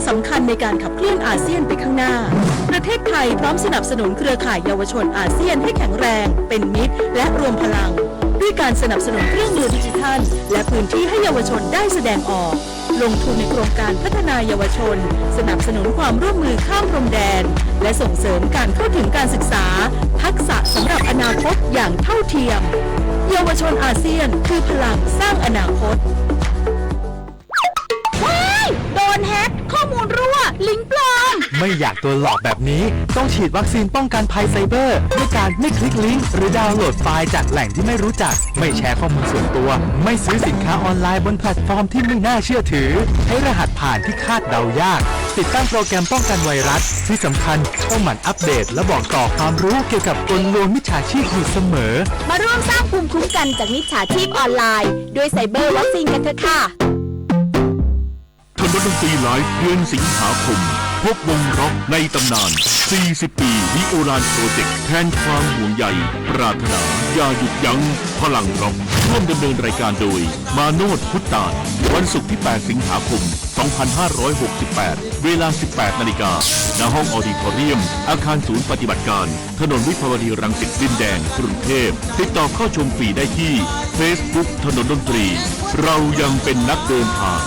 สำคัญในการขับเคลื่อนอาเซียนไปข้างหน้า ประเทศไทยพร้อมสนับสนุนเครือข่ายเยาวชนอาเซียนให้แข็งแรง เป็นมิตร และรวมพลัง ด้วยการสนับสนุนเครื่องมือดิจิทัล และพื้นที่ให้เยาวชนได้แสดงออก ลงทุนในโครงการพัฒนาเยาวชน สนับสนุนความร่วมมือข้ามพรมแดน และส่งเสริมการเข้าถึงการศึกษา ทักษะสำหรับอนาคตอย่างเท่าเทียม เยาวชนอาเซียนคือพลังสร้างอนาคต ว้าย โดนแฮ็ก ข้อมูลรั่ว ลิงก์ปลอม ไม่อยากโดนหลอกแบบนี้ ต้องฉีดวัคซีนป้องกันภัยไซเบอร์ ด้วยการไม่คลิกลิงก์หรือดาวน์โหลดไฟล์จากแหล่งที่ไม่รู้จัก ไม่แชร์ข้อมูลส่วนตัว ไม่ซื้อสินค้าออนไลน์บนแพลตฟอร์มที่ไม่น่าเชื่อถือ ใช้รหัสผ่านที่คาดเดายาก ติดตั้งโปรแกรมป้องกันไวรัส ที่สำคัญต้องหมั่นอัปเดตและบอกต่อความรู้เกี่ยวกับกลลวงมิจฉาชีพอยู่เสมอ มาร่วมสร้างภูมิคุ้มกันจากมิจฉาชีพออนไลน์ ด้วยไซเบอร์วัคซีนกันเถอะค่ะ ถนนดนตรีไลฟ์ เดือนสิงหาคม พบวงร็อกในตำนาน สี่สิบ ปี The Oran Project แทนความห่วงใย ปรารถนา อย่าหยุดยั้ง พลังร็อก ร่วมดำเนินรายการโดย มาโนช พุทธาน วันศุกร์ที่ แปด สิงหาคม สองพันห้าร้อยหกสิบแปด เวลา สิบแปด นาฬิกา ณ ห้องออดิทอเรียม อาคารศูนย์ปฏิบัติการ ถนนวิภาวดีรังสิต ดินแดง กรุงเทพฯ ติดต่อเข้าชมฟรีได้ที่ Facebook ถนนดนตรี เรายังเป็นนักเดินทาง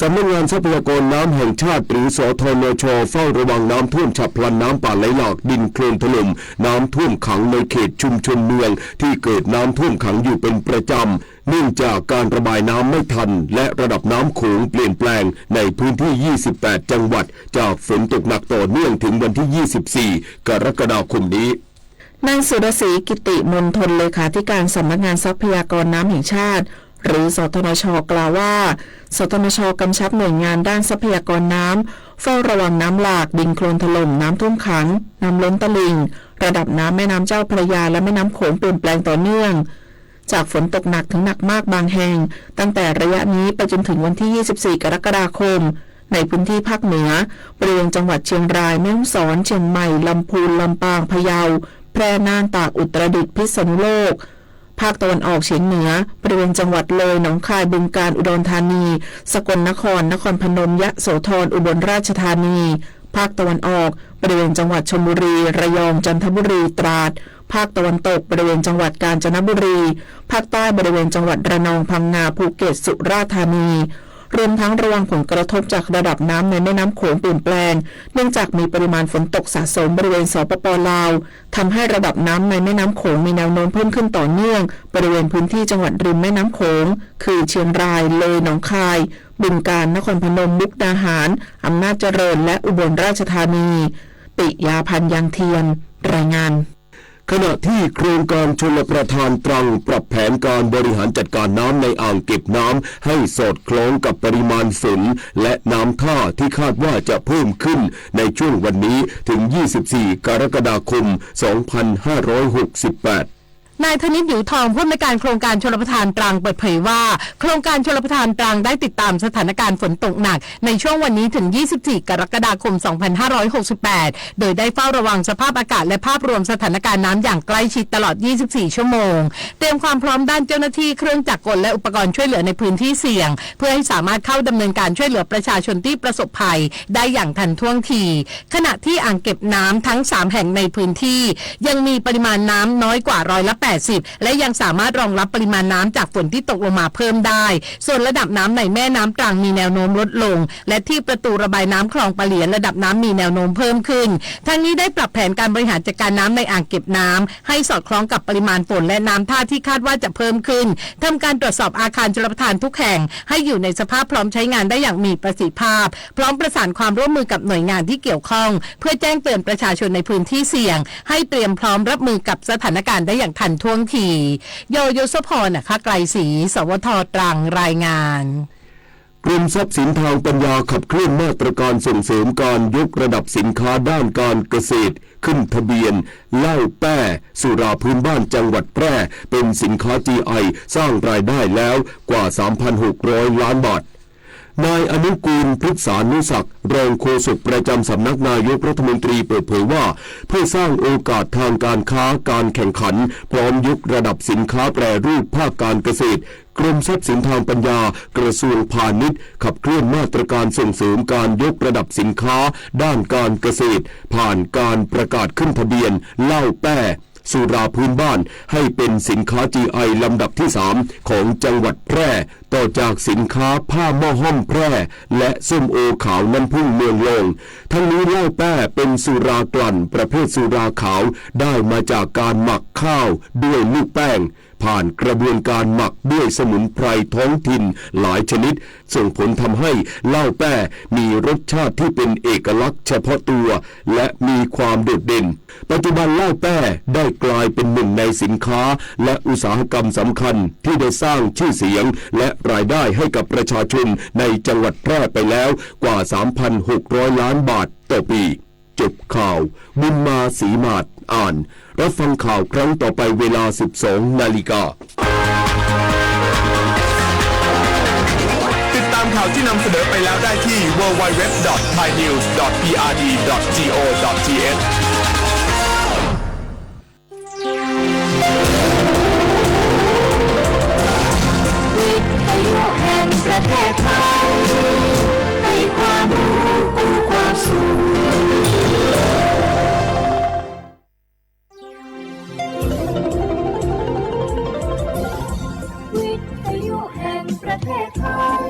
สำนักงานทรัพยากรน้ำแห่งชาติ หรือ สธนช เฝ้าระวังน้ำท่วมฉับพลัน น้ำป่าไหลหลาก ดินโคลนถล่ม น้ำท่วมขังในเขตชุมชนเมือง ที่เกิดน้ำท่วมขังอยู่เป็นประจำ เนื่องจากการระบายน้ำไม่ทัน และระดับน้ำโขงเปลี่ยนแปลงในพื้นที่ ยี่สิบแปด จังหวัด จากฝนตกหนักต่อเนื่องถึงวันที่ ยี่สิบสี่ กรกฎาคมนี้ นางสุรศรี กิติมณฑล เลขาธิการสำนักงานทรัพยากรน้ำแห่งชาติ หรือ สธนช กล่าวว่า สธนช กำชับหน่วยงานด้านทรัพยากรน้ำ เฝ้าระวังน้ำหลาก ดินโคลนถล่ม น้ำท่วมขัง น้ำล้นตลิ่ง ระดับน้ำแม่น้ำเจ้าพระยา และแม่น้ำโขงเปลี่ยนแปลงต่อเนื่อง จากฝนตกหนักถึงหนักมากบางแห่ง ตั้งแต่ระยะนี้ไปจนถึงวันที่ ยี่สิบสี่ กรกฎาคม ในพื้นที่ภาคเหนือ บริเวณจังหวัดเชียงราย แม่ฮ่องสอน เชียงใหม่ ลำพูน ลำปาง พะเยา แพร่ น่าน ตาก อุตรดิตถ์ พิษณุโลก ภาคตะวันออกเฉียงเหนือ บริเวณจังหวัดเลย หนองคาย บึงกาฬ อุดรธานี สกลนคร นครพนม ยโสธร อุบลราชธานี ภาคตะวันออก บริเวณจังหวัดชลบุรี ระยอง จันทบุรี ตราด ภาคตะวันตก บริเวณจังหวัดกาญจนบุรี ภาคใต้ บริเวณจังหวัดระนอง พังงา ภูเก็ต สุราษฎร์ธานี รวมทั้งระวังผลกระทบจากระดับน้ำในแม่น้ำโขงเปลี่ยนแปลง เนื่องจากมีปริมาณฝนตกสะสมบริเวณ สปป ลาว ทำให้ระดับน้ำในแม่น้ำโขงมีแนวโน้มเพิ่มขึ้นต่อเนื่อง บริเวณพื้นที่จังหวัดริมแม่น้ำโขง คือเชียงราย เลย หนองคาย บึงกาฬ นครพนม มุกดาหาร อำนาจเจริญ และอุบลราชธานี ปิยาพันธ์ ยังเทียน รายงาน ขณะที่โครงการชลประทานตรังปรับแผนการบริหารจัดการน้ำในอ่างเก็บน้ำให้สอดคล้องกับปริมาณฝนและน้ำท่าที่คาดว่าจะเพิ่มขึ้นในช่วงวันนี้ถึง ยี่สิบสี่ กรกฎาคม สองพันห้าร้อยหกสิบแปด นายธนิต หยูทอง ผู้อำนวยการโครงการชลประทานตรัง เปิดเผยว่า โครงการชลประทานตรังได้ติดตามสถานการณ์ฝนตกหนักในช่วงวันนี้ถึง ยี่สิบสี่ กรกฎาคม สองพันห้าร้อยหกสิบแปด โดยได้เฝ้าระวังสภาพอากาศและภาพรวมสถานการณ์น้ำอย่างใกล้ชิดตลอด ยี่สิบสี่ ชั่วโมง เตรียมความพร้อมด้านเจ้าหน้าที่เครื่องจักรกลและอุปกรณ์ช่วยเหลือในพื้นที่เสี่ยง เพื่อให้สามารถเข้าดำเนินการช่วยเหลือประชาชนที่ประสบภัยได้อย่างทันท่วงที ขณะที่อ่างเก็บน้ำทั้ง สาม แห่งในพื้นที่ ยังมีปริมาณน้ำน้อยกว่าร้อยละแปดสิบ และยังสามารถรองรับปริมาณน้ำจากฝนที่ตกลงมาเพิ่มได้ ส่วนระดับน้ำในแม่น้ำตรังมีแนวโน้มลดลง และที่ประตูระบายน้ำคลองปะเหลียนระดับน้ำมีแนวโน้มเพิ่มขึ้น ทั้งนี้ได้ปรับแผนการบริหารจัดการน้ำในอ่างเก็บน้ำให้สอดคล้องกับปริมาณฝนและน้ำท่าที่คาดว่าจะเพิ่มขึ้น ทำการตรวจสอบอาคารชลประทานทุกแห่งให้อยู่ในสภาพพร้อมใช้งานได้อย่างมีประสิทธิภาพ พร้อมประสานความร่วมมือกับหน่วยงานที่เกี่ยวข้อง เพื่อแจ้งเตือนประชาชนในพื้นที่เสี่ยง ให้เตรียมพร้อมรับมือกับสถานการณ์ได้อย่างทันท่วงที ย ยศพร นะคะ ไกรศรี สวท ตรัง รายงาน กรมทรัพย์สินทางปัญญาขับเคลื่อนมาตรการส่งเสริมการยกระดับสินค้าด้านการเกษตร ขึ้นทะเบียน เหล้าแป้ สุราพื้นบ้านจังหวัดแพร่ เป็นสินค้า จี ไอ สร้างรายได้แล้วกว่า สามพันหกร้อย ล้านบาท นายอนุกูล พฤกษานุศักดิ์ รองโฆษกประจำสำนักนายกรัฐมนตรีเปิดเผยว่า เพื่อสร้างโอกาสทางการค้าการแข่งขัน พร้อมยกระดับสินค้าแปรรูปภาคการเกษตร กรมทรัพย์สินทางปัญญา กระทรวงพาณิชย์ ขับเคลื่อนมาตรการส่งเสริมการยกระดับสินค้าด้านการเกษตร ผ่านการประกาศขึ้นทะเบียนเหล้าแป้ สุราพื้นบ้าน ให้เป็นสินค้า จี ไอ ลำดับที่สามของจังหวัดแพร่ ต่อจากสินค้าผ้าหม้อห้อมแพร่ และส้มโอขาวน้ำผึ้งเมืองลอง ทั้งนี้เหล้าแป้เป็นสุรากลั่นประเภทสุราขาว ได้มาจากการหมักข้าวด้วยลูกแป้ง ผ่านกระบวนการหมักด้วยสมุนไพรท้องถิ่นหลายชนิด ส่งผลทำให้เหล้าแป้มีรสชาติที่เป็นเอกลักษณ์เฉพาะตัว และมีความโดดเด่น ปัจจุบันเหล้าแป้ได้กลายเป็นหนึ่งในสินค้าและอุตสาหกรรมสำคัญที่ได้สร้างชื่อเสียงและรายได้ให้กับประชาชนในจังหวัดแพร่ไปแล้วกว่า สามพันหกร้อยล้านบาทต่อปี จบข่าว บุญมาศรีหมาด อ่าน รับฟังข่าวครั้งต่อไปเวลา สิบสองนาฬิกา ติดตามข่าวที่นำเสนอไปแล้วได้ที่ ดับเบิลยู ดับเบิลยู ดับเบิลยู ดอท ไทยนิวส์ ดอท พีอาร์ดี ดอท จี โอ ดอท ที เอช วิทยุแห่งประเทศไทย ให้ความรู้คู่ความสุข วิทยุแห่งประเทศไทย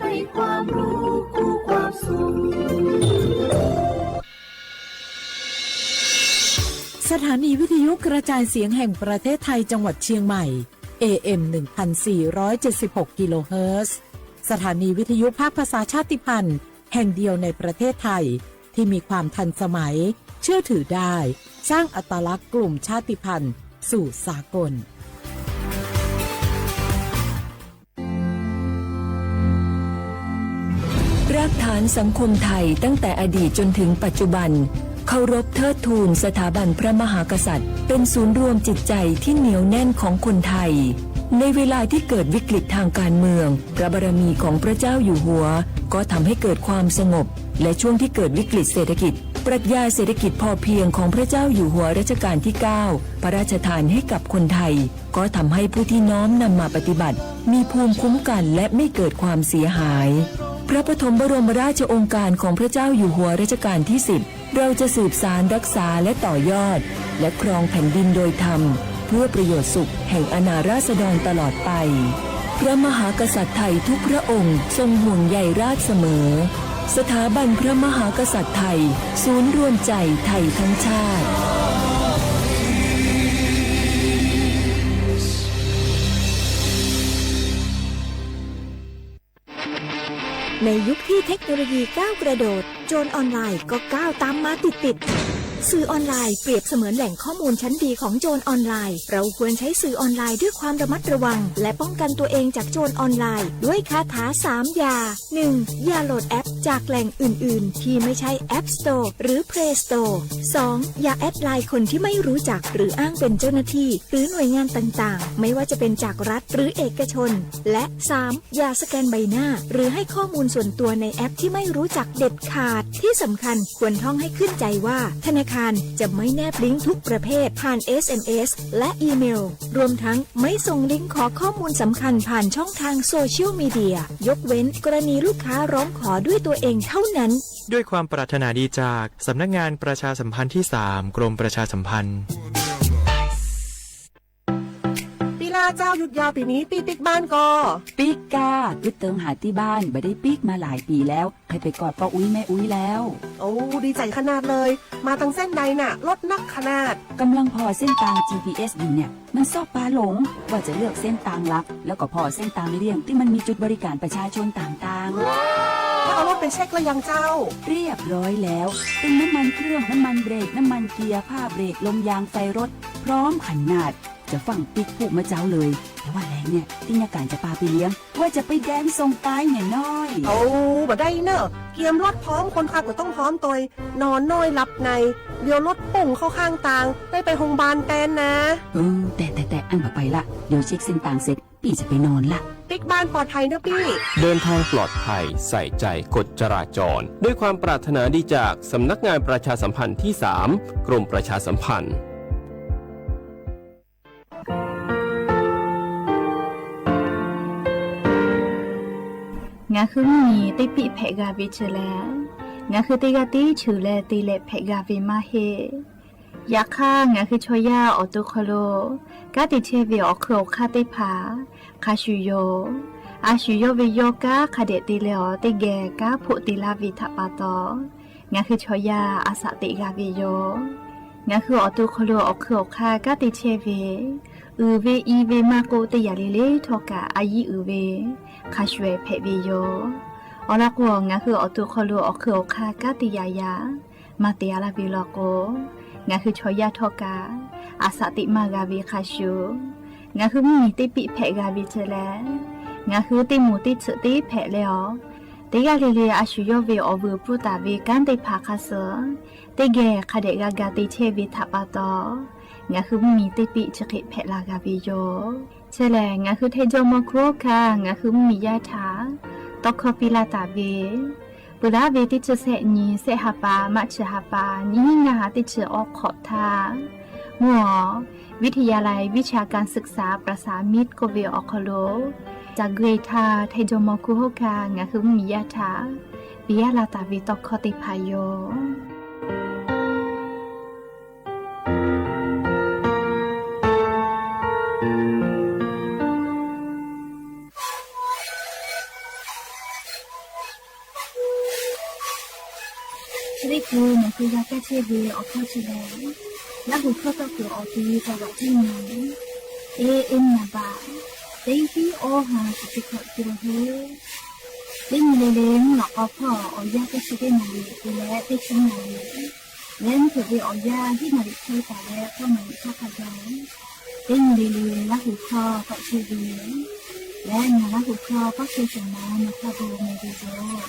ให้ความรู้คู่ความสุข สถานีวิทยุกระจายเสียงแห่งประเทศไทยจังหวัดเชียงใหม่ เอ เอ็ม หนึ่งพันสี่ร้อยเจ็ดสิบหก กิโลเฮิรตซ์ สถานีวิทยุภาคภาษาชาติพันธุ์แห่งเดียวในประเทศไทย ที่มีความทันสมัย เชื่อถือได้ สร้างอัตลักษณ์กลุ่มชาติพันธุ์สู่สากล รากฐานสังคมไทยตั้งแต่อดีตจนถึงปัจจุบัน เคารพเทิดทูนสถาบันพระมหากษัตริย์ เป็นศูนย์รวมจิตใจที่เหนียวแน่นของคนไทย ในเวลาที่เกิดวิกฤตทางการเมือง พระบารมีของพระเจ้าอยู่หัว ก็ทำให้เกิดความสงบ และช่วงที่เกิดวิกฤตเศรษฐกิจ ปรัชญาเศรษฐกิจพอเพียงของพระเจ้าอยู่หัวรัชกาลที่เก้า พระราชทานให้กับคนไทย ก็ทำให้ผู้ที่น้อมนำมาปฏิบัติ มีภูมิคุ้มกันและไม่เกิดความเสียหาย พระปฐมบรมราชโองการของพระเจ้าอยู่หัวรัชกาลที่สิบ เราจะสืบสานรักษาและต่อยอด และครองแผ่นดินโดยธรรม เพื่อประโยชน์สุขแห่งอาณาราษฎรตลอดไป พระมหากษัตริย์ไทยทุกพระองค์ทรงห่วงใยราษฎรเสมอ สถาบันพระมหากษัตริย์ไทย ศูนย์รวมใจไทยทั้งชาติ ในยุคที่เทคโนโลยีก้าวกระโดด โจรออนไลน์ก็ก้าวตามมาติดๆ สื่อออนไลน์เปรียบเสมือนแหล่งข้อมูลชั้นดีของโจรออนไลน์ เราควรใช้สื่อออนไลน์ด้วยความระมัดระวัง และป้องกันตัวเองจากโจรออนไลน์ ด้วยคาถาสามอย่า หนึ่ง อย่าโหลดแอปจากแหล่งอื่นๆ ที่ไม่ใช่ App Store หรือ Play Store สอง อย่าแอดไลน์คนที่ไม่รู้จัก หรืออ้างเป็นเจ้าหน้าที่ หรือหน่วยงานต่างๆ ไม่ว่าจะเป็นจากรัฐหรือเอกชน และ สาม อย่าสแกนใบหน้า หรือให้ข้อมูลส่วนตัวในแอปที่ไม่รู้จักเด็ดขาด ที่สำคัญควรท่องให้ขึ้นใจว่า ธนาคารจะไม่แนบลิงก์ทุกประเภทผ่าน เอสเอ็มเอส และอีเมล รวมทั้งไม่ส่งลิงก์ขอข้อมูลสำคัญผ่านช่องทางโซเชียลมีเดีย ยกเว้นกรณีลูกค้าร้องขอด้วยตัวเองเท่านั้น ด้วยความปรารถนาดีจากสำนักงานประชาสัมพันธ์ที่สาม กรมประชาสัมพันธ์ ปีหน้าเจ้าหยุดยาวปีนี้ ปีปิ๊กบ้านก่อ ปิ๊กก้า กึ๊ดเติงหาตี้บ้าน บ่ได้ปิ๊กมาหลายปี๋แล้ว ใค่ไปกอดป้ออุ๊ยแม่อุ๊ยแล้ว โอ้ ดีใจ๋ขนาดเลย มาตังเส้นใดน่ะ รถนักขนาด ก่ำลังผ่อเส้นตาง จีพีเอส อยู่เนี่ย มันซอกปาหลง ว่าจะเลือกเส้นตางหลัก แล้วก็ผ่อเส้นตางเลี่ยงตี้มันมีจุดบริการประชาชนต่างๆ แล้วเอารถไปเช็คแล้วยังเจ้า เรียบร้อยแล้ว ตึงน้ำมันเครื่อง น้ำมันเบรก น้ำมันเกียร์ ผ้าเบรก ลมยาง ไฟรถ พร้อมขนาด จะฟั่งปิ๊กพูกเมื่อเจ๊าเลย แต่ว่าแลงเนี่ย ตี้ยาก๋านจะปาไปเลี้ยง ว่าจะไปแดนส่งตายเนี่ยน้อย โอ้ บ่ได้เน่อ เกียมรถพร้อม คนขับก็ต้องพร้อมตวย นอนน้อยหลับใน เดี๋ยวรถป่งเข้าข้างตาง ได้ไปโฮงพยาบาลแตนนะ เออ แต่ แต่ แต่ อั้นบ่ไปละ เดี๋ยวเช็คเส้นตางเสร็จ เดินทางปลอดภัย ใส่ใจกฎจราจร ด้วยความปรารถนาดีจากสำนักงานประชาสัมพันธ์ที่สาม กรมประชาสัมพันธ์ Ngaˬ hui mvuhˇ miˬ teˇ piˆ hpehꞈ g'a ve chi lehˬ, ngaˬ hui teˇ g'aˇ tiˉ cheuˬ leh te leh hpehꞈ g'a ve maˇ heˆ. Yaꞈ hk'aˇ, ngaˬ hui chaw yaˇ awˬ to hk'aw lo kanˉ te chehˇ ve awˬ hk'eun awˬ hk'aˇ teˇ hpaˍ hk'a shuˍ yoˬ. A shu yawˇ ve yawˇ kanˉ hk'a dehꞈ te leh awˬ teˇ geh kanˉ hpoˆ te laˇ ve htaꞈ pa taw, ngaˬ hui chaw yaˇ a shaꞈ teꞈ g'a ve yoˬ. Ngaˬ hui awˬ to hk'aw lo awˬ hk'eun awˬ hk'aˇ kanˉ te chehˇ ve, uiˍ ve i ve maˇ k'oˆ, teˇ yanˇ le le htawˇ kaꞈ a yiˉ uiˍ ve hk'a shuˍ ehˍ hpehꞈ ve yoˬ. Awˬ lawn k'o, ngaˬ hui awˬ to hk'aw lo awˬ hk'eun awˬ hk'aˇ kanˉ te yaꞈ yaꞈ maˇ te a laˇ ve law k'o, ngaˬ hui chaw yaˇ htawˇ kaꞈ a shaꞈ teꞈ maˇ g'a ve hk'a shuˍ, ngaˬ hui mvuhˇ miˬ teˇ piˆ hpehꞈ g'a ve chi lehˬ, ngaˬ hui teˇ moˍ teˇ tsuhꞈ teˇ hpehꞈ leh awˬ, teˇ g'aˇ le le a shu yawˇ ve awˬ vuiˬ pfuhˇ taˍ ve kanˉ teˇ hpaˍ hk'a suh teˇ geh hk'a dehꞈ g'a ga te chehˇ ve htaꞈ pa taw, ngaˬ hui mvuhˇ miˬ teˇ piˆ chi hk'e hpehꞈ la g'a ve yoˬ. Chi lehˬ, ngaˬ hui Htaiˇ jawˇmawˇ hkuˇ hawˉ hkanˇ ngaˬ hui mvuhˇ miˬ yaˇ htaꞈ tawˇ hkawˇ piˇ laˇ taˍ ve, peuˬ laˉ ve teˇ chi sehˆ nyi sehˆ ha pa maˇ chi ha pa nyiˇ hinˉ ngaˇ ha teˇ chi awˉ hk'awꞈ htaˇ, mvuhˇ awˬ วิทยาลัยวิชาการศึกษาประสามิตร k'oˆ ve awˬ hk'aw lo ca guˇ e htaˇ, Htaiˇ jawˇmawˇ hkuˇ hawˉ hkanˇ ngaˬ hui mvuhˇ miˬ yaˇ htaꞈ piˇ laˇ taˍ ve tawˇ hkawˇ teˇ hpaˍ yoˬ. Chi teˇ hkui nawˬ hui g'a kaˇ chehˇ ve awˬ hkawˇ chi lehˬ, Laˇ huˍ hkawˇ tawˇ kuiˬ awˬ ti taw g'aꞈ tiˉ nyi, e e nyi a baꞈ, teˇ hiˉ awˇ ha shiˍ chi hkawꞈ te la hu. Teˇ nyi le le mvuhˇ naw k'aw hpawˇ awˬ yanˇ teˇ chi teˇ naˍ riˍ te leh teˇ chi naˍ riˍ, leh mvuhˇ hpeuꞈ ve awˬ yanˇ hiˉ naˍ riˍ chehˇ taˍ leh k'awˇ naˍ riˍ hk'aˇ hk'a gaˬ, teˇ nyi le le Laˇ huˍ hkawˇ tawꞈ chehˇ ve, leh ngaˬ Laˇ huˍ hkawˇ paˇ chehˇ shawˍ ma nawˬ hk'a gu meh ve yoˬ.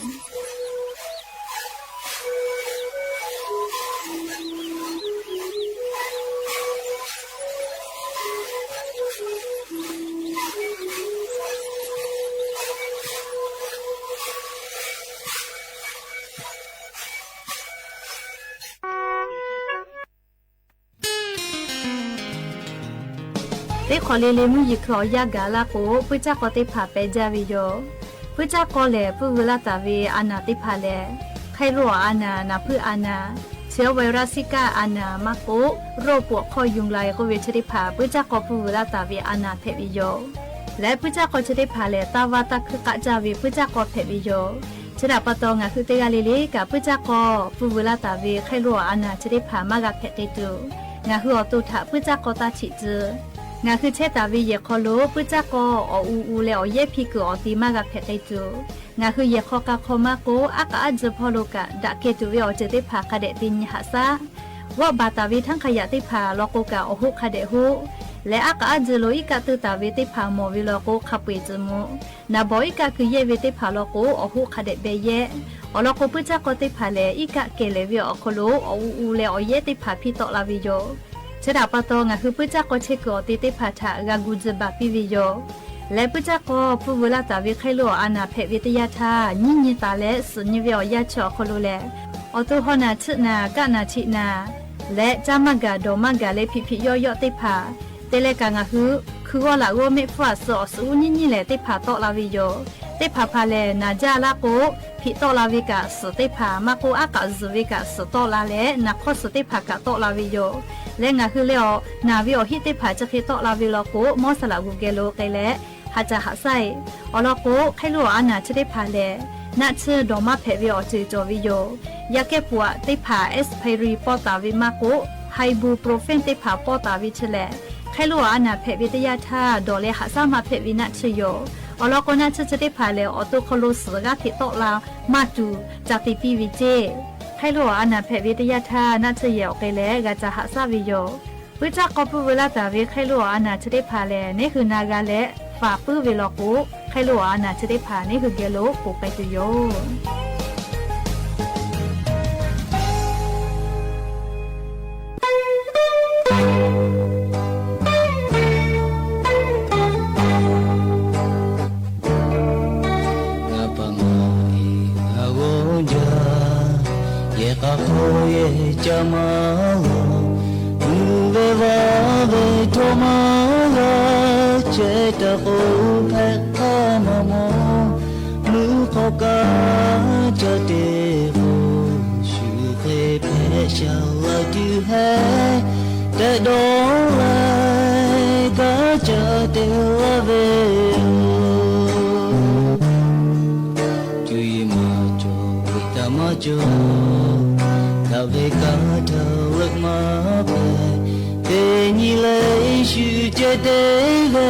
Teˇ hk'awꞈ le le mvuhˇ yeˬ hkui awˬ yanˇ gaˬ laˇ k'o, puiˉ caˇ k'aw teˇ hpaˍ peh jaˇ ve yoˬ. Puiˉ caˇ k'aw lehˬ, puiˉ veu laˇ taˍ ve a naˬ teˇ hpaˍ lehˬ, hk'aˇ loˇ awˬ a naˬ, naˍ hpuiˇ a naˬ, เชื้อไวรัสซิก้า a naˬ maˇ k'oˆ, โรคปวดข้อยุงลาย k'oˆ ve chi teˇ hpaˍ puiˉ caˇ k'aw puiˉ veu laˇ taˍ ve a naˬ hpehꞈ ve yoˬ. Leh puiˉ caˇ k'aw chi teˇ hpaˍ lehˬ, taˇ vaˇ taˇ hkuiˇ k'aˆ jaˇ ve puiˉ caˇ k'aw hpehꞈ ve yoˬ. Chi htaꞈ pa taw, ngaˬ hui teˇ g'aˇ le le kaꞈ puiˉ caˇ k'aw puiˉ veu laˇ taˍ ve hk'aˇ loˇ awˬ a naˬ chi teˇ hpaˍ maˇ g'a hpehꞈ k'ai tuˬ, ngaˬ hui awˬ to htaꞈ puiˉ caˇ k'aw taˇ htiꞈ tcuh. Ngaˬ hui chehˇ taˍ ve yehˬ hk'aw lo puiˉ caˇ k'aw awˬ u u leh awˬ yehˉ hpiˇ kuiˬ awˬ te maˇ g'a hpehꞈ k'ai tuˬ, ngaˬ hui yehˬ hk'aw k'a hk'aw maˇ k'oˆ, aˉ k'aꞈ aˉ tzuh hpawˇ lo kaꞈ daꞈ keh tuˬ ve awˬ ceuˬ teˇ hpaˍ hk'a dehꞈ te nyi haꞈ shaˉ. G'awˆ baˬ taˍ ve htaˇ hk'a yaꞈ teˇ hpaˍ law k'o kaꞈ awˬ hoˆ hk'a dehꞈ hoˆ. Leh aˉ k'aꞈ aˉ tzuh lo iˉ kaˆ teuˇ taˍ ve teˇ hpaˍ mawˬ ve law k'o hk'a peu eˬ tcuh mvuh. Naˍ bawˍ iˉ kaˆ keu yehˇ ve teˇ hpaˍ law k'o awˬ hoˆ hk'a dehꞈ beh yehˇ. Awˬ lawn k'o, puiˉ caˇ k'aw teˇ hpaˍ lehˬ, iˉ kaˆ kehˬ lehˍ ve awˬ hk'aw lo awˬ u u leh awˬ yehˉ teˇ hpaˍ hpiˇ tawˆ la ve yoˬ. Chi htaꞈ pa taw, ngaˬ hui puiˉ caˇ k'aw chehˇ kuiˬ awˬ te teˇ hpaˍ htaꞈ g'a gu tcuh baˬ piˇ ve yoˬ. Leh puiˉ caˇ k'aw puiˉ veu laˇ taˍ ve hk'aˇ loˇ awˬ a naˬ hpehꞈ ve teˇ yanˇ htaˇ, nyiˉ nyi taˍ leh suhˍ nyi ve awˬ yanˇ chi awˬ hk'aw lo lehˬ, awˬ to haw naˬ chiˆ naˬ, kaˆ naˬ htiꞈ naˬ, leh caˇ maˇ gaˬ dawˬ maˇ gaˬ leh hpiꞈ hpiꞈ yawˆ yawˆ teˇ hpaˍ te leh kaꞈ, ngaˬ hui hkui g'awˇ laꞈ g'awˇ mehˆ hpfuhˇ aꞈ suh awˬ suhˍ uˉ nyiˉ nyiˉ lehˬ teˇ hpaˍ tawˆ la ve yoˬ. Teˇ hpaˍ hpaˍ lehˬ, naˬ jaˇ laˇ k'o, hpiꞈ tawˆ la ve kaꞈ suhˍ teˇ hpaˍ maˇ k'oˆ, aˉ k'aꞈ zuhˬ ve kaꞈ suhˍ tawˆ la leh, naˬ hk'awˇ suhˍ teˇ hpaˍ kaꞈ tawˆ la ve yoˬ. Leh ngaˬ hui leh awˬ naˬ ve awˬ hiˆ teˇ hpaˍ chi hk'e tawˆ la ve law k'o, mawˇ saˍ laꞈ g'uˬ geh lo k'ai leh haꞈ caˬ haꞈ shaˉ e. Awˬ lawn k'o, hk'aˇ loˇ awˬ a naˬ chi teˇ hpaˍ lehˬ, naˆ tsuhˇ dawˬ maˇ hpehꞈ ve awˬ ceuˬ cawˬ ve yoˬ. Yaˇ kehˉ pfuhˍ aꞈ teˇ hpaˍ expiry pawˇ taˍ ve maˇ k'oˆ, ibuprofen teˇ hpaˍ pawˇ taˍ ve chi lehˬ, hk'aˇ loˇ awˬ a naˬ hpehꞈ ve teˇ yanˇ htaˇ dawˬ leh haꞈ shaˉ maˇ hpehꞈ ve naˆ tsuhˇ yoˬ. Awˬ lawn k'o, naˆ tsuhˇ chi teˇ hpaˍ lehˬ, awˬ to hk'aw lo suhˍ g'aˇ hteꞈ tawˆ la maˇ tuˬ ca te piˇ ve ceˇ. Hk'aˇ loˇ awˬ a naˬ hpehꞈ ve teˇ yanˇ htaˇ naˆ tsuhˇ yehˬ awˬ k'ai leh g'a ca haꞈ shaˉ ve yoˬ. Puiˉ caˇ k'aw puiˉ veu laˇ taˍ ve hk'aˇ loˇ awˬ a naˬ chi teˇ hpaˍ lehˬ, neˉ hui na g'a leh faˍ puiˉ ve law k'o, hk'aˇ loˇ awˬ a naˬ chi teˇ hpaˍ neˉ hui geh lo k'oˍ k'ai tuˬ yoˬ. jaˇ. Yehˬ k'a hk'aw yehˬ ca maˇ lawˬ, mvuhˇ ve vaˇ ve htawˇ maˇ g'a chehˇ taˍ k'o, hpehꞈ k'aˇ maˇ mawˬ. Mvuhˇ hk'aw kaꞈ caˇ te k'o, shu hk'e hpehꞈ shaˍ laˇ tuˬ heˆ tehꞈ dawˇ leh, kaꞈ caˇ te laˇ ve yoˬ. Cuˇ yiˍ maˇ cawˬ, ve taˍ maˇ cawˬ, daꞈ ve kaꞈ htaꞈ leuˆ maˇ hpehꞈ. Teˇ nyi leh Yeˍsuˆ ceh te ve,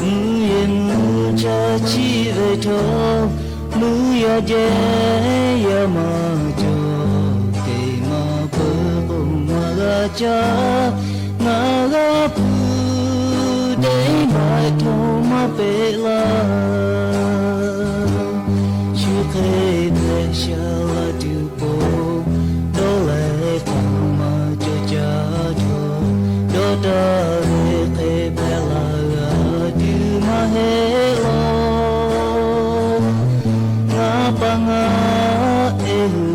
mvuhˇ yeˬ mvuhˇ chaˇ chiˇ ve htawˇ, mvuhˇ yaˇ jehˇ yaˇ maˇ cawˬ. Teˇ maˇ peuˬ k'o maˇ g'a caˇ, ngaˬ g'a puˬ teˇ maˬ htawˇ maˇ peꞈ laˇ. Shu hk'e hpehꞈ shaˍ laˇ tuˬ po, dawˇ leh hk'aˬ maˇ cawˬ caˇ cawˬ. Dawˇ taˍ ve hk'e hpehꞈ la g'a tuˬ maˇ heˆ law. Ngaˬ pa ngaˬ e hui,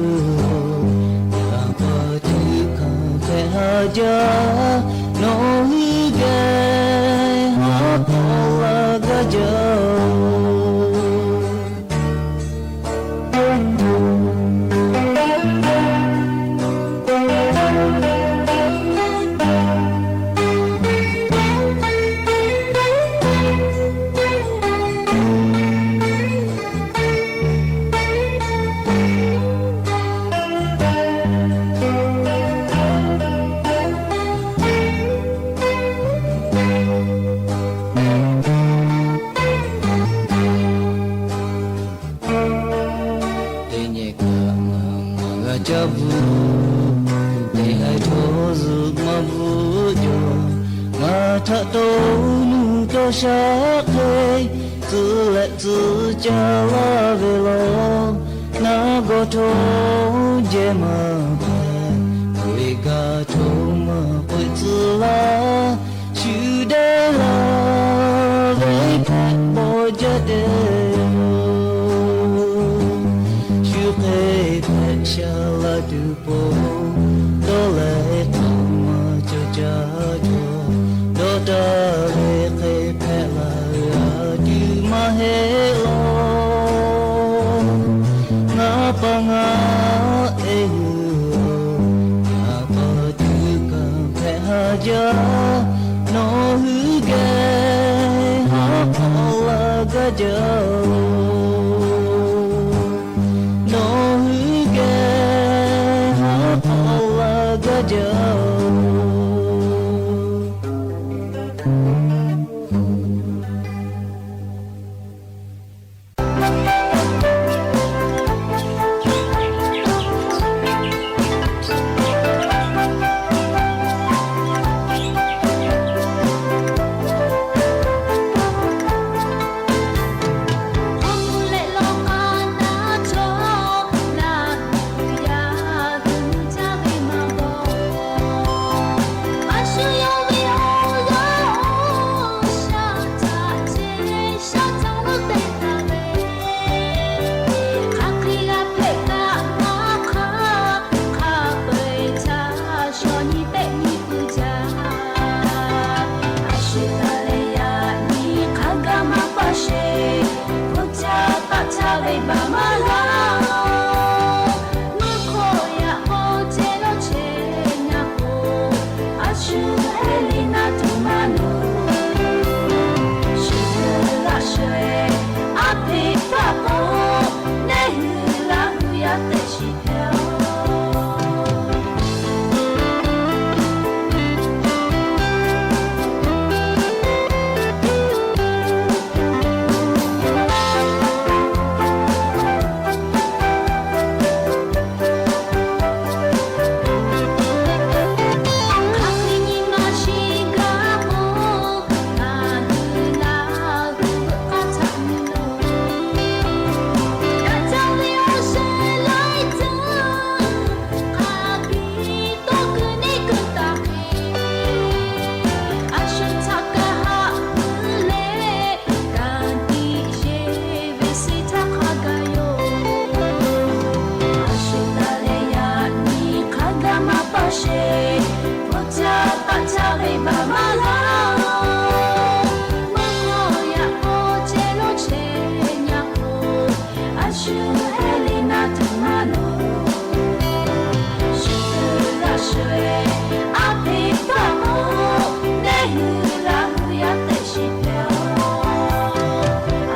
yaꞈ pa tuˬ hkanˍ hpehꞈ ha jaˇ. Nawˬ hui geh haˉ pawˆ la gaˇ jaˇ-oˬ. Teˇ nyi kaꞈ ngaˬ maˇ g'a caˇ bvuhꞈ, teˇ haiˬ htawˇ zuhꞈ maˇ bvuhꞈ jaw. Ngaˬ htaꞈ taw nuˇ tawˇ shaˉ hk'e, tcuh leh tcuh caˇ laˇ ve law. Naˉ gawˇ htawˇ jehˇ maˇ hpehꞈ, ve gaˬ htawˇ maˇ k'oˆ tcuh laˇ. Shu dehꞈ laˇ ve hpehꞈ bawˬ jaˇ te yoˬ. Shu hk'e hpehꞈ shaˍ laˇ tuˬ po, dawˇ leh hk'aˬ maˇ cawˬ caˇ cawˬ. Dawˇ taˍ ve hk'e hpehꞈ la g'a tuˬ maˇ heˆ law. Ngaˬ pa ngaˬ e hui, yaꞈ pa tuˬ hkanˍ hpehꞈ ha jaˇ. Nawˬ hui geh haˉ pawˆ la gaˇ jaˇ-oˬ. Nawˬ hui geh haˉ pawˆ la gaˇ jaˇ-oˬ. maˇ laˇ-oˬ. Mvuhˇ hk'aw yaꞈ k'aw ceh lo chehˇ ve nyi k'o, a shu heh le naˇ tuˬ maˇ loˍ. Shu g'a shu-e, a hpeꞈ htaˇ k'o, neˇ hui Laˇ hui yaˇ teˇ shiˍ hpehꞈ-oˬ.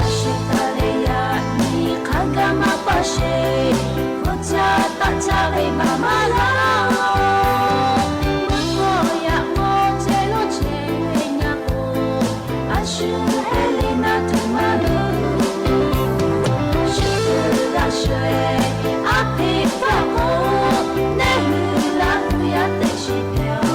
A shu taˍ leh yaꞈ nyi hk'a gaˇ maˇ paˇ sheˍ, hpu caˇ taˇ caˇ ve maˇ maˇ laˇ-oˬ. Mvuhˇ hk'aw yaꞈ k'aw ceh lo chehˇ ve nyi k'o, a shu heh le naˇ tuˬ maˇ loˍ. Shu g'a shu-e, a hpeꞈ htaˇ k'o, neˇ hui Laˇ hui yaˇ teˇ shiˍ hpehꞈ-oˬ.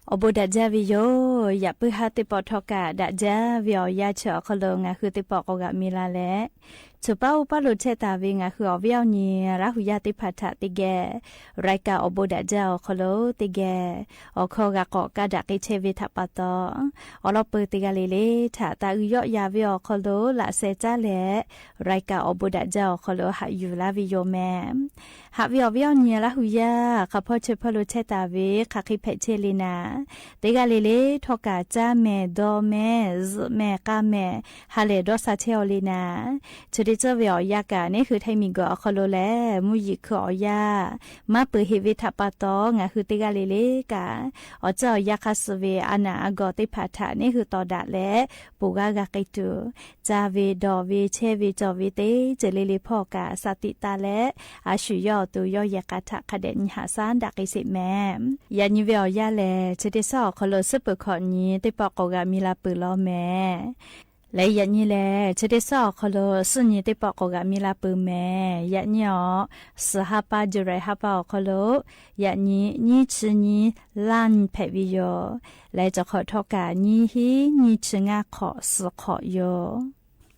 Awˬ bon daꞈ jaˇ ve yoˬ. Yaꞈ puiˉ haˉ teˇ pawˆ htawˇ kaꞈ daꞈ jaˇ ve awˬ yanˇ chi awˬ hk'aw lo ngaˬ hui teˇ pawˆ k'awꞈ g'aꞈ mi la leh, tcuh paˉ uˉ paˉ lo chehˇ taˍ ve ngaˬ hui awˬ viˉ awˬ nyi Laˇ hui yaˇ teˇ hpaˍ htaꞈ teˇ geh รายการ awˬ bon daꞈ jaˇ awˬ hk'aw lo teˇ geh awˬ hkawˇ g'a k'awꞈ kaˇ daꞈ k'ai chehˇ ve htaꞈ pa taw, awˬ lawn peuˬ teˇ g'aˇ le le htaꞈ taˇ uiˍ yawˆ ya ve awˬ hk'aw lo laꞈ sheh caˉ leh รายการ awˬ bon daꞈ jaˇ awˬ hk'aw lo haꞈ yuˬ laˇ ve yoˬ mehˍ. Haꞈ ve awˬ viˉ awˬ nyi Laˇ hui yaˇ hk'a hpawˇ chehˇ hpawˇ lo chehˇ taˍ ve hk'aˬ hk'e hpehꞈ chehˇ le naˍ, teˇ g'aˇ le le htawˇ kaꞈ caˇ mehˍ dawˇ mehˍ zuhꞈ mehˍ k'a mehˍ ha lehˬ dawˇ sha chehˇ-aw le naˍ, chi teˇ tcuhˇ ve awˬ yanˇ kaꞈ neˇ hui Htaiˇ miˬguiˬ awˬ hk'aw lo lehˬ mvuhˇ yeˬ hkui awˬ yanˇ maˇ peuˬ heˆ ve htaꞈ pa taw, ngaˬ hui teˇ g'aˇ le le kaꞈ awˬ tcuhˇ awˬ yanˇ hk'aˇ suh ve a naˍ a gawˬ teˇ hpaˍ htaꞈ neˇ hui tawˍ daꞈ leh, poˬ g'aˇ g'a k'ai tuˬ, caˇ ve dawˬ ve chehˇ ve cawˬ ve teˇ ceuˬ le le hpawˇ kaꞈ sha tiꞈ taˍ leh, a shu yawˇ awˬ to yawˇ yehˬ k'a htaꞈ hk'a dehꞈ nyi haꞈ shaˉ daꞈ k'ai sheˍ mehˍ. Yaꞈ nyi ve awˬ yanˇ lehˬ, chi teˇ shaˉ awˬ hk'aw lo suhˉ peuˬ hkawꞈ nyi teˇ pawˆ k'awꞈ g'aꞈ mi la peuˬ law mehˍ. Leh yaꞈ nyi lehˬ, chi teˇ shaˉ awˬ hk'aw lo suhˆ nyi teˇ pawˆ k'awꞈ g'aꞈ mi la peuˬ mehˍ. Yaꞈ nyi awˬ suhˍ ha pa July ha pa awˬ hk'aw lo yaꞈ nyi nyiˇ chi nyi laˇ nyi hpehꞈ ve yoˬ. Leh cawˬ hk'awꞈ htawˇ kaꞈ nyiˇ hinˉ nyiˇ chi ngaˇ hk'awꞈ suhˍ hk'awꞈ yoˬ.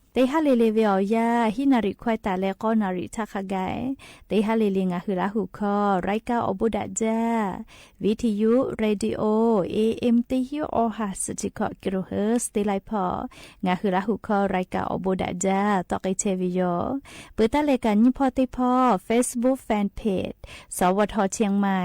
Teˇ haˉ le le ve awˬ yanˇ hiˉ naˍ riˍ hkawehˇ taˍ leh k'awˇ naˍ riˍ htaˇ hk'a gaˬ, teˇ haˉ le le ngaˬ hui Laˇ hu hkawˇ รายการ awˬ bon daꞈ jaˇ, วิทยุ radio AM teˇ hinˉ awˇ ha suhˍ chi hkawꞈ kilohertz teˇ laiˉ hpawˇ ngaˬ hui Laˇ hu hkawˇ รายการ awˬ bon daꞈ jaˇ tawˆ k'ai chehˇ ve yoˬ. Peuˬ taˇ leh kaꞈ nyiˇ hpawˇ teˇ hpawˇ Facebook fan page สวท เชียงใหม่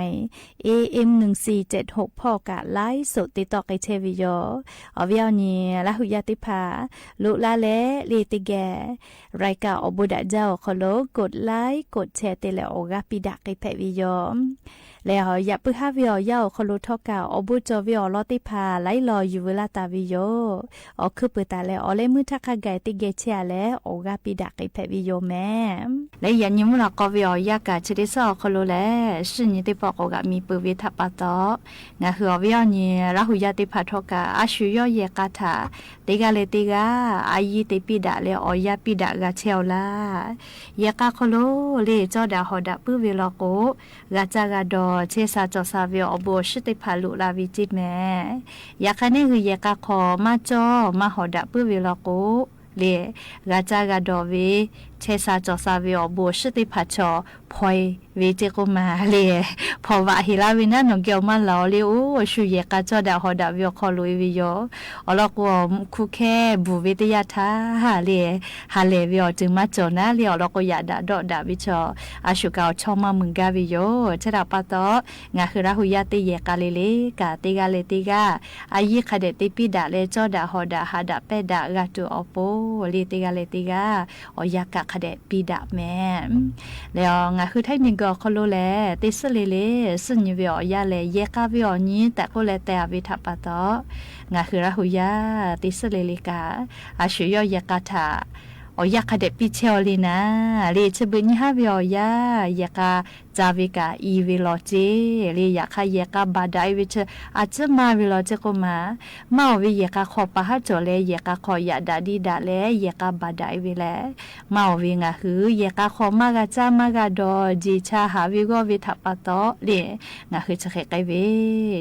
AM หนึ่งสี่เจ็ดหก hpawˇ kaꞈ ไลฟ์สด te tawˆ k'ai chehˇ ve yoˬ. Awˬ viˉ awˬ nyi Laˇ hu yaˇ teˇ hpaˍ loꞈ la leh le teˇ geh รายการ awˬ bon daꞈ jaˇ awˬ hk'aw lo กดไลค์ กดแชร์ te leh awˬ g'aˇ piˇ daꞈ k'ai hpehꞈ ve yoˬ. Leh yaꞈ puiˉ haˉ ve awˬ yanˇ awˬ hk'aw lo htawˇ kaꞈ awˬ bon cawˬ ve awˬ lawn teˇ hpaˍ laiˉ law yuˬ veu laˇ taˍ ve yoˬ. Awˬ hkuiˉ peuˬ taˍ leh awˬ leh meuˇ htaˇ hk'a gaˬ teˇ geh chehˇ-a leh awˬ g'aˇ piˇ daꞈ k'ai hpehꞈ ve yoˬ mehˍ. Leh yaꞈ nyi mvuhˇ naw k'aw ve awˬ yanˇ kaꞈ chi teˇ shaˉ awˬ hk'aw lo lehˬ, suhˆ nyi teˇ pawˆ k'awꞈ g'aꞈ mi peuˬ ve htaꞈ pa taw, ngaˬ hui awˬ viˉ awˬ nyi Laˇ hu yaˇ teˇ hpaˍ htawˇ kaꞈ a shu yawˇ yehˬ k'a htaꞈ teˇ g'aˇ leh teˇ g'aˇ a yiˇ te piˇ daꞈ leh awˬ yanˇ piˇ daꞈ g'a chehˇ-aw laˇ. Yehˬ k'a hk'aw lo le cawˇ daꞈ hawˍ daꞈ puiˉ ve law k'o, g'a caˇ g'a dawˬ chehˇ sha cawˬ sha ve awˬ bon awˬ shiˉ teˇ hpaˍ loꞈ la ve ceˇ mehˍ. Yaꞈ hk'aˇ neˇ hui yehˬ k'a hk'aw maˇ cawˇ maˇ hawˍ daꞈ puiˉ ve law k'o, le g'a caˇ g'a dawˬ ve chehˇ sha cawˬ sha ve awˬ bon awˬ shiˉ teˇ hpaˍ chaw hpaw-e ve ceˇ k'oˆ ma le. Hpaw vaꞈ heˍ laˇ ve naˉ nawˬ geh awˬ maˇ laˬ-aw le. Oˇ shu yehˬ k'a cawˇ daꞈ hawˍ daꞈ ve awˬ hk'aw loꞈ-e ve yoˬ. Awˬ lawn k'o, hku hkehˇ bvuhˬ ve teˇ yanˇ htaˇ le, ha lehˬ ve awˬ ceuˬ maˇ cawˬ naˉ le. Awˬ lawn k'o, yaꞈ daꞈ dawˆ daꞈ ve chaw a shu kaꞈ awˬ chawˇ maˇ mui gaˇ ve yoˬ. Chi htaꞈ pa taw, ngaˬ hui Laˇ hu yaˇ teˇ yehˬ k'a le le kaꞈ teˇ g'aˇ leh teˇ g'aˇ a yiˇ hk'a dehꞈ te piˇ daꞈ leh cawˇ daꞈ hawˍ daꞈ haꞈ daꞈ pehnˇ daꞈ g'a tuˬ awˬ pon le teˇ g'aˇ leh teˇ g'aˇ awˬ yanˇ kaꞈ hk'a dehꞈ piˇ daꞈ mehˍ. Leh ngaˬ hui Htaiˇ miˬguiˬ awˬ hk'aw lo lehˬ, teˇ suhˉ le le suhˆ nyi ve awˬ yanˇ lehˬ, yehˬ k'a ve awˬ nyi tehꞈ k'oˆ leh teh-a ve htaꞈ pa taw, ngaˬ hui Laˇ hu yaˇ teˇ suhˉ le le kaꞈ a shu yawˇ yehˬ k'a htaꞈ awˬ yanˇ hk'a dehꞈ piˇ chehˇ-aw le naˍ le. Chi beuꞈ nyiˇ haˉ ve awˬ yanˇ yehˬ k'a ca ve kaꞈ i ve lawˬ ceˇ le. Yaꞈ hk'aˇ yehˬ k'a baˬ daꞈ e ve chi a ciˉ maˇ ve lawˬ ceˇ k'oˆ ma. Maˇ oˬ ve yehˬ k'a hk'aw pa haˉ cawˬ leh yehˬ k'a hk'aw yaꞈ daꞈ diˇ daꞈ leh yehˬ k'a baˬ daꞈ e ve lehˬ, maˇ oˬ ve ngaˬ hui yehˬ k'a hk'aw maˇ g'a caˇ maˇ g'a dawˬ jeˬ cha haꞈ ve g'awˇ ve htaꞈ pa taw le, ngaˬ hui chi hk'e k'ai ve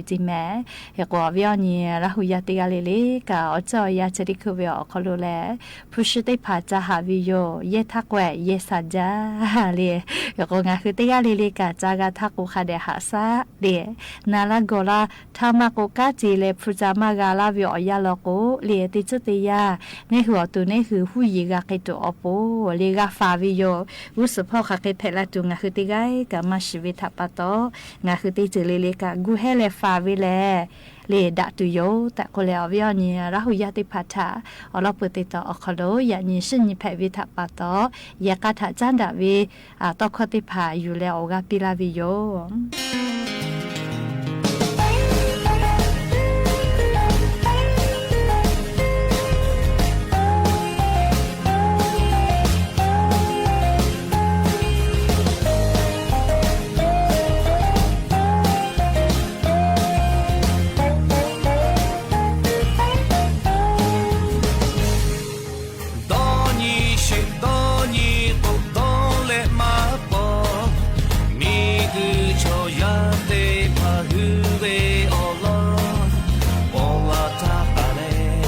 ceˇ mehˍ. Hk'e k'o awˬ viˉ awˬ nyi Laˇ hu yaˇ teˇ g'aˇ le le kaꞈ awˬ ceuˬ awˬ yanˇ chi teˇ hkui ve awˬ hk'aw lo lehˬ, hpu shi teˇ hpaˍ ca haꞈ ve yoˬ. Yehˇ htaˇ k'awehꞈ yehˇ shaˍ jaˇ le. Hk'e k'o ngaˬ hui teˇ g'aˇ le le kaꞈ ca g'a htaˇ k'o hk'a dehꞈ haꞈ shaˉ le. Na laˇ gawˬ laˇ htaˇ maˇ k'o kanˉ te leh hpu ca maˇ g'a laˇ ve awˬ yanˇ law k'o le, teˇ ceuˬ teˇ yanˇ neˇ hui awˬ to neˇ hui huˉ yiˍ g'a hk'e tuˬ awˬ pon le g'a faˍ ve yoˬ. G'uˇ suhˍ hpawˇ hk'aˬ hk'e hpehꞈ la tuˬ ngaˬ hui teˇ g'aˇ kaꞈ maˇ shiˍ ve htaꞈ pa taw, ngaˬ hui teˇ ceuˬ le le kaꞈ gu hehˇ leh faˍ ve lehˬ le daꞈ tuˬ yoˬ tehꞈ k'oˆ leh, awˬ viˉ awˬ nyi Laˇ hu yaˇ teˇ hpaˍ htaꞈ awˬ lawn peuˬ te taw awˬ hk'aw lo yaꞈ nyi shiˉ nyi hpehꞈ ve htaꞈ pa taw, yehˬ k'a htaꞈ caˉ daꞈ ve tawˇ hkawˇ teˇ hpaˍ yuˬ leh awˬ g'aˇ piˇ laˇ ve yoˬ. Dawˇ nyi sheˍ dawˇ nyi k'o dawˇ leh maˇ paw, miˬguiˬ chaw yaˇ teˇ hpaˍ hui ve awˬ lawn paw la htaˇ k'aˬ leh,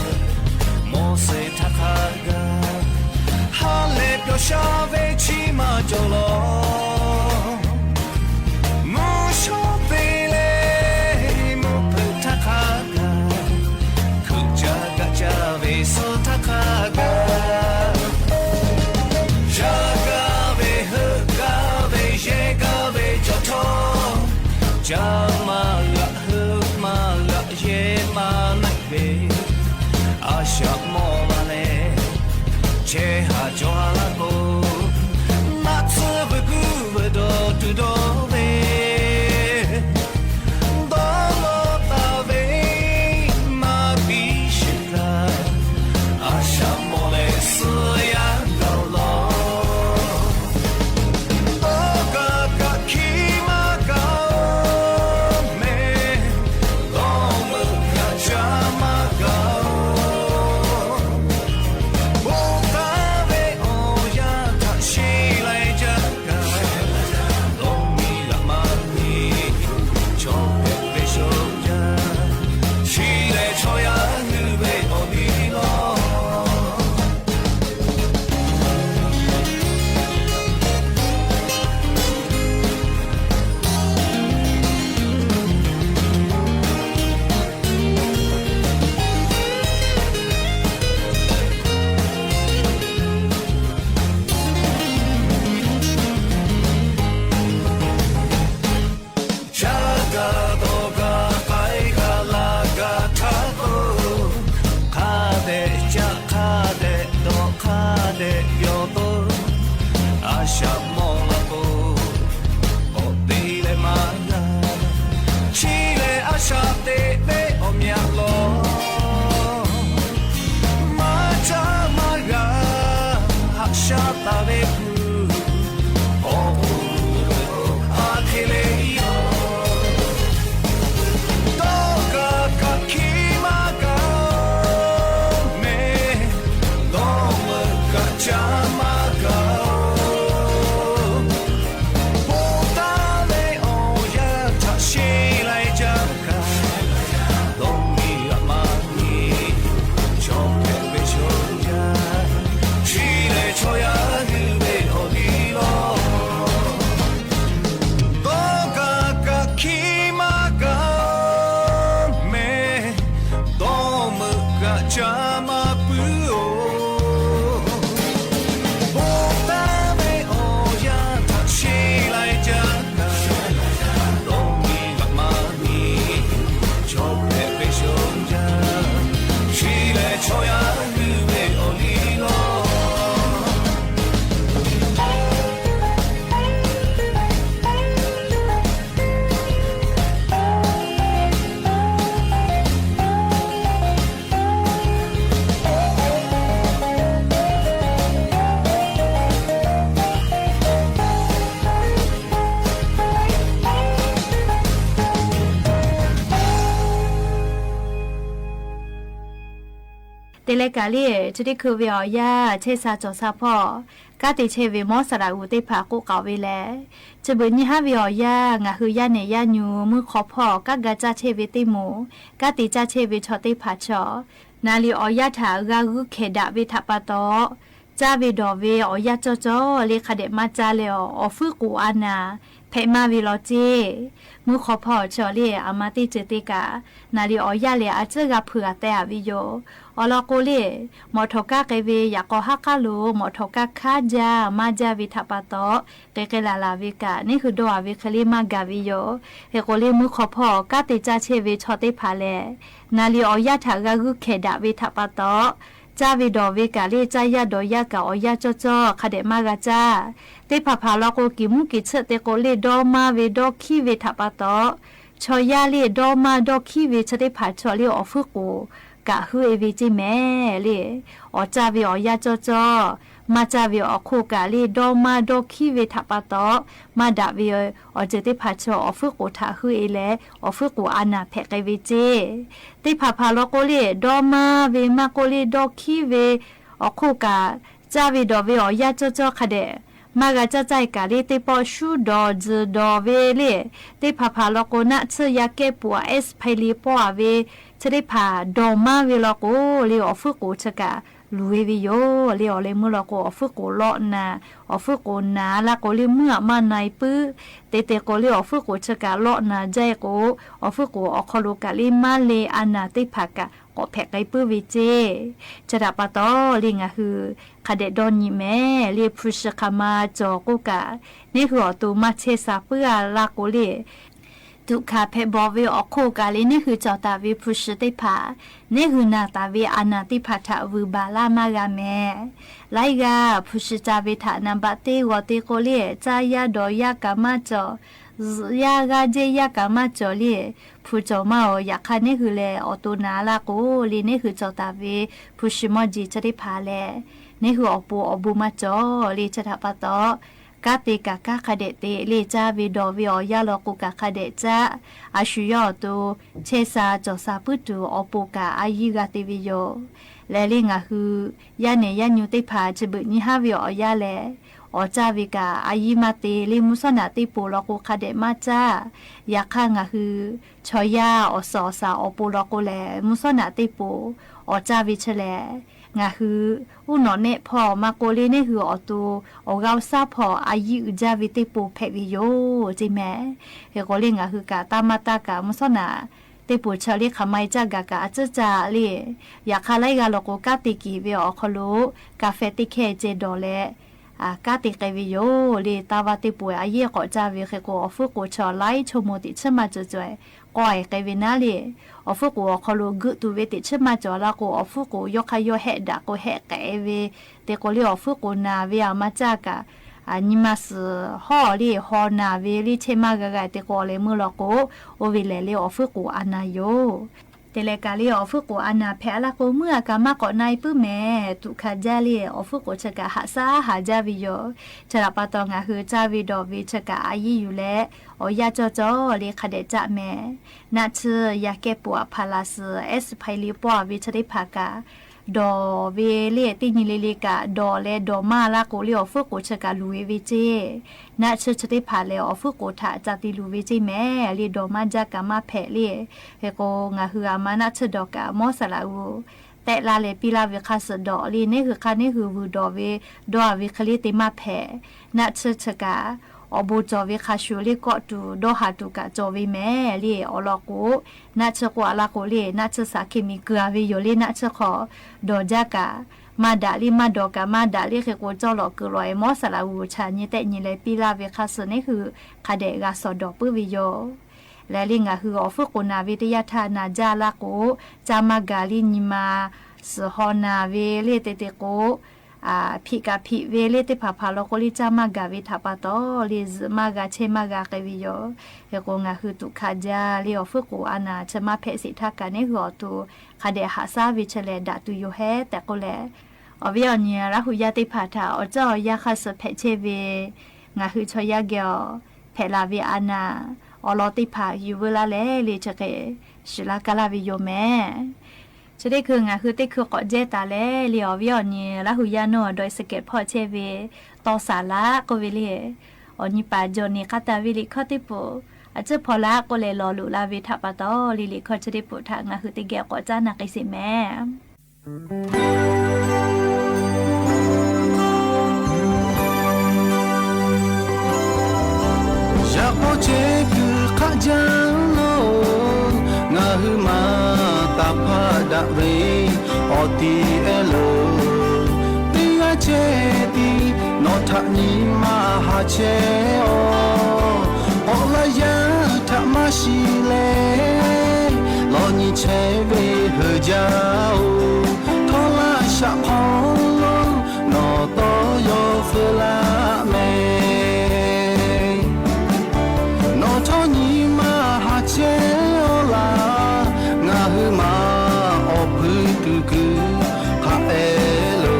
Moˉseˍ htaˇ hk'a gaˬ ha lehˬ pyawˬ sha ve chi maˇ cawˬ law. Mvuhˇ shawˉ te leh mvuhˇ hpeuꞈ htaˇ hk'a gaˬ, hkeuꞈ caˇ gaꞈ caˇ ve suh htaˇ hk'a gaˬ, yaˇ gaˇ ve heuˆ gaˇ ve yehˇ gaˇ ve cawˬ htawˇ, caˇ maˇ g'aꞈ heuˆ maˇ g'aꞈ yehˇ maˇ neˆ ve a shaꞈ mawˬ la leh, chehˇ haˍ cawˬ ha laˇ k'o, naˆ tsuhˇ vuiˬ guˇ vuiˬ dawˬ tuˬ dawˇ ve, dawˇ lawˇ taˍ ve maˇ piˇ sheˍ kaꞈ, a shaꞈ mawˬ leh suh yaˇ gaˬ law. Dawˇ gaˬ kaꞈ hkiˇ maˇ gaˬ-oˬ mehˍ, dawˇ meuꞈ kaꞈ caˇ maˇ gaˬ-oˬ. Bon taˍ ve awˬ yanˇ htaꞈ shiˍ leh jaˇ kaꞈ, dawˇ miˇ g'aꞈ maˇ miˇ chaw hpehꞈ ve shoˍ jaˇ, chi lehˬ chaw yaˇ hui ve awˬ liˇ lawˬ. Caˇ gaˇ dawˬ gaˇ k'ai gaˇ laˇ gaˇ htaˇ k'o, hk'a dehꞈ caˇ hk'a dehꞈ dawˬ hk'a dehꞈ yawˬ to, a shaꞈ mawˬ la k'o, k'awꞈ te leh maˇ g'a. Chi lehˬ a shaꞈ teꞈ ve awˬ myaꞈ lawˬ. Maˇ caˇ maˇ g'a haꞈ shaˉ taˍ ve kuˬ, awˬ kuˬ a hk'e le yoˬ. Dawˇ gaˬ kaꞈ hkiˇ maˇ gaˬ mehˍ, dawˇ meuꞈ kaꞈ caˇ maˇ gaˬ-oˬ. Bon taˍ ve awˬ yanˇ htaꞈ shiˍ leh jaˇ kaꞈ, dawˇ miˇ g'aꞈ maˇ miˇ chaw hpehꞈ ve shoˍ jaˇ, chi lehˬ chaw yaˇ hui ve Leh kaꞈ le, chi teˇ hkui ve awˬ yanˇ chehˇ sha cawˬ sha hpawˇ, kanˉ te chehˇ ve mawˇ saˍ laꞈ g'uˬ teˇ hpaˍ k'oˆ k'aoˍ ve lehˬ, chi beuꞈ nyi haˉ ve awˬ yanˇ ngaˬ hui yaˇ nehˬ yaˇ nyu mvuhˇ hk'aw hpawˇ kanˉ ga caˇ chehˇ ve teˇ moˍ, kanˉ te caˇ chehˇ ve chaw teˇ hpaˍ chaw, naˍ liꞈ awˬ yanˇ htaꞈ g'a g'uiˇ hkehˍ daꞈ ve htaꞈ pa taw, caˇ ve dawˬ ve awˬ yanˇ cawˇ cawˇ le hk'a dehꞈ maˇ caˇ leh, awˬ fuiˉ k'oˍ a naˍ hpehꞈ maˇ ve law ceˇ. Mvuhˇ hk'aw hpawˇ chaw le aˬ ma teˇ ceuˬ te kaꞈ, naˍ liꞈ awˬ yanˇ lehˬ a ciˉ g'a hpeuꞈ a teh a ve yoˬ. Awˬ lawn k'o le, mawꞈ htawˍ kaˇ k'ai ve yaꞈ k'aw haˉ k'aˉ lo mawꞈ htawˍ kaˇ hk'aˇ jaˇ maˇ jaˇ ve htaꞈ pa taw, k'e k'e laˬ laˬ ve kaꞈ neˇ hui dawˇ a ve hk'e le maˇ gaˬ ve yoˬ. Hk'e k'o le mvuhˇ hk'aw hpawˇ kanˉ te caˇ chehˇ ve chaw teˇ hpaˍ lehˬ, naˍ liꞈ awˬ yanˇ htaꞈ g'a g'uiˇ hkehˍ daꞈ ve htaꞈ pa taw, caˇ ve dawˬ ve kaꞈ le caˇ yaˇ dawˬ yaˇ kaꞈ awˬ yanˇ cawˇ cawˇ hk'a dehꞈ maˇ g'a caˇ. Teˇ hpaˍ hpaˍ law k'o, kiˬ mvuhˇ kiˬ tsuhˆ te k'o le dawˇ maˇ ve dawˇ hkiˉ ve htaꞈ pa taw, chaw yaˇ le dawˇ maˇ dawˇ hkiˉ ve chi teˇ hpaˍ chaw le awˬ fuiˉ k'oˍ kaꞈ heuˆ e ve ceˇ mehˍ le. Awˬ caˇ ve awˬ yanˇ cawˇ cawˇ, maˇ caˇ ve awˬ hk'oˆ kaꞈ le dawˇ maˇ dawˇ hkiˉ ve htaꞈ pa taw, maˇ daꞈ ve awˬ ceuˬ teˇ hpaˍ chaw awˬ fuiˉ k'oˍ htaꞈ heuˆ e leh, awˬ fuiˉ k'oˍ a naˍ hpehꞈ k'ai ve ceˇ. Teˇ hpaˍ hpaˍ law k'o le, dawˇ maˇ ve maˇ k'oˆ le dawˇ hkiˉ ve awˬ hk'oˆ kaꞈ, caˇ ve dawˬ ve awˬ yanˇ cawˇ cawˇ hk'a dehꞈ maˇ g'a caˇ caˇ e kaꞈ le, teˇ pawˆ shuˉ dawˬ tzuhˬ dawˬ ve le, teˇ hpaˍ hpaˍ law k'o naˆ tsuhˇ yaˇ kehˉ peuˬ a S Pilot pawˆ a ve chi teˇ hpaˍ dawˬ maˇ ve law k'o le, awˬ fuiˉ k'oˍ chi kaꞈ luˬ e ve yoˬ le. Awˬ leh meuˇ law k'o, awˬ fuiˉ k'oˍ lawˆ naˍ, awˬ fuiˉ k'oˍ naˍ laˇ k'o le meuˇ aꞈ maˇ na e puiˉ. Te te k'o le, awˬ fuiˉ k'oˍ chi kaꞈ lawˆ naˍ jaˇ e k'o, awˬ fuiˉ k'oˍ awˬ hk'aw lo kaꞈ le maˇ le a naˍ teˇ hpaˍ kaꞈ k'awꞈ hpehꞈ k'ai puiˉ ve ceˇ. Chi htaꞈ pa taw le, ngaˬ hui hk'a dehꞈ dawˇ nyi mehˍ le, hpu shi hk'aˬ ma cawˬ k'oˆ kaꞈ, neˇ hui awˬ to maˇ chehˇ sha puiˉ a laˇ k'o le, tuꞈ hkanˍ hpehꞈ bawˬ ve awˬ hk'oˆ kaꞈ le, neˇ hui cawˬ taˍ ve hpu shi teˇ hpaˍ, neˇ hui naˬ taˍ ve a naˍ teˇ hpaˍ htaꞈ vuiˬ baˬ laˇ maˇ g'a mehˍ. Laiˉ g'aˇ hpu shi ca ve htaꞈ naˍ baꞈ teˇ g'aw te k'o le, caˇ yaˇ dawˬ yaˇ kaꞈ maˇ cawˬ, zuhꞈ yaˇ g'aˇ jehˇ yaˇ kaꞈ maˇ cawˬ le, hpu cawˬ maˇ oˬ. Yaꞈ hk'aˇ neˇ hui lehˬ awˬ to naˍ laˇ k'o le, neˇ hui cawˬ taˍ ve hpu shi mawˇ jeˬ chi teˇ hpaˍ lehˬ, neˇ hui awˬ pon awˬ bon maˇ cawˬ le. Chi htaꞈ pa taw, kanˉ te kaꞈ kanˉ hk'a dehꞈ te le, caˇ ve dawˬ ve awˬ yanˇ law k'o kaꞈ hk'a dehꞈ caˇ. A shu yawˇ awˬ to chehˇ sha cawˬ sha puiˉ tuˬ awˬ pon kaꞈ a yiˇ g'a te ve yoˬ. Leh le ngaˬ hui yaˇ nehˬ yaˇ nyu teˇ hpaˍ chi beuꞈ nyi haˉ ve awˬ yanˇ lehˬ, awˬ caˇ ve kaꞈ a yiˇ maˇ te le, mvuhˇ shawˉ naꞈ teˇ poˬ law k'o hk'a dehꞈ maˇ caˇ. Yaꞈ hk'aˇ ngaˬ hui chaw yaˇ awˬ suhˍ awˬ shaˍ awˬ pon law k'o lehˬ, mvuhˇ shawˉ naꞈ teˇ poˬ awˬ caˇ ve chi lehˬ, ngaˬ hui uˉ nawꞈ nehˆ hpawˇ maˇ k'oˆ le, neˇ hui awˬ to awˬ g'aˇ awˬ shaˉ hpawˇ a yiˇ uiˍ jaˇ ve teˇ poˬ hpehꞈ ve yoˬ ceˇ mehˍ. Hk'e k'o le ngaˬ hui kaꞈ taˇ maˇ taˇ kaꞈ mvuhˇ shawˉ naꞈ teˇ poˬ chi le hk'aˬ ma e caˇ gaˬ kaꞈ a tcuhˉ caˇ le. Yaꞈ hk'aˇ laiˉ g'aˇ law k'o kanˉ te keˍ ve awˬ hk'aw lo ka feh teˇ hkehˇ ceh dawˬ leh kanˉ te k'ai ve yoˬ le. Taˇ vaˇ teˇ poˬ a yiˇ k'awꞈ caˇ ve hk'e k'o, awˬ fuiˉ k'oˍ chi laiˉ chaw moˍ teꞈ chiˉ maˇ cawˬ cawˬ k'awꞈ e k'ai ve naˉ le. Awˬ fuiˉ k'oˍ awˬ hk'aw lo geuꞈ tuˬ ve teꞈ chiˉ maˇ cawˬ laˇ k'o, awˬ fuiˉ k'oˍ yawˇ hk'aˇ yawˇ hehˆ daꞈ k'o hehˆ k'ai ve. Te k'o le awˬ fuiˉ k'oˍ naˍ ve aˬ ma caˇ kaꞈ, nyi ma suhˍ hawˉ le haw naˍ ve le chehˇ maˇ g'a g'a. Te k'o awˬ leh meuˇ law k'o, oˇ ve lehˬ le awˬ fuiˉ k'oˍ a naˍ yoˬ. Te leh kaꞈ le awˬ fuiˉ k'oˍ a naˍ hpehꞈ a laˇ k'o, meuˇ a kaꞈ maˇ k'awꞈ na e puiˉ mehˍ. Tuꞈ hkanˍ jaˇ le awˬ fuiˉ k'oˍ chi kaꞈ haꞈ shaˉ haˍ jaˇ ve yoˬ. Chi htaꞈ pa taw ngaˬ hui caˇ ve dawˬ ve chi kaꞈ a yiˇ yuˬ leh awˬ yanˇ cawˇ cawˇ le hk'a dehꞈ caˇ mehˍ. Naˆ tsuhˇ yaˇ kehˉ peuˬ a hpaˍ laˬ suhˍ S Pilot pawˆ a ve chi teˇ hpaˍ kaꞈ dawˬ ve le, teˇ nyi le le kaꞈ dawˬ leh dawˬ maˇ laˇ k'o le awˬ fuiˉ k'oˍ chi kaꞈ luˬ e ve ceˇ. Naˆ tsuhˇ chi teˇ hpaˍ lehˬ awˬ fuiˉ k'oˍ htaꞈ ca te luˬ ve ceˇ mehˍ le, dawˬ maˇ jaˇ kaꞈ maˇ hpehꞈ le. Hk'e k'o ngaˬ hui aˬ ma naˆ tsuhˇ dawˬ kaꞈ mawˇ saˍ laꞈ g'uˬ tehˆ laˇ leh piˇ laˇ ve hk'a suhˍ dawˬ le, neˇ hui hk'aˇ neˇ hui vuiˬ dawˬ ve dawˇ a ve hk'e le te maˇ hpehꞈ. Naˆ tsuhˇ chi kaꞈ awˬ bon cawˬ ve hk'a shuˍ le kawˆ tuˬ dawˇ haˍ tuˬ kaꞈ cawˬ ve mehˍ le. Awˬ lawn k'o, naˆ tsuhˇ k'oˆ a laˇ k'o le, naˆ tsuhˇ shaˍ hkiˇ miˬ keu a ve yoˬ le. Naˆ tsuhˇ hk'aw dawˬ jaˇ kaꞈ maˇ daꞈ le, maˇ dawˬ kaꞈ maˇ daꞈ le. Hk'e k'o cawˇ lawꞈ keu lawꞈ e mawˇ saˍ laꞈ g'uˬ chaꞈ nyi tehˆ nyi leh piˇ laˇ ve hk'a suhˍ neˇ hui hk'a dehꞈ g'a shawˍ dawˬ puiˉ ve yoˬ. Leh le ngaˬ hui awˬ fuiˉ k'oˍ naˍ ve teˇ yanˇ htaˇ naˍ jaˇ laˇ k'o, caˇ maˇ gaˬ le, nyi ma suhˍ haw naˍ ve le te te k'o, hpiꞈ kaꞈ hpiꞈ ve le teˇ hpaˍ hpaˍ law k'o le caˇ maˇ gaˬ ve htaꞈ pa taw le zuhꞈ maˇ g'a chehˇ maˇ g'a k'ai ve yoˬ. Hk'e k'o ngaˬ hui tuꞈ hkanˍ jaˇ le awˬ fuiˉ k'oˍ a naˍ chi maˇ hpehꞈ sheˍ htaˇ kaꞈ neˇ hui awˬ to hk'a dehꞈ haꞈ shaˉ ve chi lehˬ daꞈ tuˬ yoˬ hehˉ tehꞈ k'oˆ leh, awˬ viˉ awˬ nyi Laˇ huˍ yaˇ teˇ hpaˍ htaꞈ awˬ ceuˬ awˬ yanˇ hk'a suh hpehꞈ chehˇ ve ngaˬ hui chaw yaˇ geh awˬ hpehꞈ la ve a naˍ awˬ lawn teˇ hpaˍ yuˬ veu laˇ leh le chi hk'e shiˍ laˇ kaˇ laˇ ve yoˬ mehˍ. Chi teˇ hkui ngaˬ hui teˇ hkui k'awꞈ jehˇ taˍ leh le, awˬ viˉ awˬ nyi Laˇ huˍ yaˇ nawˬ dawˇ suh kehˬ hpawˇ chehˇ ve tawˇ saˍ laꞈ k'oˆ ve le. Awˬ nyi paˍ jawˬ neˬ k'aˇ taˍ ve liꞈ hkawˇ teˇ poꞈ a ciˉ hpaw laꞈ k'oˆ leh lawˬ loꞈ la ve htaꞈ pa taw le, liꞈ hkawˇ chi teˇ poꞈ htaꞈ ngaˬ hui teˇ geh k'awꞈ caˉ na k'ai sheˍ mehˍ. Yaꞈ k'aw chehˇ kuiˬ hk'aˆ jaˇ lo, ngaˬ hui maˇ taˍ hpaˇ daꞈ ve awˬ ti ehˉ lo, teˇ g'aˇ chehˇ tiˉ nawˬ htaꞈ nyi ma haˍ chehˇ-oˬ. K'awꞈ laˇ yaˇ htaꞈ maˇ shiˍ leh, lawˬ nyi chehˇ ve heuˬ jaˇ-oˬ. Htawˇ laˇ shaꞈ hk'aw lo nawˬ tawˇ yaw feu laˇ mehˍ. Nawˬ htawˇ nyi ma haˍ chehˇ-oˬ laˬ, ngaˬ hui maˇ awˬ hpui tuˬ kuiˬ hk'aˬ hk'e lo.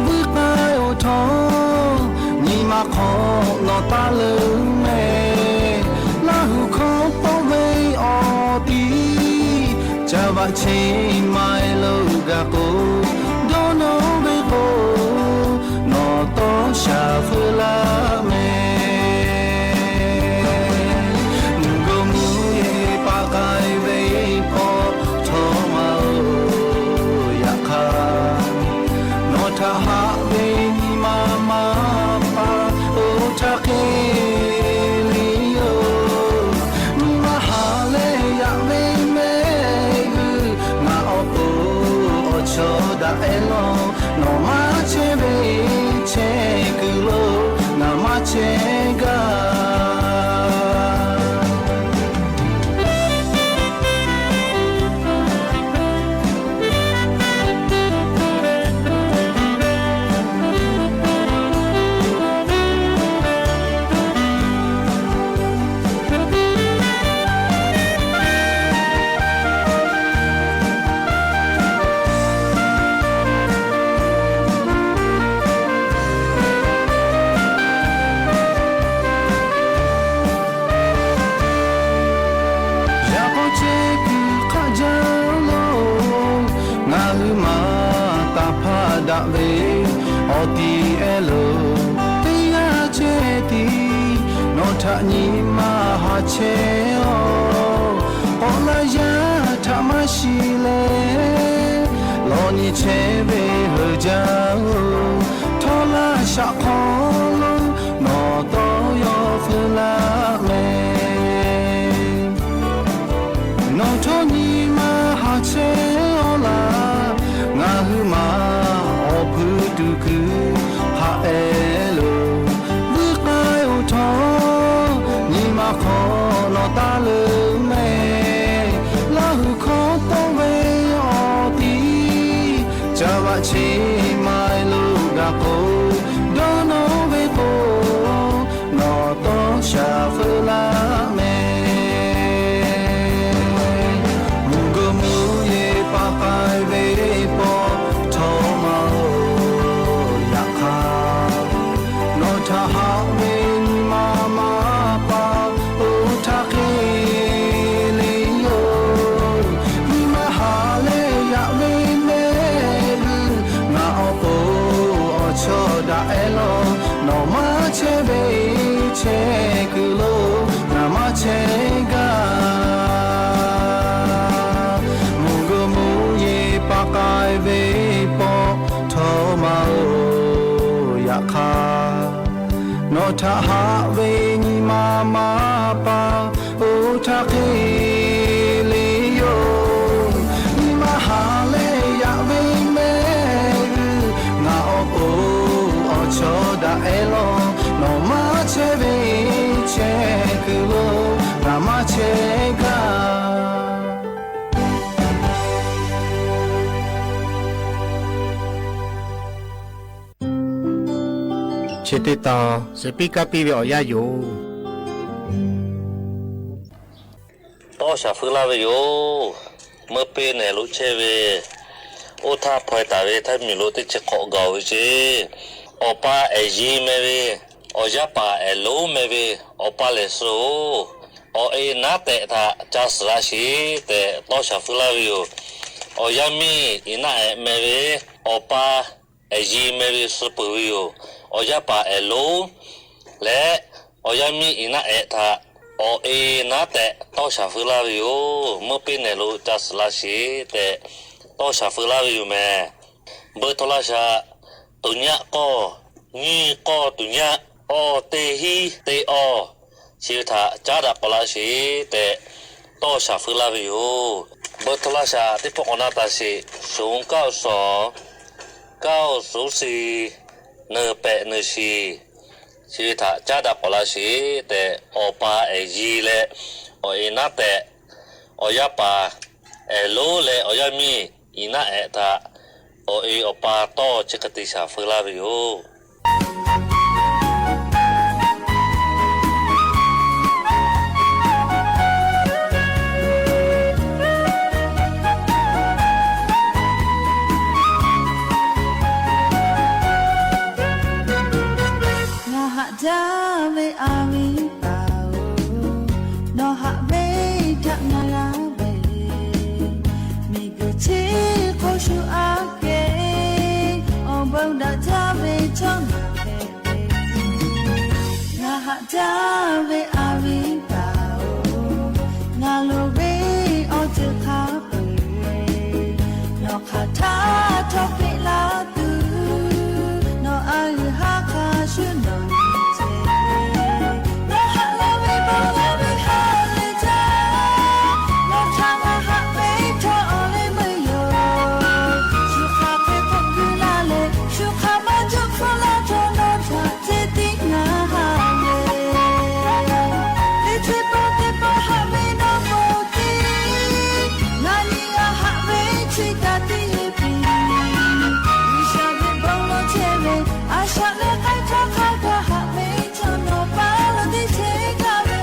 Vuiˇ k'ai-oˬ htawˇ, nyi ma hk'aw nawˬ taˇ leuˉ mehˍ. Laˇ huˍ hkawˇ tawˆ ve awˬ tiˉ, caˇ vaꞈ cheˇ ma-e lo gaˬ k'o, dawˇ nawˇ ve k'o, nawˬ tawˇ shaˍ feu laˇ mehˍ. Mvuhˇ gawˇ mvuhˇ yeˬ paˍ k'ai ve pawˆ htawˇ maˇ-oˬ, yaꞈ hk'aˇ nawˬ htaꞈ haꞈ ve nyi ma maˇ pa, oˇ htaˇ hk'e le yoˬ. Nyi ma haˍ leh yaꞈ ve mehˆ g'uˇ, ngaˬ awˬ pon awˬ chawˇ daꞈ ehˉ lawˬ. Nawˬ maˇ chehˇ ve chehˇ kuiˬ lo, ngaˬ maˇ chehˇ gaˇ. Yaꞈ k'aw chehˇ kuiˬ hk'aˆ jaˇ lo, ngaˬ hui maˇ taˍ hpaˇ daꞈ ve awˬ ti ehˉ lo, teˇ g'aˇ chehˇ tiˉ nawˬ htaꞈ nyi ma haˍ chehˇ-oˬ. K'awꞈ laˇ yaˇ htaꞈ maˇ shiˍ leh, lawˬ nyi chehˇ ve heuˬ jaˇ-oˬ. Htawˇ laˇ shaꞈ hk'aw lo nawˬ tawˇ yaw feu laˇ mehˍ. Nawˬ htawˇ nyi ma haˍ chehˇ-oˬ laˬ, ngaˬ hui maˇ awˬ hpui tuˬ kuiˬ hk'aˬ hk'e lo. Vuiˇ k'ai-oˬ htawˇ, nyi ma hk'aw nawˬ taˇ leuˉ mehˍ. Laˇ huˍ hkawˇ tawˆ ve awˬ tiˉ, caˇ vaꞈ cheˇ ma-e lo gaˬ k'o, dawˇ nawˇ ve k'o, nawˬ tawˇ shaˍ feu laˇ mehˍ. Mvuhˇ gawˇ mvuhˇ yeˬ paˍ k'ai ve pawˆ htawˇ maˇ-oˬ, yaꞈ hk'aˇ nawˬ htaꞈ haꞈ ve nyi ma maˇ pa, oˇ htaˇ hk'e le yoˬ. Nyi ma haˍ leh yaꞈ ve mehˆ g'uˇ, ngaˬ awˬ pon awˬ chawˇ daꞈ ehˉ lawˬ. Nawˬ maˇ chehˇ ve chehˇ kuiˬ lo, ngaˬ maˇ chehˇ gaˇ. Mvuhˇ gawˇ mvuhˇ yeˬ paˍ k'ai ve pawˆ htawˇ maˇ-oˬ, yaꞈ hk'aˇ nawˬ htaꞈ haꞈ ve nyi ma maˇ pa, oˇ htaˇ hk'e le yoˬ. Nyi ma haˍ leh yaꞈ ve mehˆ g'uˇ, ngaˬ awˬ pon awˬ chawˇ daꞈ ehˉ lawˬ. Nawˬ maˇ chehˇ ve chehˇ kuiˬ lo, ngaˬ maˇ chehˇ gaˇ. Chi teˇ tawn suhˍ piˇ kaˇ piˇ ve awˬ yanˇ yoˬ. Tawˇ shaˍ feu laˇ ve yoˬ. Meuˇ peˇ nehˬ lo chehˇ ve, oˇ htaˇ hpaw-e taˍ ve htaˇ miˬ lo teˇ chi hk'awꞈ gaˬ-oˬ ve ceˇ. Awˬ pa ehˬ yiˇ meh ve, awˬ yaˇ paˍ ehˬ lonˉ meh ve, awˬ pa lehˬ suh-oˬ, awˬ e naˉ tehꞈ htaꞈ ca suhˍ la sheˍ tehꞈ tawˇ shaˍ feu laˇ ve yoˬ. Awˬ yaˇ miˇ iˍ naˆ ehˍ meh ve awˬ pa ehˍ yi meh ve suh peuˬ ve yoˬ. Awˬ yaˇ paˍ ehˍ lonˉ leh awˬ yaˇ miˇ iˍ naˆ ehˍ htaꞈ awˬ e naˉ tehꞈ tawˇ shaˍ feu laˇ ve yoˬ. Meuˇ pehnˇ nehˬ lo ca suhˍ laˇ sheˍ tehꞈ tawˇ shaˍ feu laˇ ve yoˬ meh. Beu htaw laˇ shaˍ, tuˍ nyaˆ k'awˇ, nyiˇ k'awˇ tuˍ nyaˆ, awˇ teˇ hinˉ teˇ awˇ, chi ve htaꞈ caˉ daꞈ k'awꞈ laˇ sheˍ tehꞈ tawˇ shaˍ feu laˇ ve yoˬ. Beu htaw laˇ shaˍ teˇ pawˆ k'awꞈ na taˍ sheˍ, ศูนย์ เก้า สอง เก้า ศูนย์ สี่ หนึ่ง แปด หนึ่ง สี่ chi ve htaꞈ caˉ daꞈ k'awꞈ laˇ sheˍ tehꞈ awˬ pa ehˍ yi leh awˬ e naˉ tehꞈ, awˬ yaˇ paˍ ehˍ lonˉ leh awˬ yaˇ miˇ iˍ naˆ ehˍ htaꞈ awˬ e awˬ pa tawˇ chi hk'e te shaˍ feu laˇ ve yoˬ. Ngaˬ haꞈ jaˇ ve a viˉ paˍ-oˬ, nawˬ haꞈ ve htaꞈ ngaˬ g'a ve, miˬguiˬ chi hk'oˆ shu aꞈ kehˬ, awˬ bon daꞈ jaˇ ve chaw ngaˬ hpehꞈ ve. Ngaˬ haꞈ jaˇ ve a viˉ paˍ-oˬ, ngaˬ loˍ ve awˬ ceuˬ hk'a peu-eˬ, nawˬ hk'aˬ htaˇ htawˇ peꞈ la tuˬ, nawˬ a g'uiˬ haˉ hk'a shuˍ nawˬ nyi ce. Nawˬ haꞈ la ve bon la ve haꞈ leh jaˇ, nawˬ htaꞈ ngaˬ haꞈ ve htawˇ awˬ leh meuˇ yoˬ. Shu hk'aˬ hk'e k'oˆ kuiˬ la leh, shu hk'aˬ maˇ juˆ hpfuhˇ la htawˇ nawˬ htaꞈ ce tiˉ ngaˬ haꞈ ve. Teˇ ceuˬ pawˆ teˇ pawˆ haꞈ ve nawˬ k'oˆ tiˉ, ngaˬ nyi g'a haꞈ ve chi kaꞈ teˇ yehˬ piˇ. G'uiˬsha ve bon lawˬ chehˇ ve, a shaꞈ leh k'ai htaˇ hk'a gaˬ haꞈ ve chaw nawˬ pa lo teˇ chehˇ gaˇ ve.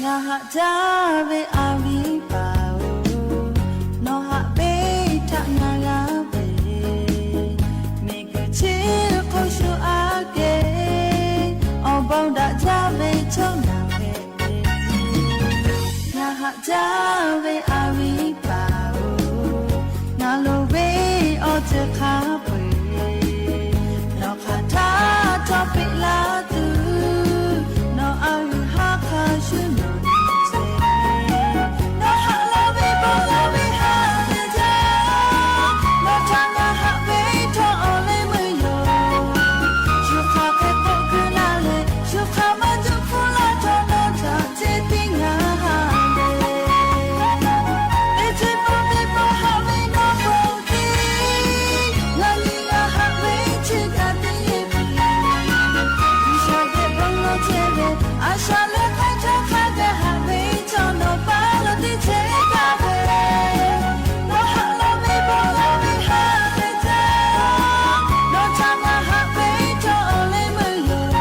Ngaˬ haꞈ jaˇ ve a viˉ paˍ-oˬ, nawˬ haꞈ ve htaꞈ ngaˬ g'a ve, miˬguiˬ chi hk'oˆ shu aꞈ kehˬ, awˬ bon daꞈ jaˇ ve chaw ngaˬ hpehꞈ ve. Ngaˬ haꞈ jaˇ ve a viˉ paˍ-oˬ, ngaˬ loˍ ve awˬ ceuˬ hk'a peu-eˬ, nawˬ hk'aˬ htaˇ htawˇ peꞈ la tuˬ, nawˬ a g'uiˬ haˉ hk'a shuˍ nawˬ nyi ce. Nawˬ haꞈ la ve bon la ve haꞈ leh jaˇ, nawˬ htaꞈ ngaˬ haꞈ ve htawˇ awˬ leh meuˇ yoˬ. Shu hk'aˬ hk'e k'oˆ kuiˬ la leh, shu hk'aˬ maˇ juˆ hpfuhˇ la htawˇ nawˬ htaꞈ ce tiˉ ngaˬ haꞈ ve. Teˇ ceuˬ pawˆ teˇ pawˆ haꞈ ve nawˬ k'oˆ tiˉ, ngaˬ nyi g'a haꞈ ve chi kaꞈ teˇ yehˬ piˇ. G'uiˬsha ve bon lawˬ chehˇ ve, a shaꞈ leh k'ai htaˇ hk'a gaˬ haꞈ ve chaw nawˬ pa lo teˇ chehˇ gaˇ ve. Nawˬ haꞈ la ve bon la ve haꞈ leh jaˇ, nawˬ htaꞈ ngaˬ haꞈ ve htawˇ awˬ leh meuˇ yoˬ.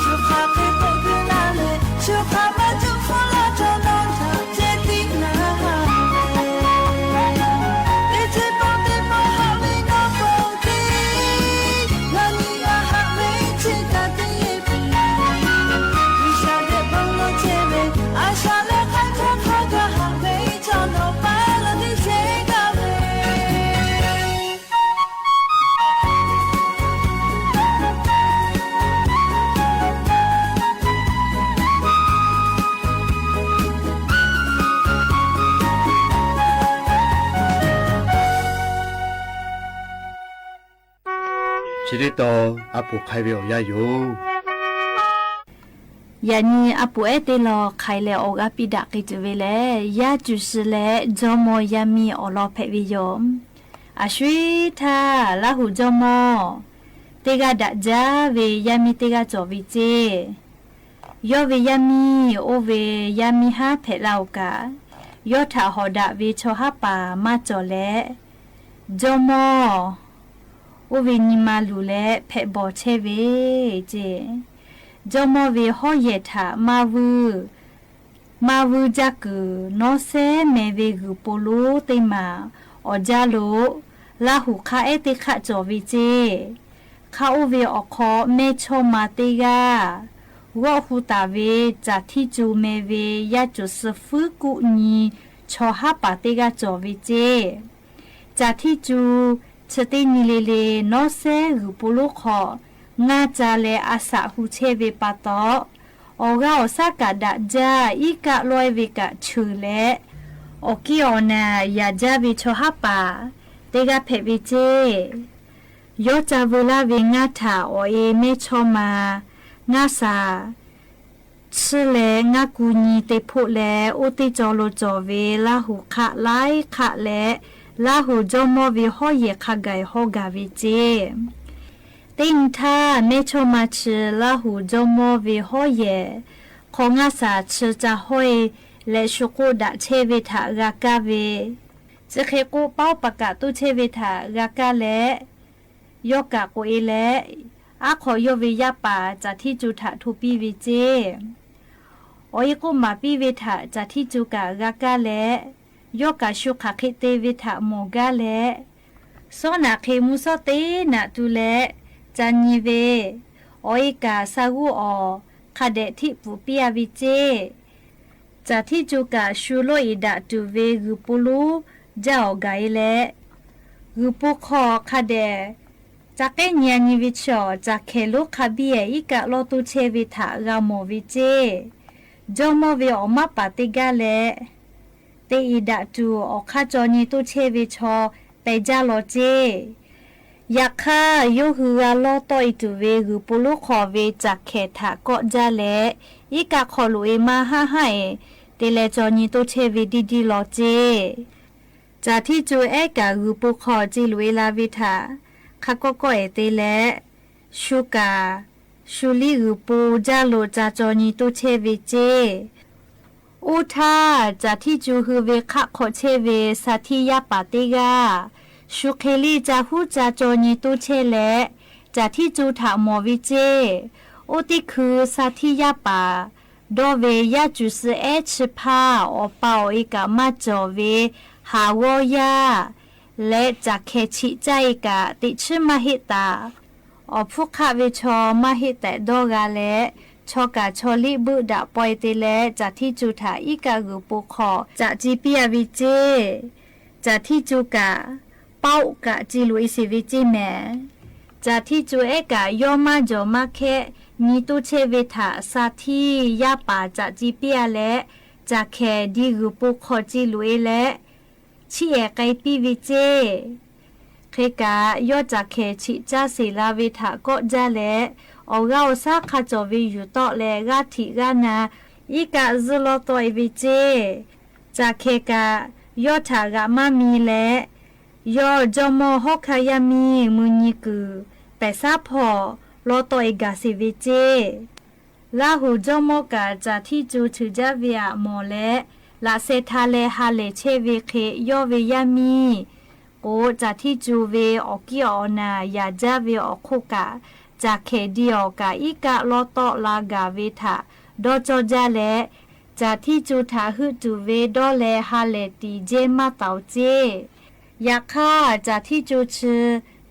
Shu hk'aˬ hk'e k'oˆ kuiˬ la leh, shu hk'aˬ maˇ juˆ hpfuhˇ la htawˇ nawˬ htaꞈ ce tiˉ ngaˬ haꞈ ve. Teˇ ceuˬ pawˆ teˇ pawˆ haꞈ ve nawˬ k'oˆ tiˉ, ngaˬ nyi g'a haꞈ ve chi kaꞈ teˇ yehˬ piˇ. G'uiˬsha ve bon lawˬ chehˇ ve, a shaꞈ leh k'ai htaˇ hk'a gaˬ haꞈ ve chaw nawˬ pa lo teˇ chehˇ gaˇ ve. Chi teˇ tawn a poˍ hk'ai ve awˬ yanˇ yoˬ. Yaꞈ nyi a poˍ ehˉ teˇ lawn hk'ai leh awˬ g'aˇ piˇ daꞈ k'ai tuˬ ve lehˬ, yaˇ cuˬ shiˍ leh jawˇmawˇ yaˇ miˇ awˬ lawn hpehꞈ ve yoˬ. A shu-eˬ htaˇ Laˇ huˍ jawˇmawˇ teˇ g'aˇ daꞈ jaˇ ve yaˇ miˇ teˇ g'aˇ cawˬ ve ceˇ. Yawˇ ve yaˇ miˇ oˇ ve yaˇ miˇ haˉ hpehꞈ la-oˬ kaꞈ, yawˇ htaꞈ hawˍ daꞈ ve chaw haˉ paˍ maˇ cawˬ leh, jawˇmawˇ oˇ ve nyi ma luˬ leh hpehꞈ bawˬ chehˇ ve ceˇ. Jawˇmawˇ ve hawˉ yehˬ htaꞈ maˇ vuiˇ, maˇ vuiˇ jaˇ kuiˬ, Nawˉsehˉ meh ve g'uiˬ po lonˉ teˇ maˬ awˬ jaˇ lo Laˇ huˍ hk'aˆ ehˉ teˇ hk'aˆ cawˬ ve ceˇ. Hk'aˆ oˇ ve awˬ hk'aw mehˇchawˇma teˇ g'aˇ, g'awˆ hu taˍ ve Caˬ Htiˇ Cu meh ve yaˇ cuˬ suh fuiˉ kuˆ nyi chaw haˉ paˍ teˇ g'aˇ cawˬ ve ceˇ. Caˬ Htiˇ Cu chi teˇ nyi le le Nawˉsehˉ g'uiˬ po lonˉ hk'aw ngaˇ ca leh a shaꞈ hu chehˇ ve pa taw, awˬ g'aˇ awˬ shaˉ kaꞈ daꞈ jaˇ, iˉ kaˆ lawehˇ ve kaꞈ cheuˬ leh, awˬ kiˇ awˬ naˬ yaꞈ jaˇ ve chaw haˉ paˍ teˇ g'aˇ hpehꞈ ve ceˇ. Yawˇ ca veu laˇ ve ngaˇ htaꞈ awˬ e mehˇchawˇma ngaˇ shaˍ chiˇ leh ngaˇ ku nyi te hpoˆ leh, oˇ teˇ caw lo cawˬ ve Laˇ huˍ hk'aˆ laiˉ hk'aˆ leh Laˇ huˍ jawˇmawˇ ve hawˉ yehˬ hk'a gaˬ hawˉ gaˬ ve ceˇ. Teˇ nyi htaˇ, mehˇchawˇma chi Laˇ huˍ jawˇmawˇ ve hawˉ yehˬ hk'aw ngaˇ shaˍ chi ca hawˉ e leh shu k'oˆ daꞈ chehˇ ve htaꞈ g'a kaˇ ve, chi hk'e k'oˆ paoˉ paˍ kaꞈ toˇ chehˇ ve htaꞈ g'a kaˇ leh, yawˇ kaꞈ k'oꞈ e leh, aˉ hk'aw yawˇ ve yaˇ paˍ Caˬ Htiˇ Cu htaꞈ hto piˇ ve ceˇ. Awˬ e k'oˆ maˍ piˇ ve htaꞈ Caˬ Htiˇ Cu kaꞈ g'a kaˇ leh, yawˇ kaꞈ shu hk'aˬ hk'e te ve htaꞈ mawˬ gaˇ leh, sawˉ naꞈ hk'e mvuhˇ sawˉ teˇ naꞈ tu leh ca nyi ve, awˬ e kaꞈ sa g'uˇ awˬ hk'a dehꞈ htiˆ pfuhˍ piˇ a ve ceˇ. Caˬ Htiˇ Cu kaꞈ shu loˇ iˍ daꞈ tuˬ ve g'uiˬ po lonˉ jaˇ awˬ gaˬ e leh, g'uiˬ po hk'aw hk'a dehꞈ ca k'ehˉ nyi a nyi ve chi awˬ Caˬ Hkehˍ lonˉ hk'a biˇ ehˍ iˉ kaˆ lawˇ toˇ chehˇ ve htaꞈ g'a mawˬ ve ceˇ. Jawˇmawˇ ve awˬ maˇ paˍ teˇ gaˇ leh, te iˍ daꞈ tuˬ awˬ hk'aˇ caw nyi toˇ chehˇ ve chaw peh jaˇ law ceˇ. Yaꞈ hk'aˇ, yawˇ hui g'a lawˇ tawˆ e tuˬ ve g'uiˬ po lonˉ hk'aw ve Caˬ Hkehˍ htaꞈ kawˆ jaˇ leh, iˉ kaˆ hk'aw loꞈ e maˇ haˆ haˆ e te leh caw nyi toˇ chehˇ ve diˇ diˇ law ceˇ. Caˬ Htiˇ Cu ehˉ kaꞈ g'uiˬ po hk'aw ce loꞈ e la ve htaꞈ hk'a kawˆ kawˆ e te leh, shu kaꞈ shu liˇ g'uiˬ po jaˇ lo ca caw nyi toˇ chehˇ ve ceˇ. Oˇ htaˇ, Caˬ Htiˇ Cu hui ve hk'aˆ hk'aw chehˇ ve Sa Htiˇ yaˇ paˍ teˇ g'aˇ, shu hk'e liˇ ca huˉ ca caw nyi toˇ chehˇ leh, Caˬ Htiˇ Cu htaꞈ mawˬ ve ceˇ. Oˇ teˇ hkui Sa Htiˇ yaˇ paˍ dawˇ ve yaˇ cuˬ suh ehˉ chi hpaˇ awˬ pa awˬ e kaꞈ maˇ cawˬ ve haˍ g'awˇ yaˇ leh Caˬ Hkehˍ chiꞈ caˇ e kaꞈ teꞈ chiˉ maˇ heˆ taˍ. Awˬ hpfuhˇ hk'aˆ ve chaw maˇ heˆ tehꞈ dawˇ g'a leh, chaw kaꞈ chaw liˇ buˆ daꞈ pawehˇ te leh Caˬ Htiˇ Cu htaꞈ iˉ kaˆ g'uiˬ po hk'aw caꞈ ci piˇ a ve ceˇ. Caˬ Htiˇ Cu kaꞈ paoˆ kaꞈ ce loꞈ e sheˍ ve ceˇ mehˍ. Caˬ Htiˇ Cu ehˉ kaꞈ yawˇ maˇ jawˬ maˇ hkehˆ nyi toˇ chehˇ ve htaꞈ Sa Htiˇ yaˇ paˍ caꞈ ci piˇ a leh, Caˬ Hkehˍ di g'uiˬ po hk'aw ce loꞈ e leh, chiˇ ehˍ k'ai piˇ ve ceˇ. Hk'e kaꞈ, yawˇ Caˬ Hkehˍ chiꞈ caˇ sheˍ la ve htaꞈ kawˆ jaˇ leh, awˬ g'aˇ awˬ shaˉ hk'a cawˬ ve yuˬ tawˆ leh g'aˇ htiꞈ g'aˇ na iˉ kaˆ zuhˇ lawˇ tawˆ e ve ceˇ. Caˬ Hkehˍ kaꞈ yawˇ htaꞈ g'aꞈ maˇ mi leh, yawˇ jawˇmawˇ hawˉ hkanˇ yaˇ miˇ mui nyi kuiˬ pehˬ shaˉ hpawˇ lawˇ tawˆ e gaˬ sheˍ ve ceˇ. Laˇ huˍ jawˇmawˇ kaꞈ Caˬ Htiˇ Cu cheuˬ jaˇ ve aꞈ mawˬ leh, laꞈ sheh hta leh ha lehˬ chehˇ ve hk'e, yawˇ ve yaˇ miˇ k'o, Caˬ Htiˇ Cu ve awˬ kiˇ awˬ naˬ yaꞈ jaˇ ve awˬ hk'oˆ kaꞈ, Caˬ Hkehˍ di awˬ kaꞈ iˉ kaˆ lawˇ tawˆ la gaˬ ve htaꞈ dawˇ cawˇ jaˇ leh, Caˬ Htiˇ Cu htaꞈ heuˆ tuˬ ve dawˇ leh ha lehˬ tiˍ jehˇ maˇ taˍ-oˬ ceˇ. Yaꞈ hk'aˇ, Caˬ Htiˇ Cu chi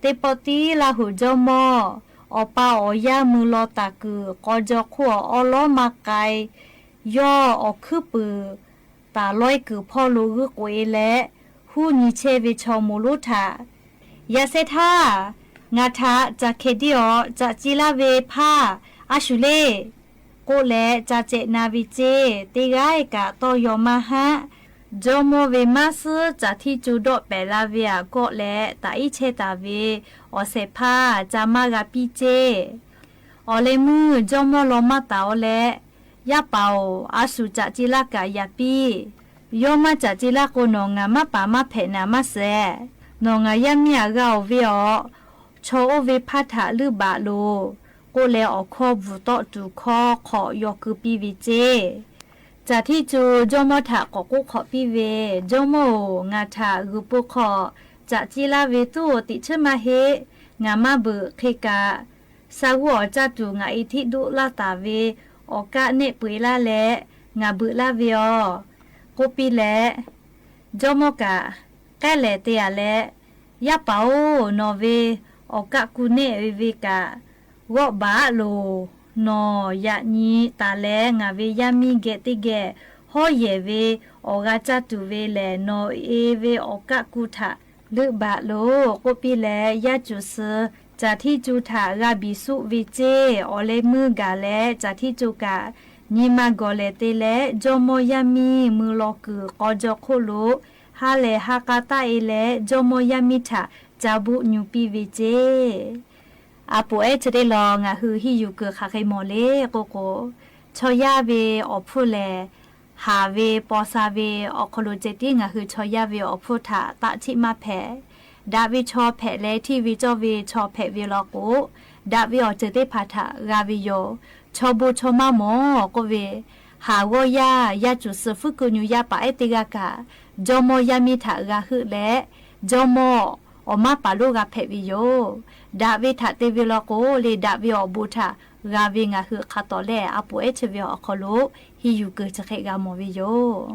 teˇ pawˆ tiˉ Laˇ huˍ jawˇmawˇ awˬ pa awˬ yaˇ mui law taˍ kuiˬ k'aw jaw hk'oˆ awˬ awˉ lawˉ maˇ k'ai. Yawˇ awˬ hkuiˉ puiˍ taˍ lawehˇ kuiˬ hpawˇ lo g'uiˇ k'oꞈ e leh, huˉ nyi chehˇ ve chaw moˍ lonˉ htaꞈ, Yaꞈ sheh htaˇ, ngaˬ htaꞈ Caˬ Hkehˍ di awˬ caꞈ ci laˇ ve hpaˇ a shuˍ le k'oˆ leh ca cehꞈ na ve ceˇ. Teˇ g'aˇ kaꞈ tawˇ yaw maˇ haˆ. Jawˇmawˇ ve maˇ suhˉ Caˬ Htiˇ Cu dawˆ pehˍ la ve aꞈ kawˆ leh taꞈ iˉ chehˇ taˍ ve awˬ shehˍ hpaˇ ca maˇ g'a piˇ ceˇ. Awˬ leh meuˇ jawˇmawˇ law maˇ taˍ-oˬ leh, Yaˇ paˍ-oˬ, a shu caꞈ ci laˇ kaꞈ yaꞈ piˇ. Yawˇ maˇ caꞈ ci laˇ k'o, nawˬ ngaˬ maˇ paˍ maˇ hpehꞈ naˍ maˇ shehˍ. Nawˬ ngaˬ yaˇ miˇ aꞈ g'a-oˬ ve awˬ, chaw oˇ ve hpaˇ htaꞈ leuˆ baˬ loˬ k'oˆ leh, awˬ hkawˇ bvuhˬ tawˆ tuˬ hkawˇ hk'awꞈ yaw keu piˇ ve ceˇ. Caˬ htiˇ co jawˇmawˇ htaꞈ k'awꞈ k'oˆ hk'awꞈ piˇ ve, Jawˇmawˇ-oˬ, ngaˬ htaꞈ g'uiˬ po hk'aw caꞈ ciˇ laˇ ve tuˉ-o, teꞈ chiˉ maˇ heˆ. Ngaˬ maˇ beuꞈ hk'e kaꞈ, sa g'uˇ awˬ caˇ tuˬ ngaˬ e htiˆ doˆ laˇ taˍ ve awˬ kaˆ nehˆ peu-eˬ laˇ leh, ngaˬ beuꞈ laˇ ve yoˬ, k'oˆ piˇ leh, jawˇmawˇ kaꞈ k'ehˉ lehˍ te-a leh, Yaˇ paˍ-oˬ, nawˬ ve awˬ kaˆ ku nehˆ ve kaꞈ g'awˆ baˬ-aˉ loˬ. Nawˬ yaꞈ nyi taˍ leh ngaˬ ve yaˇ miˇ geh teˇ geh hawˉ yehˬ ve awˬ g'a caˇ tuˬ ve lehˬ, nawˬ e ve awˬ kaˆ ku htaꞈ leuˆ baˬ loˬ, k'oˆ piˇ leh, yaˇ cuˬ suh caˬ htiˇ co htaꞈ g'a biˬ suˆ ve ceˇ. Awˬ leh meuˇ gaˬ leh caˬ htiˇ co kaꞈ nyi ma gawˬ lehˍ te leh, jawˇmawˇ yaˇ miˇ mui law kuiˬ k'aw jaw hk'oˆ lo ha lehˬ ha k'a taˆ-e leh, jawˇmawˇ yaˇ miˇ htaꞈ ca buˆ nyu piˇ ve ceˇ. A poˍ ehˉ chi teˇ lawn ngaˬ hui henˇ yuˬ kuiˬ hk'aˬ hk'e mawˬ le k'oˆ k'o, chaw yaˇ ve awˬ hpfuhˇ lehˬ, haˍ ve paw sha ve awˬ hk'aw lo ceh tiˉ ngaˬ hui chaw yaˇ ve awˬ hpfuhˇ htaꞈ taˆ chiˆ maˇ hpehꞈ. Daꞈ ve chaw hpehꞈ leh, hteˇ ve cawˇ ve chaw hpehꞈ ve law k'o, daꞈ ve awˬ ceuˬ teˇ hpaˍ htaꞈ g'a ve yoˬ. Chaw bon chaw maˇ mawˬ k'oˆ ve, haˍ g'awˇ yaˇ yaˇ cuˬ suh fuiˉ keu nyu yaˇ paˍ ehˉ teˇ g'aˇ kaꞈ, jawˇmawˇ yaˇ miˇ htaꞈ g'a heuˆ leh, jawˇmawˇ awˬ maˇ paˍ lonˉ g'a hpehꞈ ve yoˬ. Daꞈ ve htaꞈ te ve law k'o, le daꞈ ve awˬ bon htaꞈ g'a ve ngaˬ hui hk'a tawˍ lehˬ, a poˍ ehˉ chi ve awˬ hk'aw lo henˇ yuˬ kuiˬ chi hk'e g'a mawˬ ve yoˬ.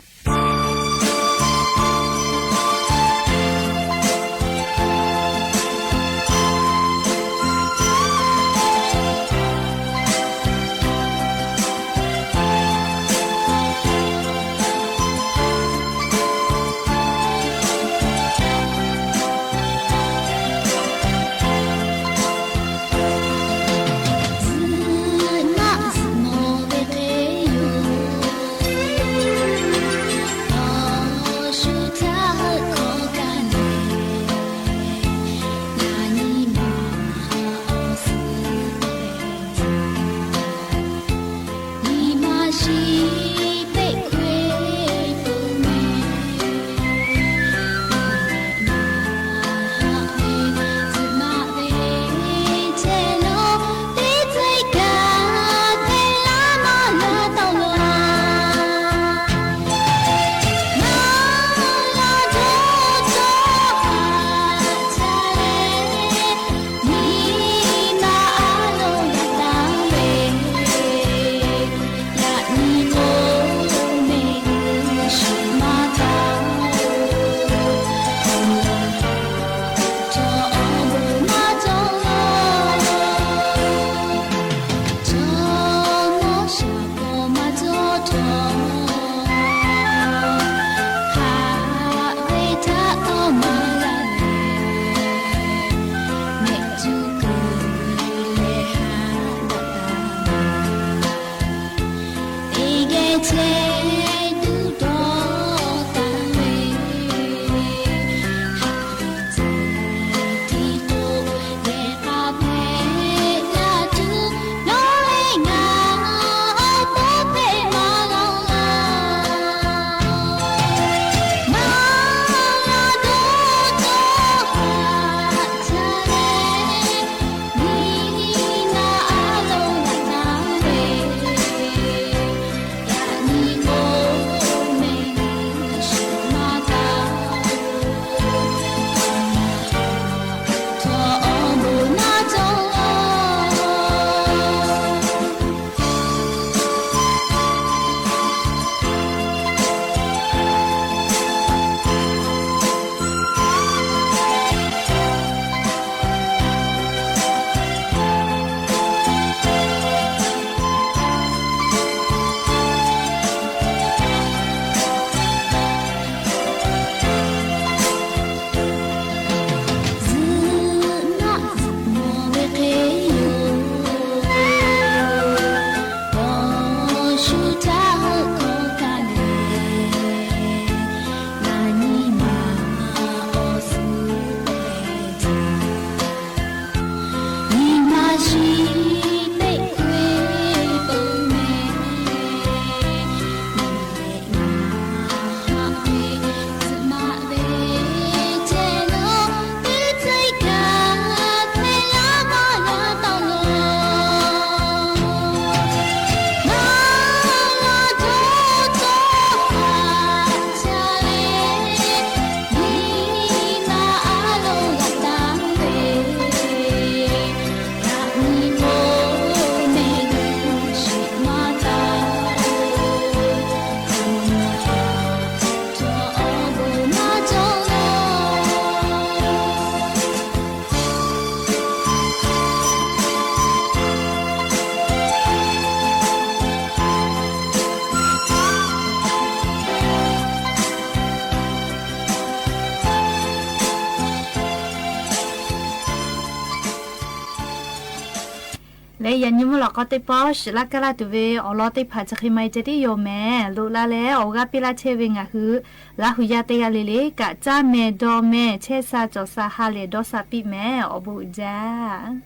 Leh yaꞈ nyi mvuhˇ lawꞈ k'aw teˇ pawˆ shiˍ laˇ kaˇ laˇ tuˬ ve awˬ lawn teˇ hpaˍ chi hk'e ma e ceh tiˉ yoˬ mehˍ. Loꞈ la leh awˬ g'aˇ piˇ laˇ chehˇ ve ngaˬ hui Laˇ huˍ yaˇ teˇ g'aˇ le le kaꞈ caˇ mehˍ dawˇ mehˍ chehˇ sha cawˬ sha ha lehˬ dawˇ sha piˇ mehˍ. Awˬ bon uiˍ jaˇ.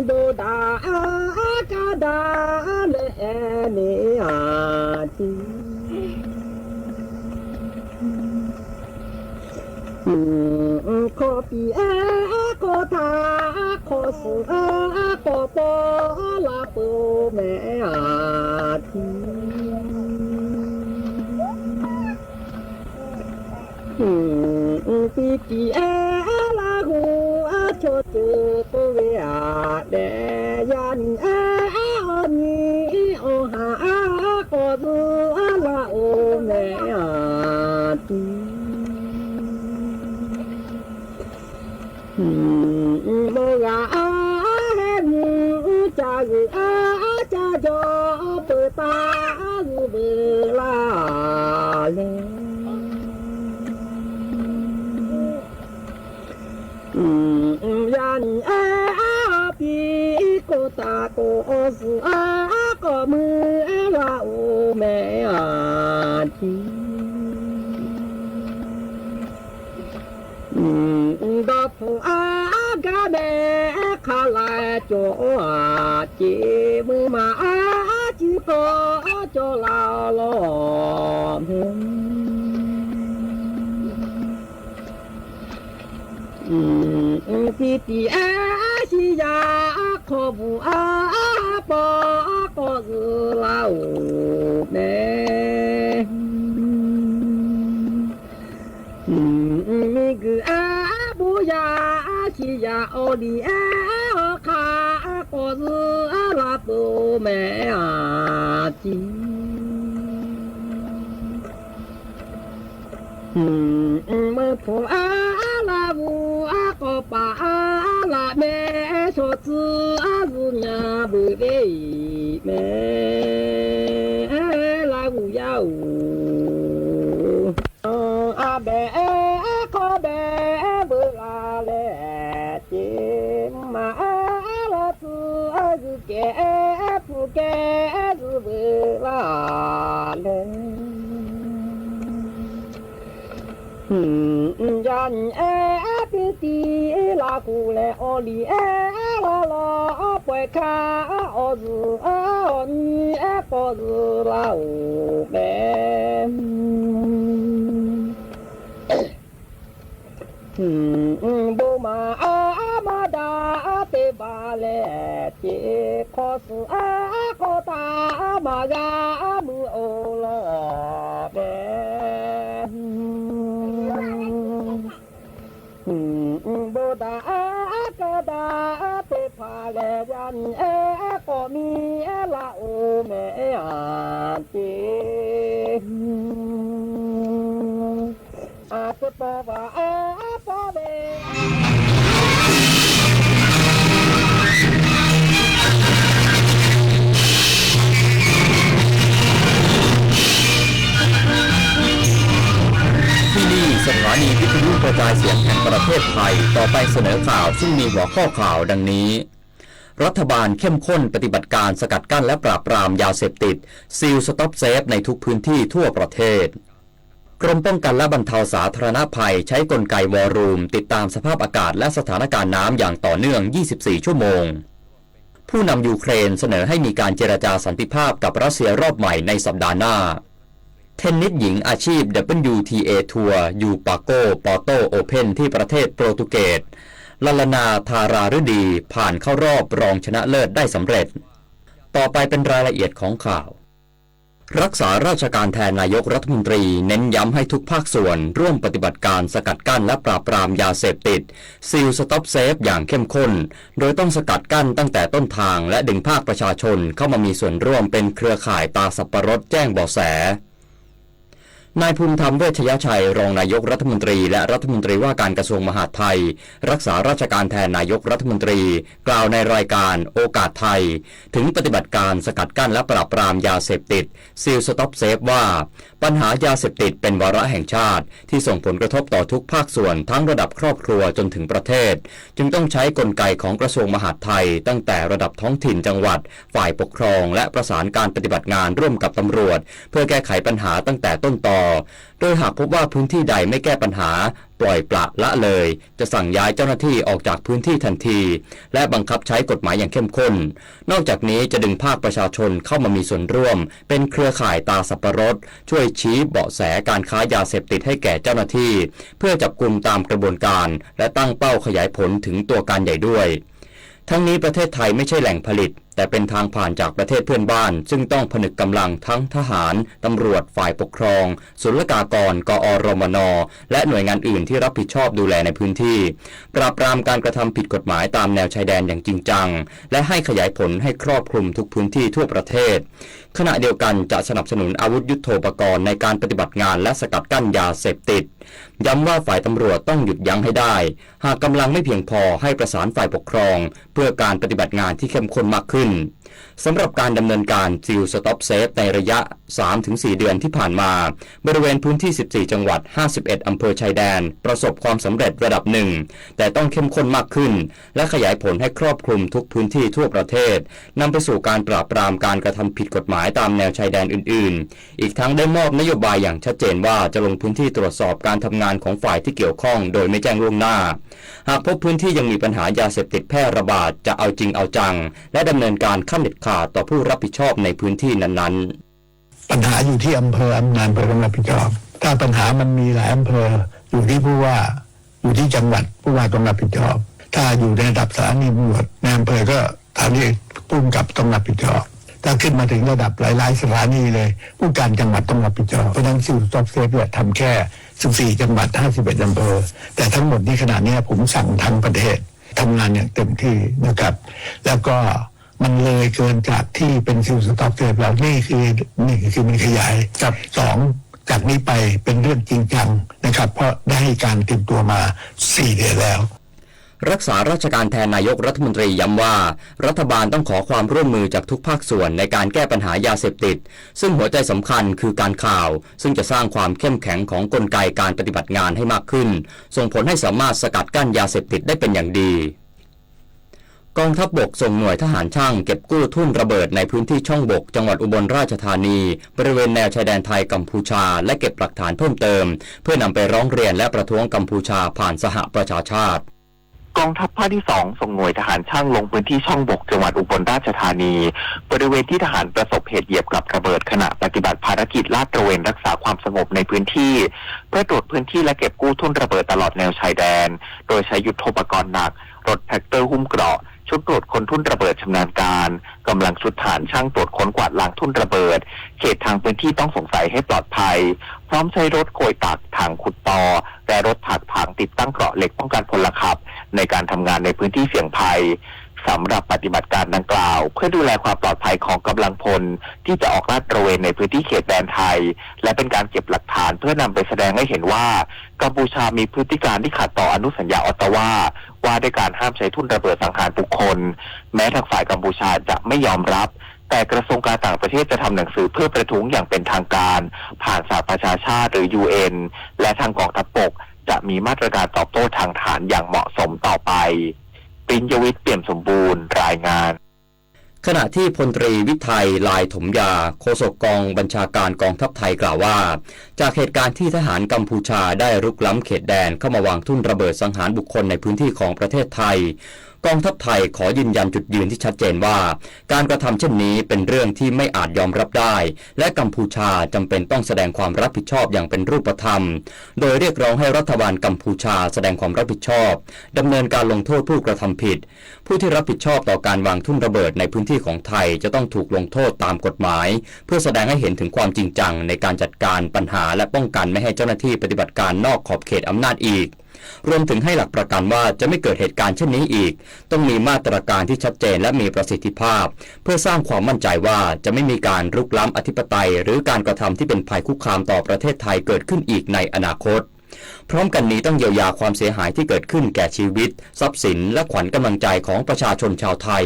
Bon daꞈ kaˇ daꞈ leh ne a tiˉ. Hkawˇ piˇ-a hkawˇ htaꞈ hk'awꞈ suhˍ-a k'awꞈ paw laˇ peuˬ mehˍ a tiˉ. Teˇ tiꞈ-a Laˇ huˍ a chaw ceuˬ k'oˆ ve a lehˬ, yaˇ nyi a awˬ nyi awˬ haˍ a k'awꞈ zuhˆ laˇ oˬ mehˍ a tiˉ. Mawˇ g'a a heh nyi ca g'uiˬ a ca jaw peuˬ taˍ zuhˆ veuˬ laˇ leh. Yaˇ nyi a piˇ k'oˆ taˍ k'oˆ awˬ suhˍ a k'awꞈ mui laˇ oˬ mehˍ a tiˉ. Dawˇ hpfuhˆ a gaˇ mehˍ hk'a laiˬ cawˬ a ceˬ, mui ma a ciˉ k'awꞈ cawˬ laˇ lawˬ mehˍ. Teˇ tiꞈ a shiˍ yaˇ hk'aw bvuhꞈ a paw k'awꞈ zuhˆ laˇ oˬ mehˍ. Miˬguiˬ a bon yaˇ a shiˍ yaˇ awˬ liˇ ehˉ awˬ hk'aˇ k'awꞈ zuhˆ laˇ peuˬ mehˍ a tiˉ. Meuˇ hpfuhˆ a Laˇ huˍ a k'awꞈ paˍ a laꞈ mehˍ shaw tcuh a zuhˆ nyi beuꞈ ve mehˍ. Laˇ huˍ yaˇ oˬ, a behˬ hk'awˇ behˬ veuꞈ la leh, ceˬ maˍ a laˇ tcuh a zuhˆ kehˬ hpu kehˬ zuhˆ veuꞈ la leh. Yaˇ nyi ehˉ teˇ tiˉ Laˇ huˍ leh awˬ liˇ ehˉ la lawˬ pawehˇ hkaˇ, awˬ zuhˆ awˬ nyi ehˉ k'awꞈ zuhˆ laˇ oˬ mehˍ. Bon maˍ a maˇ daꞈ teˇ baˬ leh, teˇ hk'awꞈ suhˍ a hk'awꞈ htaꞈ maˇ g'a mui oˬ law mehˍ. Bon daꞈ a kaˇ daꞈ teˇ hpaˍ lehˬ, yaˇ nyi ehˉ k'awꞈ miˇ ehˉ laˇ oˬ mehˍ a tiˉ. A tcuh paw vaˬ a paw ve.ที่นี่สถานีวิทยุกระจายเสียงแห่งประเทศไทย ต่อไปเสนอข่าวซึ่งมีหัวข้อข่าวดังนี้ รัฐบาลเข้มข้นปฏิบัติการสกัดกั้นและปราบปรามยาเสพติด Seal Stop Safe ในทุกพื้นที่ทั่วประเทศ กรมป้องกันและบรรเทาสาธารณภัยใช้กลไก War Room ติดตามสภาพอากาศและสถานการณ์น้ำอย่างต่อเนื่อง ยี่สิบสี่ ชั่วโมง ผู้นำยูเครนเสนอให้มีการเจรจาสันติภาพกับรัสเซียรอบใหม่ในสัปดาห์หน้า เทนนิสหญิงอาชีพ ดับเบิลยูทีเอ ทัวร์ ยูปาโก ปอโต โอเพ่น ที่ประเทศโปรตุเกส ลาลานา ธาราฤดี ผ่านเข้ารอบรองชนะเลิศได้สำเร็จ ต่อไปเป็นรายละเอียดของข่าว รักษาราชการแทนนายกรัฐมนตรีเน้นย้ำให้ทุกภาคส่วนร่วมปฏิบัติการสกัดกั้นและปราบปรามยาเสพติด Seal Stop Safe อย่างเข้มข้น โดยต้องสกัดกั้นตั้งแต่ต้นทาง และดึงภาคประชาชนเข้ามามีส่วนร่วมเป็นเครือข่ายตาสับปะรดแจ้งเบาะแส นายภูมิธรรม เวชยชัย รองนายกรัฐมนตรีและรัฐมนตรีว่าการกระทรวงมหาดไทย รักษาราชการแทนนายกรัฐมนตรี กล่าวในรายการโอกาสไทย ถึงปฏิบัติการสกัดกั้นและปราบปรามยาเสพติด Seal Stop Safe ว่า ปัญหายาเสพติดเป็นวาระแห่งชาติที่ส่งผลกระทบต่อทุกภาคส่วนทั้งระดับครอบครัวจนถึงประเทศ จึงต้องใช้กลไกของกระทรวงมหาดไทยตั้งแต่ระดับท้องถิ่นจังหวัด ฝ่ายปกครองและประสานการปฏิบัติงานร่วมกับตำรวจ เพื่อแก้ไขปัญหาตั้งแต่ต้นตอ โดยหากพบว่าพื้นที่ใดไม่แก้ปัญหา ปล่อยปละละเลย จะสั่งย้ายเจ้าหน้าที่ออกจากพื้นที่ทันที และบังคับใช้กฎหมายอย่างเข้มข้น นอกจากนี้จะดึงภาคประชาชนเข้ามามีส่วนร่วม เป็นเครือข่ายตาสับปะรด ช่วยชี้เบาะแสการค้ายาเสพติดให้แก่เจ้าหน้าที่ เพื่อจับกุมตามกระบวนการ และตั้งเป้าขยายผลถึงตัวการใหญ่ด้วย ทั้งนี้ประเทศไทยไม่ใช่แหล่งผลิต แต่เป็นทางผ่านจากประเทศเพื่อนบ้าน ซึ่งต้องผนึกกำลังทั้งทหาร ตำรวจ ฝ่ายปกครอง ศุลกากร กอรมน และหน่วยงานอื่นที่รับผิดชอบดูแลในพื้นที่ ปราบปรามการกระทำผิดกฎหมายตามแนวชายแดนอย่างจริงจัง และให้ขยายผลให้ครอบคลุมทุกพื้นที่ทั่วประเทศ ขณะเดียวกันจะสนับสนุนอาวุธยุทโธปกรณ์ในการปฏิบัติงานและสกัดกั้นยาเสพติด ย้ำว่าฝ่ายตำรวจต้องหยุดยั้งให้ได้ หากกำลังไม่เพียงพอให้ประสานฝ่ายปกครอง เพื่อการปฏิบัติงานที่เข้มข้นมากขึ้น สำหรับการดำเนินการ Seal Stop Safe ในระยะ สามถึงสี่ เดือนที่ผ่านมา บริเวณพื้นที่ สิบสี่ จังหวัด ห้าสิบเอ็ด อำเภอชายแดน ประสบความสำเร็จระดับหนึ่ง แต่ต้องเข้มข้นมากขึ้น และขยายผลให้ครอบคลุมทุกพื้นที่ทั่วประเทศ นำไปสู่การปราบปรามการกระทำผิดกฎหมายตามแนวชายแดนอื่นๆ อีกทั้งได้มอบนโยบายอย่างชัดเจนว่าจะลงพื้นที่ตรวจสอบการทำงานของฝ่ายที่เกี่ยวข้องโดยไม่แจ้งล่วงหน้า หากพบพื้นที่ยังมีปัญหายาเสพติดแพร่ระบาด จะเอาจริงเอาจัง และดำเนินการขั้นเด็ดขาดต่อผู้รับผิดชอบในพื้นที่นั้นๆ ปัญหาอยู่ที่อำเภอ อำนาจอำเภอต้องรับผิดชอบ ถ้าปัญหามันมีหลายอำเภอ อยู่ที่ผู้ว่า อยู่ที่จังหวัด ผู้ว่าต้องรับผิดชอบ ถ้าอยู่ในระดับสถานีตำรวจ ในอำเภอก็สถานีผู้กำกับต้องรับผิดชอบ ถ้าขึ้นมาถึงระดับหลายๆ สถานีเลย ผู้การจังหวัดต้องรับผิดชอบ เพราะฉะนั้น Seal Stop Safe เนี่ยทำแค่ สิบสี่ จังหวัด ห้าสิบเอ็ด อำเภอ แต่ทั้งหมดนี้ขณะเนี้ยผมสั่งทั้งประเทศทำงานอย่างเต็มที่นะครับ แล้วก็มันเลยเกินจากที่เป็น Seal Stop Safe แล้ว นี่คือ หนึ่ง คือมันขยาย ครับ สอง จากนี้ไปเป็นเรื่องจริงจังนะครับ เพราะได้ให้การเตรียมตัวมาสี่เดือนแล้ว รักษาราชการแทนนายกรัฐมนตรีย้ำว่า รัฐบาลต้องขอความร่วมมือจากทุกภาคส่วนในการแก้ปัญหายาเสพติด ซึ่งหัวใจสำคัญคือการข่าว ซึ่งจะสร้างความเข้มแข็งของกลไกการปฏิบัติงานให้มากขึ้น ส่งผลให้สามารถสกัดกั้นยาเสพติดได้เป็นอย่างดี กองทัพบกส่งหน่วยทหารช่างเก็บกู้ทุ่นระเบิดในพื้นที่ช่องบก จังหวัดอุบลราชธานี บริเวณแนวชายแดนไทยกัมพูชา และเก็บหลักฐานเพิ่มเติม เพื่อนำไปร้องเรียนและประท้วงกัมพูชาผ่านสหประชาชาติ กองทัพภาคที่สองส่งหน่วยทหารช่างลงพื้นที่ช่องบกจังหวัดอุบลราชธานี บริเวณที่ทหารประสบเหตุเหยียบกับระเบิดขณะปฏิบัติภารกิจลาดตระเวนรักษาความสงบในพื้นที่ เพื่อตรวจพื้นที่และเก็บกู้ทุ่นระเบิดตลอดแนวชายแดน โดยใช้ยุทโธปกรณ์หนัก รถแทรกเตอร์หุ้มเกราะ ชุดตรวจค้นทุ่นระเบิดชำนาญการ กำลังชุดทหารช่างตรวจค้นกวาดล้างทุ่นระเบิด เขตทางพื้นที่ต้องสงสัยให้ปลอดภัย พร้อมใช้รถโกยตัก ถังขุดตอ และรถถากถางติดตั้งเกราะเหล็กป้องกันพลขับ ในการทำงานในพื้นที่เสี่ยงภัย สำหรับปฏิบัติการดังกล่าว เพื่อดูแลความปลอดภัยของกำลังพลที่จะออกลาดตระเวนในพื้นที่เขตแดนไทย และเป็นการเก็บหลักฐานเพื่อนำไปแสดงให้เห็นว่า กัมพูชามีพฤติการที่ขัดต่ออนุสัญญาออตตาวา ว่าด้วยการห้ามใช้ทุ่นระเบิดสังหารบุคคล แม้ทางฝ่ายกัมพูชาจะไม่ยอมรับ แต่กระทรวงการต่างประเทศจะทำหนังสือเพื่อประท้วงอย่างเป็นทางการ ผ่านสหประชาชาติหรือ ยูเอ็น และทางกองทัพบกจะมีมาตรการตอบโต้ทางทหารอย่างเหมาะสมต่อไป ปริญญวิทย์ เปี่ยมสมบูรณ์ รายงาน ขณะที่พลตรีวิไทย ลายถมยา โฆษกกองบัญชาการกองทัพไทยกล่าวว่า จากเหตุการณ์ที่ทหารกัมพูชาได้รุกล้ำเขตแดนเข้ามาวางทุ่นระเบิดสังหารบุคคลในพื้นที่ของประเทศไทย กองทัพไทยขอยืนยันจุดยืนที่ชัดเจนว่า การกระทำเช่นนี้เป็นเรื่องที่ไม่อาจยอมรับได้ และกัมพูชาจำเป็นต้องแสดงความรับผิดชอบอย่างเป็นรูปธรรม โดยเรียกร้องให้รัฐบาลกัมพูชาแสดงความรับผิดชอบ ดำเนินการลงโทษผู้กระทำผิด ผู้ที่รับผิดชอบต่อการวางทุ่นระเบิดในพื้นที่ของไทยจะต้องถูกลงโทษตามกฎหมาย เพื่อแสดงให้เห็นถึงความจริงจังในการจัดการปัญหาและป้องกันไม่ให้เจ้าหน้าที่ปฏิบัติการนอกขอบเขตอำนาจอีก รวมถึงให้หลักประกันว่าจะไม่เกิดเหตุการณ์เช่นนี้อีก ต้องมีมาตรการที่ชัดเจนและมีประสิทธิภาพ เพื่อสร้างความมั่นใจว่าจะไม่มีการรุกล้ำอธิปไตย หรือการกระทำที่เป็นภัยคุกคามต่อประเทศไทยเกิดขึ้นอีกในอนาคต พร้อมกันนี้ต้องเยียวยาความเสียหายที่เกิดขึ้นแก่ชีวิต ทรัพย์สิน และขวัญกำลังใจของประชาชนชาวไทย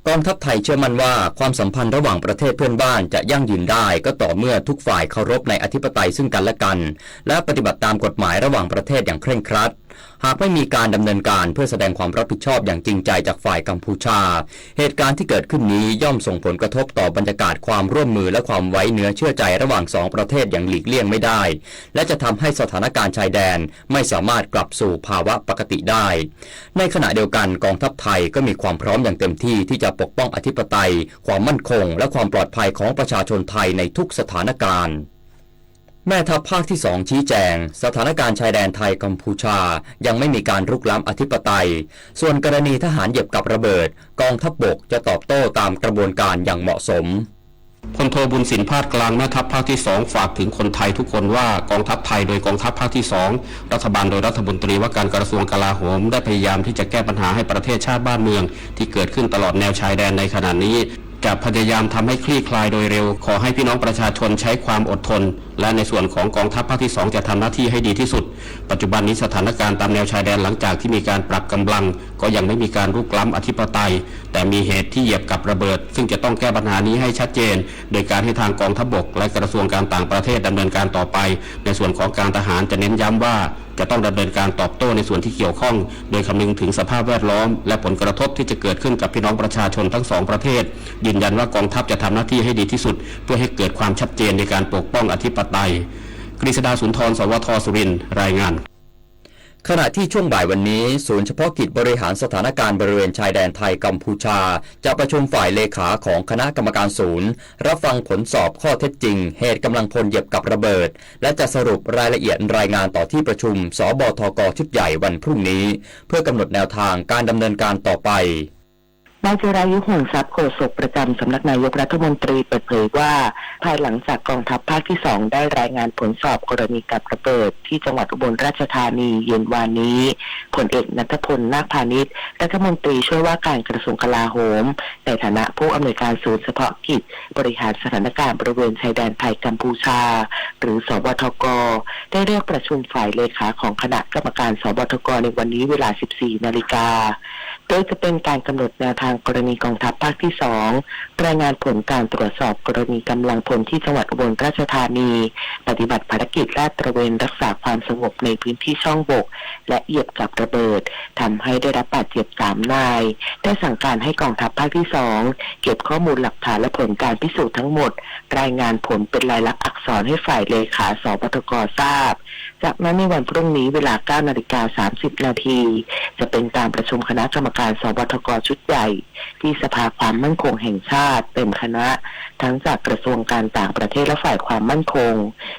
กองทัพไทยเชื่อมั่นว่าความสัมพันธ์ระหว่างประเทศเพื่อนบ้านจะยั่งยืนได้ก็ต่อเมื่อทุกฝ่ายเคารพในอธิปไตยซึ่งกันและกัน และปฏิบัติตามกฎหมายระหว่างประเทศอย่างเคร่งครัด หากไม่มีการดำเนินการเพื่อแสดงความรับผิดชอบอย่างจริงใจจากฝ่ายกัมพูชา เหตุการณ์ที่เกิดขึ้นนี้ย่อมส่งผลกระทบต่อบรรยากาศความร่วมมือและความไว้เนื้อเชื่อใจระหว่างสองประเทศอย่างหลีกเลี่ยงไม่ได้ และจะทำให้สถานการณ์ชายแดนไม่สามารถกลับสู่ภาวะปกติได้ ในขณะเดียวกันกองทัพไทยก็มีความพร้อมอย่างเต็มที่ที่จะปกป้องอธิปไตย ความมั่นคง และความปลอดภัยของประชาชนไทยในทุกสถานการณ์ แม่ทัพภาคที่สองชี้แจง สถานการณ์ชายแดนไทยกัมพูชายังไม่มีการรุกล้ำอธิปไตย ส่วนกรณีทหารเหยียบกับระเบิด กองทัพบกจะตอบโต้ตามกระบวนการอย่างเหมาะสม พลโท บุญสิน พาดกลาง แม่ทัพภาคที่สองฝากถึงคนไทยทุกคนว่ากองทัพไทยโดยกองทัพภาคที่สอง รัฐบาลโดยรัฐมนตรีว่าการกระทรวงกลาโหม ได้พยายามที่จะแก้ปัญหาให้ประเทศชาติบ้านเมืองที่เกิดขึ้นตลอดแนวชายแดนในขณะนี้ จะพยายามทำให้คลี่คลายโดยเร็ว ขอให้พี่น้องประชาชนใช้ความอดทน และในส่วนของกองทัพภาคที่สองจะทำหน้าที่ให้ดีที่สุด ปัจจุบันนี้สถานการณ์ตามแนวชายแดนหลังจากที่มีการปรับกำลัง ก็ยังไม่มีการรุกล้ำอธิปไตย แต่มีเหตุที่เหยียบกับระเบิด ซึ่งจะต้องแก้ปัญหานี้ให้ชัดเจน โดยการให้ทางกองทัพบกและกระทรวงการต่างประเทศดำเนินการต่อไป ในส่วนของการทหารจะเน้นย้ำว่า จะต้องดำเนินการตอบโต้ในส่วนที่เกี่ยวข้อง โดยคำนึงถึงสภาพแวดล้อม และผลกระทบที่จะเกิดขึ้นกับพี่น้องประชาชนทั้งสองประเทศ ยืนยันว่ากองทัพจะทำหน้าที่ให้ดีที่สุด เพื่อให้เกิดความชัดเจนในการปกป้องอธิปไตย กฤษดา สุนทร สวท สุรินทร์ รายงาน ขณะที่ช่วงบ่ายวันนี้ ศูนย์เฉพาะกิจบริหารสถานการณ์บริเวณชายแดนไทยกัมพูชา จะประชุมฝ่ายเลขาของคณะกรรมการศูนย์ รับฟังผลสอบข้อเท็จจริง เหตุกำลังพลเหยียบกับระเบิด และจะสรุปรายละเอียดรายงานต่อที่ประชุม สบทก ชุดใหญ่วันพรุ่งนี้ เพื่อกำหนดแนวทางการดำเนินการต่อไป นายจิรายุ หงส์ทรัพย์ โฆษกประจำสำนักนายกรัฐมนตรีเปิดเผยว่า ภายหลังจากกองทัพภาคที่สองได้รายงานผลสอบกรณีกับระเบิดที่จังหวัดอุบลราชธานีเย็นวานนี้ พลเอกณัฐพล นาคพานิช รัฐมนตรีช่วยว่าการกระทรวงกลาโหม ในฐานะผู้อำนวยการศูนย์เฉพาะกิจบริหารสถานการณ์บริเวณชายแดนไทยกัมพูชา หรือ สบทก ได้เรียกประชุมฝ่ายเลขาของคณะกรรมการ สบทก ในวันนี้เวลา สิบสี่นาฬิกา โดยจะเป็นการกำหนดแนวทางกรณีกองทัพภาคที่สอง รายงานผลการตรวจสอบกรณีกำลังพลที่จังหวัดอุบลราชธานี ปฏิบัติภารกิจลาดตระเวนรักษาความสงบในพื้นที่ช่องบก และเหยียบกับระเบิด ทำให้ได้รับบาดเจ็บสามนาย ได้สั่งการให้กองทัพภาคที่สอง เก็บข้อมูลหลักฐานและผลการพิสูจน์ทั้งหมด รายงานผลเป็นลายลักษณ์อักษรให้ฝ่ายเลขา สบทก ทราบ จากนั้นในวันพรุ่งนี้เวลา เก้านาฬิกา สามสิบนาที จะเป็นการประชุมคณะกรรมการ สบทก ชุดใหญ่ ที่สภาความมั่นคงแห่งชาติเป็นคณะ ทั้งจากกระทรวงการต่างประเทศและฝ่ายความมั่นคง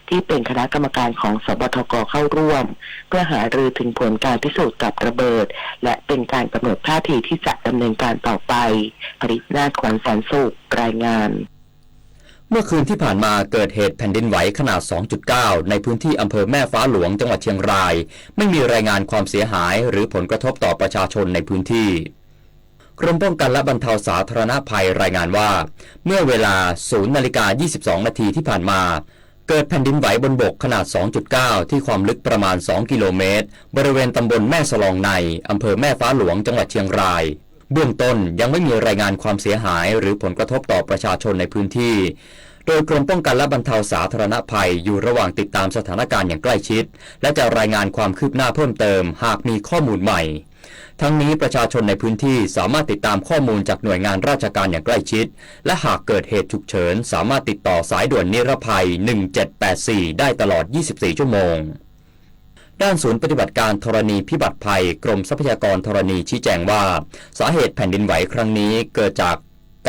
ที่เป็นคณะกรรมการของ สบทก เข้าร่วม เพื่อหารือถึงผลการพิสูจน์กับระเบิด และเป็นการกำหนดท่าทีที่จะดำเนินการต่อไป ผลิตนาถ ขวัญแสนสุข รายงาน เมื่อคืนที่ผ่านมาเกิดเหตุแผ่นดินไหวขนาด สองจุดเก้า ในพื้นที่อำเภอแม่ฟ้าหลวง จังหวัดเชียงราย ไม่มีรายงานความเสียหายหรือผลกระทบต่อประชาชนในพื้นที่ กรมป้องกันและบรรเทาสาธารณภัยรายงานว่า เมื่อเวลา ศูนย์นาฬิกา ยี่สิบสองนาทีที่ผ่านมา เกิดแผ่นดินไหวบนบกขนาด สองจุดเก้า ที่ความลึกประมาณ สองกิโลเมตร บริเวณตำบลแม่สลองใน อำเภอแม่ฟ้าหลวง จังหวัดเชียงราย เบื้องต้นยังไม่มีรายงานความเสียหายหรือผลกระทบต่อประชาชนในพื้นที่ โดยกรมป้องกันและบรรเทาสาธารณภัยอยู่ระหว่างติดตามสถานการณ์อย่างใกล้ชิด และจะรายงานความคืบหน้าเพิ่มเติมหากมีข้อมูลใหม่ ทั้งนี้ประชาชนในพื้นที่สามารถติดตามข้อมูลจากหน่วยงานราชการอย่างใกล้ชิด และหากเกิดเหตุฉุกเฉิน สามารถติดต่อสายด่วนนิรภัย หนึ่งเจ็ดแปดสี่ ได้ตลอด ยี่สิบสี่ ชั่วโมง ด้านศูนย์ปฏิบัติการธรณีพิบัติภัย กรมทรัพยากรธรณีชี้แจงว่า สาเหตุแผ่นดินไหวครั้งนี้เกิดจาก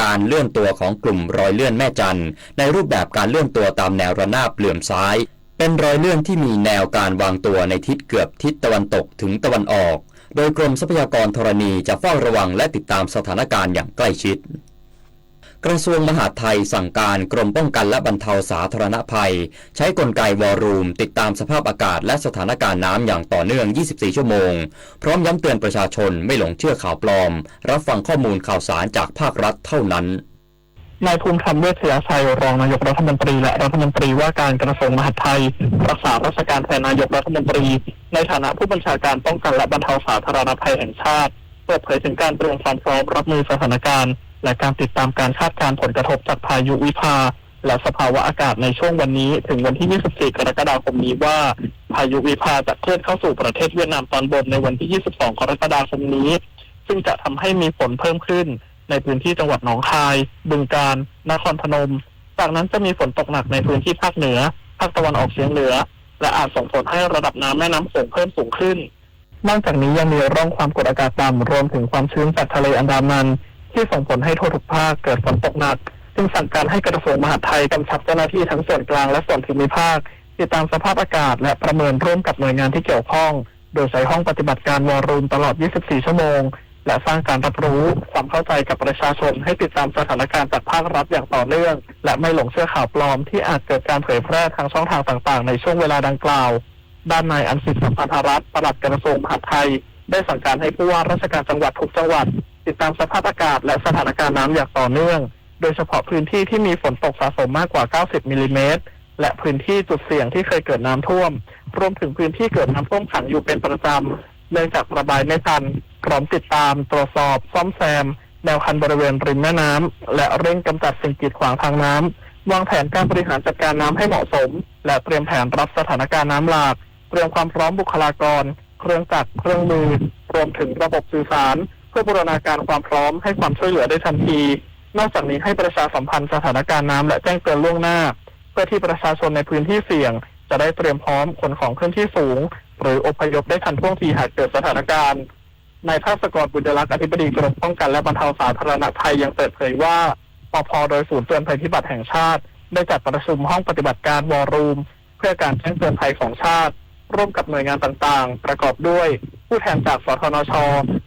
การเลื่อนตัวของกลุ่มรอยเลื่อนแม่จันทร์ ในรูปแบบการเลื่อนตัวตามแนวระนาบเหลื่อมซ้าย เป็นรอยเลื่อนที่มีแนวการวางตัวในทิศเกือบทิศตะวันตกถึงตะวันออก โดยกรมทรัพยากรธรณีจะเฝ้าระวังและติดตามสถานการณ์อย่างใกล้ชิด กระทรวงมหาดไทยสั่งการกรมป้องกันและบรรเทาสาธารณภัย ใช้กลไก War Room ติดตามสภาพอากาศและสถานการณ์น้ำอย่างต่อเนื่อง ยี่สิบสี่ ชั่วโมง พร้อมย้ำเตือนประชาชนไม่หลงเชื่อข่าวปลอม รับฟังข้อมูลข่าวสารจากภาครัฐเท่านั้น นายภูมิธรรม เวชยชัย รองนายกรัฐมนตรีและรัฐมนตรีว่าการกระทรวงมหาดไทย รักษาราชการแทนนายกรัฐมนตรี ในฐานะผู้บัญชาการป้องกันและบรรเทาสาธารณภัยแห่งชาติ เปิดเผยถึงการเตรียมความพร้อมรับมือสถานการณ์ และการติดตามการคาดการณ์ผลกระทบจากพายุวิภา และสภาวะอากาศในช่วงวันนี้ถึงวันที่ ยี่สิบสี่ กรกฎาคมนี้ว่า พายุวิภาจะเคลื่อนเข้าสู่ประเทศเวียดนามตอนบนในวันที่ ยี่สิบสอง กรกฎาคมนี้ ซึ่งจะทำให้มีฝนเพิ่มขึ้นในพื้นที่จังหวัดหนองคาย บึงกาฬ นครพนม จากนั้นจะมีฝนตกหนักในพื้นที่ภาคเหนือ ภาคตะวันออกเฉียงเหนือ และอาจส่งผลให้ระดับน้ำแม่น้ำโขงเพิ่มสูงขึ้น นอกจากนี้ยังมีร่องความกดอากาศต่ำรวมถึงความชื้นจากทะเลอันดามัน ที่ส่งผลให้ทั่วทุกภาคเกิดฝนตกหนัก จึงสั่งการให้กระทรวงมหาดไทยกำชับเจ้าหน้าที่ทั้งส่วนกลางและส่วนภูมิภาค ติดตามสภาพอากาศและประเมินร่วมกับหน่วยงานที่เกี่ยวข้อง โดยใช้ห้องปฏิบัติการ War Room ตลอด ยี่สิบสี่ ชั่วโมง และสร้างการรับรู้ความเข้าใจกับประชาชนให้ติดตามสถานการณ์จากภาครัฐอย่างต่อเนื่อง และไม่หลงเชื่อข่าวปลอมที่อาจเกิดการเผยแพร่ทางช่องทางต่างๆ ในช่วงเวลาดังกล่าว ด้านนายอันสิทธิ์ สัมพันธรัตน์ ปลัดกระทรวงมหาดไทย ได้สั่งการให้ผู้ว่าราชการจังหวัดทุกจังหวัด ติดตามสภาพอากาศและสถานการณ์น้ำอย่างต่อเนื่อง โดยเฉพาะพื้นที่ที่มีฝนตกสะสมมากกว่า เก้าสิบ มิลลิเมตร และพื้นที่จุดเสี่ยงที่เคยเกิดน้ำท่วม รวมถึงพื้นที่เกิดน้ำท่วมขังอยู่เป็นประจำ เนื่องจากระบายไม่ทัน พร้อมติดตาม ตรวจสอบ ซ่อมแซม แนวคันบริเวณริมแม่น้ำ และเร่งกำจัดสิ่งกีดขวางทางน้ำ วางแผนการบริหารจัดการน้ำให้เหมาะสม และเตรียมแผนรับสถานการณ์น้ำหลาก เตรียมความพร้อมบุคลากร เครื่องจักร เครื่องมือ รวมถึงระบบสื่อสาร เพื่อบูรณาการความพร้อมให้ความช่วยเหลือได้ทันที นอกจากนี้ให้ประชาสัมพันธ์สถานการณ์น้ำและแจ้งเตือนล่วงหน้า เพื่อที่ประชาชนในพื้นที่เสี่ยงจะได้เตรียมพร้อมขนของขึ้นที่สูง หรืออพยพได้ทันท่วงทีหากเกิดสถานการณ์ นายภาสกร บุญยลักษณ์ อธิบดีกรมป้องกันและบรรเทาสาธารณภัยยังเปิดเผยว่า ปภ โดยศูนย์เตือนภัยพิบัติแห่งชาติ ได้จัดประชุมห้องปฏิบัติการ War Room เพื่อการแจ้งเตือนภัยของชาติ ร่วมกับหน่วยงานต่างๆ ประกอบด้วย ผู้แทนจาก สธนช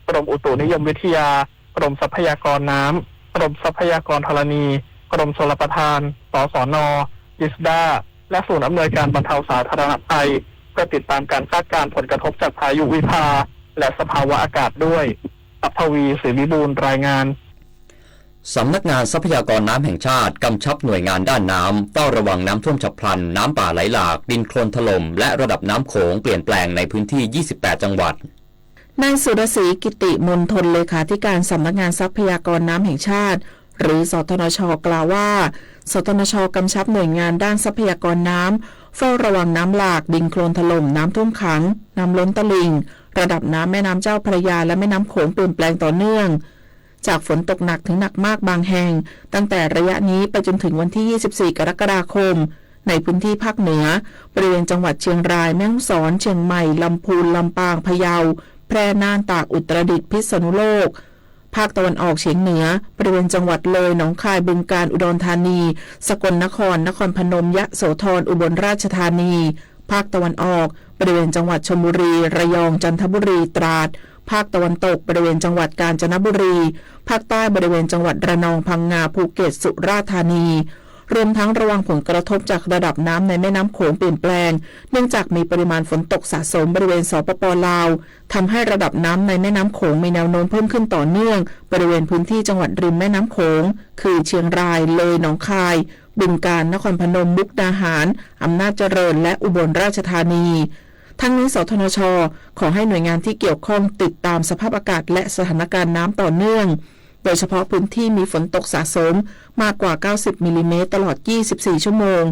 กรมอุตุนิยมวิทยา กรมทรัพยากรน้ำ กรมทรัพยากรธรณี กรมชลประทาน สสน จิสดา และศูนย์อำนวยการบรรเทาสาธารณภัย เพื่อติดตามการคาดการณ์ผลกระทบจากพายุวิภา และสภาวะอากาศด้วย ทรัพย์ทวี ศรีวิบูลย์ รายงาน สำนักงานทรัพยากรน้ำแห่งชาติกำชับหน่วยงานด้านน้ำเฝ้าระวังน้ำท่วมฉับพลัน น้ำป่าไหลหลาก ดินโคลนถล่ม และระดับน้ำโขงเปลี่ยนแปลงในพื้นที่ ยี่สิบแปด จังหวัด นายสุรศรี กิติมณฑล เลขาธิการสำนักงานทรัพยากรน้ำแห่งชาติ หรือ สธนช กล่าวว่า สธนช กำชับหน่วยงานด้านทรัพยากรน้ำ เฝ้าระวังน้ำหลาก ดินโคลนถล่ม น้ำท่วมขัง น้ำล้นตลิ่ง ระดับน้ำแม่น้ำเจ้าพระยาและแม่น้ำโขงเปลี่ยนแปลงต่อเนื่อง จากฝนตกหนักถึงหนักมากบางแห่ง ตั้งแต่ระยะนี้ไปจนถึงวันที่ ยี่สิบสี่ กรกฎาคม ในพื้นที่ภาคเหนือ บริเวณจังหวัดเชียงราย แม่ฮ่องสอน เชียงใหม่ ลำพูน ลำปาง พะเยา แพร่ น่าน ตาก อุตรดิตถ์ พิษณุโลก ภาคตะวันออกเฉียงเหนือ บริเวณจังหวัดเลย หนองคาย บึงกาฬ อุดรธานี สกลนคร นครพนม ยโสธร อุบลราชธานี ภาคตะวันออก บริเวณจังหวัดชลบุรี ระยอง จันทบุรี ตราด ภาคตะวันตก บริเวณจังหวัดกาญจนบุรี ภาคใต้ บริเวณจังหวัดระนอง พังงา ภูเก็ต สุราษฎร์ธานี รวมทั้งระวังผลกระทบจากระดับน้ำในแม่น้ำโขงเปลี่ยนแปลง เนื่องจากมีปริมาณฝนตกสะสมบริเวณ สปป ลาว ทำให้ระดับน้ำในแม่น้ำโขงมีแนวโน้มเพิ่มขึ้นต่อเนื่อง บริเวณพื้นที่จังหวัดริมแม่น้ำโขง คือเชียงราย เลย หนองคาย บึงกาฬ นครพนม มุกดาหาร อำนาจเจริญ และอุบลราชธานี ทั้งนี้ สธนช ขอให้หน่วยงานที่เกี่ยวข้องติดตามสภาพอากาศและสถานการณ์น้ำต่อเนื่อง โดยเฉพาะพื้นที่มีฝนตกสะสมมากกว่า เก้าสิบ มิลลิเมตร ตลอด ยี่สิบสี่ ชั่วโมง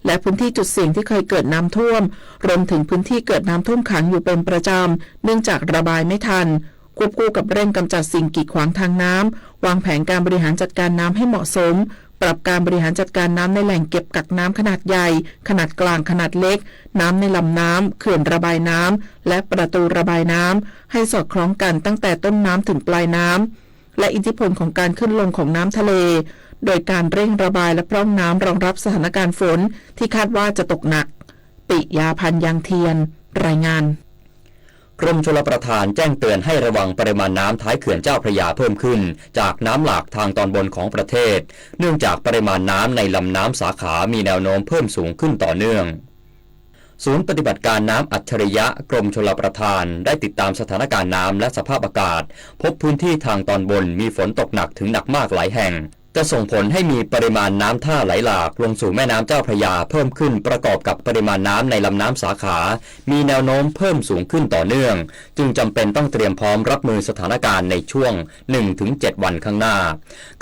และพื้นที่จุดเสี่ยงที่เคยเกิดน้ำท่วม รวมถึงพื้นที่เกิดน้ำท่วมขังอยู่เป็นประจำ เนื่องจากระบายไม่ทัน ควบคู่กับเร่งกำจัดสิ่งกีดขวางทางน้ำ วางแผนการบริหารจัดการน้ำให้เหมาะสม ปรับการบริหารจัดการน้ำในแหล่งเก็บกักน้ำขนาดใหญ่ ขนาดกลาง ขนาดเล็ก น้ำในลำน้ำ เขื่อนระบายน้ำ และประตูระบายน้ำ ให้สอดคล้องกันตั้งแต่ต้นน้ำถึงปลายน้ำ และอิทธิพลของการขึ้นลงของน้ำทะเล โดยการเร่งระบายและพร่องน้ำรองรับสถานการณ์ฝนที่คาดว่าจะตกหนัก ปิยาพันธ์ ยังเทียน รายงาน กรมชลประทานแจ้งเตือนให้ระวังปริมาณน้ำท้ายเขื่อนเจ้าพระยาเพิ่มขึ้นจากน้ำหลากทางตอนบนของประเทศ เนื่องจากปริมาณน้ำในลำน้ำสาขามีแนวโน้มเพิ่มสูงขึ้นต่อเนื่อง ศูนย์ปฏิบัติการน้ำอัจฉริยะกรมชลประทานได้ติดตามสถานการณ์น้ำและสภาพอากาศ พบพื้นที่ทางตอนบนมีฝนตกหนักถึงหนักมากหลายแห่ง จะส่งผลให้มีปริมาณน้ำท่าไหลหลากลงสู่แม่น้ำเจ้าพระยาเพิ่มขึ้น ประกอบกับปริมาณน้ำในลำน้ำสาขา มีแนวโน้มเพิ่มสูงขึ้นต่อเนื่อง จึงจำเป็นต้องเตรียมพร้อมรับมือสถานการณ์ในช่วง หนึ่งถึงเจ็ด วันข้างหน้า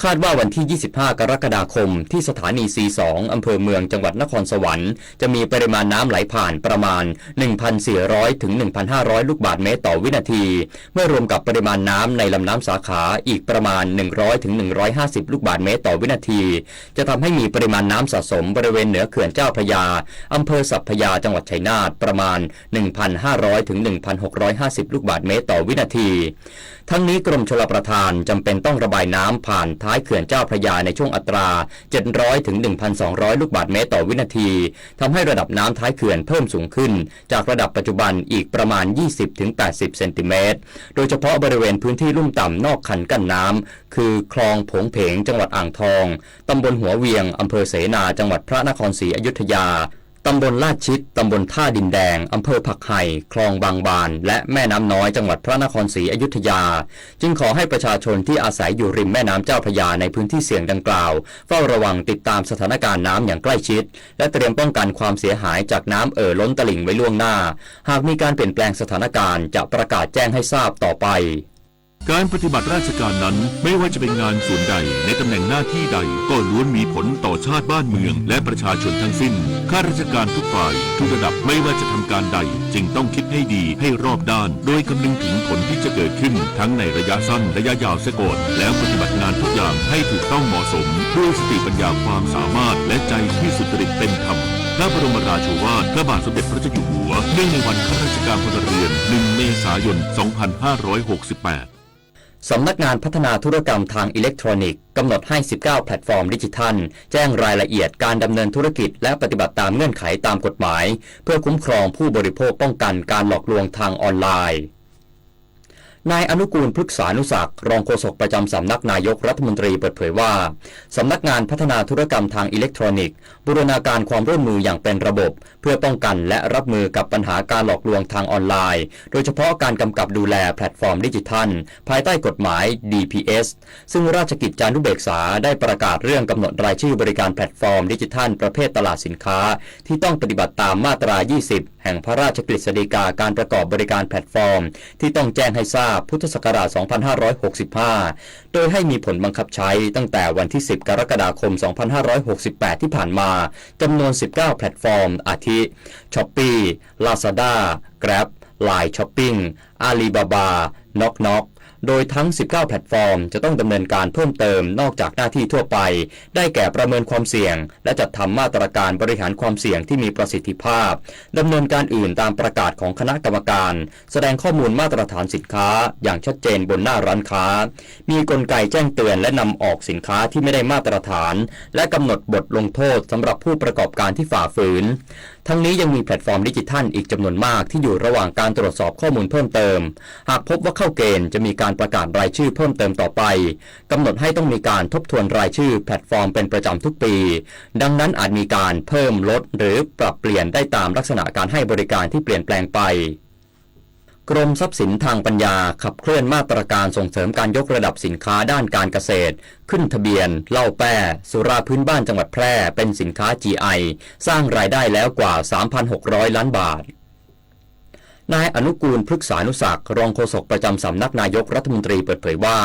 คาดว่าวันที่ ยี่สิบห้า กรกฎาคม ที่สถานี ซี สอง อำเภอเมือง จังหวัดนครสวรรค์ จะมีปริมาณน้ำไหลผ่านประมาณ หนึ่งพันสี่ร้อย ถึง หนึ่งพันห้าร้อย ลูกบาศก์เมตรต่อวินาที เมื่อรวมกับปริมาณน้ำในลำน้ำสาขาอีกประมาณ หนึ่งร้อย ถึง หนึ่งร้อยห้าสิบ ลูกบาศก์เมตรต่อวินาที จะทำให้มีปริมาณน้ำสะสมบริเวณเหนือเขื่อนเจ้าพระยา อำเภอสัพพยา จังหวัดชัยนาท ประมาณ หนึ่งพันห้าร้อย ถึง หนึ่งพันหกร้อยห้าสิบ ลูกบาศก์เมตรต่อวินาที ทั้งนี้กรมชลประทานจำเป็นต้องระบายน้ำผ่านท้ายเขื่อนเจ้าพระยาในช่วงอัตรา เจ็ดร้อย ถึง หนึ่งพันสองร้อย ลูกบาศก์เมตรต่อวินาที ทำให้ระดับน้ำท้ายเขื่อนเพิ่มสูงขึ้น จากระดับปัจจุบันอีกประมาณ ยี่สิบ ถึง แปดสิบ เซนติเมตร โดยเฉพาะบริเวณพื้นที่ลุ่มต่ำนอกคันกั้นน้ำ คือคลองโผงเพง จังหวัดอ่างทอง ตำบลหัวเวียง อำเภอเสนา จังหวัดพระนครศรีอยุธยา ตำบลลาดชิด ตำบลท่าดินแดง อำเภอผักไห่ คลองบางบาน และแม่น้ำน้อย จังหวัดพระนครศรีอยุธยา จึงขอให้ประชาชนที่อาศัยอยู่ริมแม่น้ำเจ้าพระยาในพื้นที่เสี่ยงดังกล่าว เฝ้าระวังติดตามสถานการณ์น้ำอย่างใกล้ชิด และเตรียมป้องกันความเสียหายจากน้ำเอ่อล้นตลิ่งไว้ล่วงหน้า หากมีการเปลี่ยนแปลงสถานการณ์จะประกาศแจ้งให้ทราบต่อไป การปฏิบัติราชการนั้น ไม่ว่าจะเป็นงานส่วนใด ในตำแหน่งหน้าที่ใด ก็ล้วนมีผลต่อชาติบ้านเมือง และประชาชนทั้งสิ้น ข้าราชการทุกฝ่าย ทุกระดับ ไม่ว่าจะทำการใด จึงต้องคิดให้ดี ให้รอบด้าน โดยคำนึงถึงผลที่จะเกิดขึ้น ทั้งในระยะสั้น ระยะยาวเสียก่อน แล้วปฏิบัติงานทุกอย่างให้ถูกต้องเหมาะสม ด้วยสติปัญญาความสามารถ และใจที่สุจริตเป็นธรรม พระบรมราโชวาท พระบาทสมเด็จพระเจ้าอยู่หัว เนื่องในวันข้าราชการพลเรือน หนึ่ง เมษายน สองพันห้าร้อยหกสิบแปด สำนักงานพัฒนาธุรกรรมทางอิเล็กทรอนิกส์กำหนดให้ สิบเก้า แพลตฟอร์มดิจิทัล แจ้งรายละเอียดการดำเนินธุรกิจและปฏิบัติตามเงื่อนไขตามกฎหมาย เพื่อคุ้มครองผู้บริโภคป้องกันการหลอกลวงทางออนไลน์ นายอนุกูล พฤกษานุศักดิ์ รองโฆษกประจำสำนักนายกรัฐมนตรีเปิดเผยว่า สำนักงานพัฒนาธุรกรรมทางอิเล็กทรอนิกส์บูรณาการความร่วมมืออย่างเป็นระบบ เพื่อป้องกันและรับมือกับปัญหาการหลอกลวงทางออนไลน์ โดยเฉพาะการกำกับดูแลแพลตฟอร์มดิจิทัล ภายใต้กฎหมาย ดีพีเอส ซึ่งราชกิจจานุเบกษาได้ประกาศเรื่องกำหนดรายชื่อบริการแพลตฟอร์มดิจิทัลประเภทตลาดสินค้า ที่ต้องปฏิบัติตามมาตรา ยี่สิบ แห่งพระราชกฤษฎีกาการประกอบบริการแพลตฟอร์ม ที่ต้องแจ้งให้ทราบ พุทธศักราช สองพันห้าร้อยหกสิบห้า โดยให้มีผลบังคับใช้ตั้งแต่วันที่ สิบ กรกฎาคม สองพันห้าร้อยหกสิบแปด ที่ผ่านมา จำนวน สิบเก้า แพลตฟอร์ม อาทิ Shopee Lazada Grab Line Shopping Alibaba Knock Knock โดยทั้ง สิบเก้า แพลตฟอร์ม จะต้องดำเนินการเพิ่มเติมนอกจากหน้าที่ทั่วไป ได้แก่ประเมินความเสี่ยง และจัดทำมาตรการบริหารความเสี่ยงที่มีประสิทธิภาพ ดำเนินการอื่นตามประกาศของคณะกรรมการ แสดงข้อมูลมาตรฐานสินค้าอย่างชัดเจนบนหน้าร้านค้า มีกลไกแจ้งเตือนและนำออกสินค้าที่ไม่ได้มาตรฐาน และกำหนดบทลงโทษสำหรับผู้ประกอบการที่ฝ่าฝืน ทั้งนี้ยังมีแพลตฟอร์มดิจิทัลอีกจำนวนมากที่อยู่ระหว่างการตรวจสอบข้อมูลเพิ่มเติม หากพบว่าเข้าเกณฑ์จะมีการประกาศรายชื่อเพิ่มเติมต่อไป กำหนดให้ต้องมีการทบทวนรายชื่อแพลตฟอร์มเป็นประจำทุกปี ดังนั้นอาจมีการเพิ่มลดหรือปรับเปลี่ยนได้ตามลักษณะการให้บริการที่เปลี่ยนแปลงไป กรมทรัพย์สินทางปัญญาขับเคลื่อนมาตรการส่งเสริมการยกระดับสินค้าด้านการเกษตร ขึ้นทะเบียนเหล้าแป้ สุราพื้นบ้านจังหวัดแพร่เป็นสินค้า จีไอ สร้างรายได้แล้วกว่า สามพันหกร้อยล้านบาท นายอนุกูล พฤกษานุศักดิ์ รองโฆษกประจำสำนักนายกรัฐมนตรีเปิดเผยว่า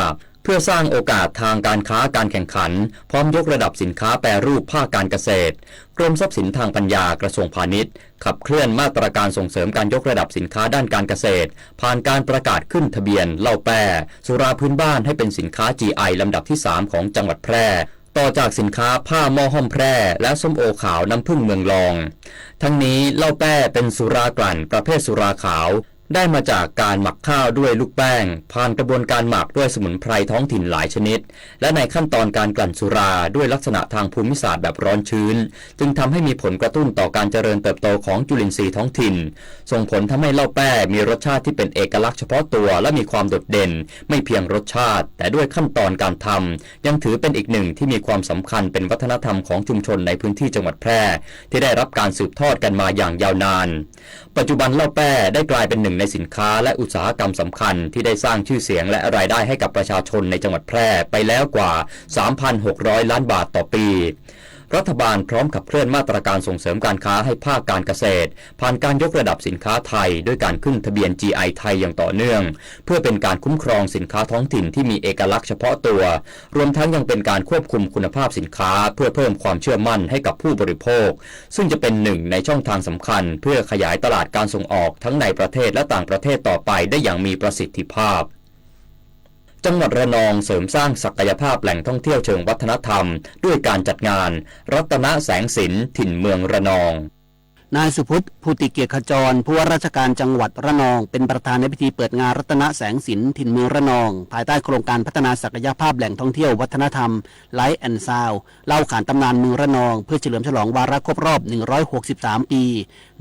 เพื่อสร้างโอกาสทางการค้าการแข่งขัน พร้อมยกระดับสินค้าแปรรูปภาคการเกษตร กรมทรัพย์สินทางปัญญากระทรวงพาณิชย์ ขับเคลื่อนมาตรการส่งเสริมการยกระดับสินค้าด้านการเกษตร ผ่านการประกาศขึ้นทะเบียนเหล้าแป้ สุราพื้นบ้านให้เป็นสินค้า จีไอ ลำดับที่ สาม ของจังหวัดแพร่ ต่อจากสินค้าผ้าหม้อห้อมแพร่ และส้มโอขาวน้ำผึ้งเมืองลอง ทั้งนี้เหล้าแป้เป็นสุรากลั่นประเภทสุราขาว ได้มาจากการหมักข้าวด้วยลูกแป้ง ผ่านกระบวนการหมักด้วยสมุนไพรท้องถิ่นหลายชนิด และในขั้นตอนการกลั่นสุราด้วยลักษณะทางภูมิศาสตร์แบบร้อนชื้น จึงทำให้มีผลกระตุ้นต่อการเจริญเติบโตของจุลินทรีย์ท้องถิ่น ส่งผลทำให้เหล้าแป้มีรสชาติที่เป็นเอกลักษณ์เฉพาะตัว และมีความโดดเด่น ไม่เพียงรสชาติ แต่ด้วยขั้นตอนการทำ ยังถือเป็นอีกหนึ่งที่มีความสำคัญเป็นวัฒนธรรมของชุมชนในพื้นที่จังหวัดแพร่ ที่ได้รับการสืบทอดกันมาอย่างยาวนาน ปัจจุบันเหล้าแป้ได้กลายเป็นหนึ่งในสินค้าและอุตสาหกรรมสำคัญที่ได้สร้างชื่อเสียงและรายได้ให้กับประชาชนในจังหวัดแพร่ไปแล้วกว่า สามพันหกร้อยล้านบาทต่อปี รัฐบาลพร้อมขับเคลื่อนมาตรการส่งเสริมการค้าให้ภาคการเกษตร ผ่านการยกระดับสินค้าไทยด้วยการขึ้นทะเบียน จี ไอ ไทยอย่างต่อเนื่อง เพื่อเป็นการคุ้มครองสินค้าท้องถิ่นที่มีเอกลักษณ์เฉพาะตัว รวมทั้งยังเป็นการควบคุมคุณภาพสินค้าเพื่อเพิ่มความเชื่อมั่นให้กับผู้บริโภค ซึ่งจะเป็นหนึ่งในช่องทางสำคัญเพื่อขยายตลาดการส่งออกทั้งในประเทศและต่างประเทศต่อไปได้อย่างมีประสิทธิภาพ จังหวัดระนองเสริมสร้างศักยภาพแหล่งท่องเที่ยวเชิงวัฒนธรรม ด้วยการจัดงานรัตนแสงสิน ถิ่นเมืองระนอง นายสุพุทธ ภูติเกียรติขจร ผู้ว่าราชการจังหวัดระนอง เป็นประธานในพิธีเปิดงานรัตนแสงสิน ถิ่นเมืองระนอง ภายใต้โครงการพัฒนาศักยภาพแหล่งท่องเที่ยววัฒนธรรม Light and Sound เล่าขานตำนานเมืองระนอง เพื่อเฉลิมฉลองวาระครบรอบ หนึ่งร้อยหกสิบสาม ปี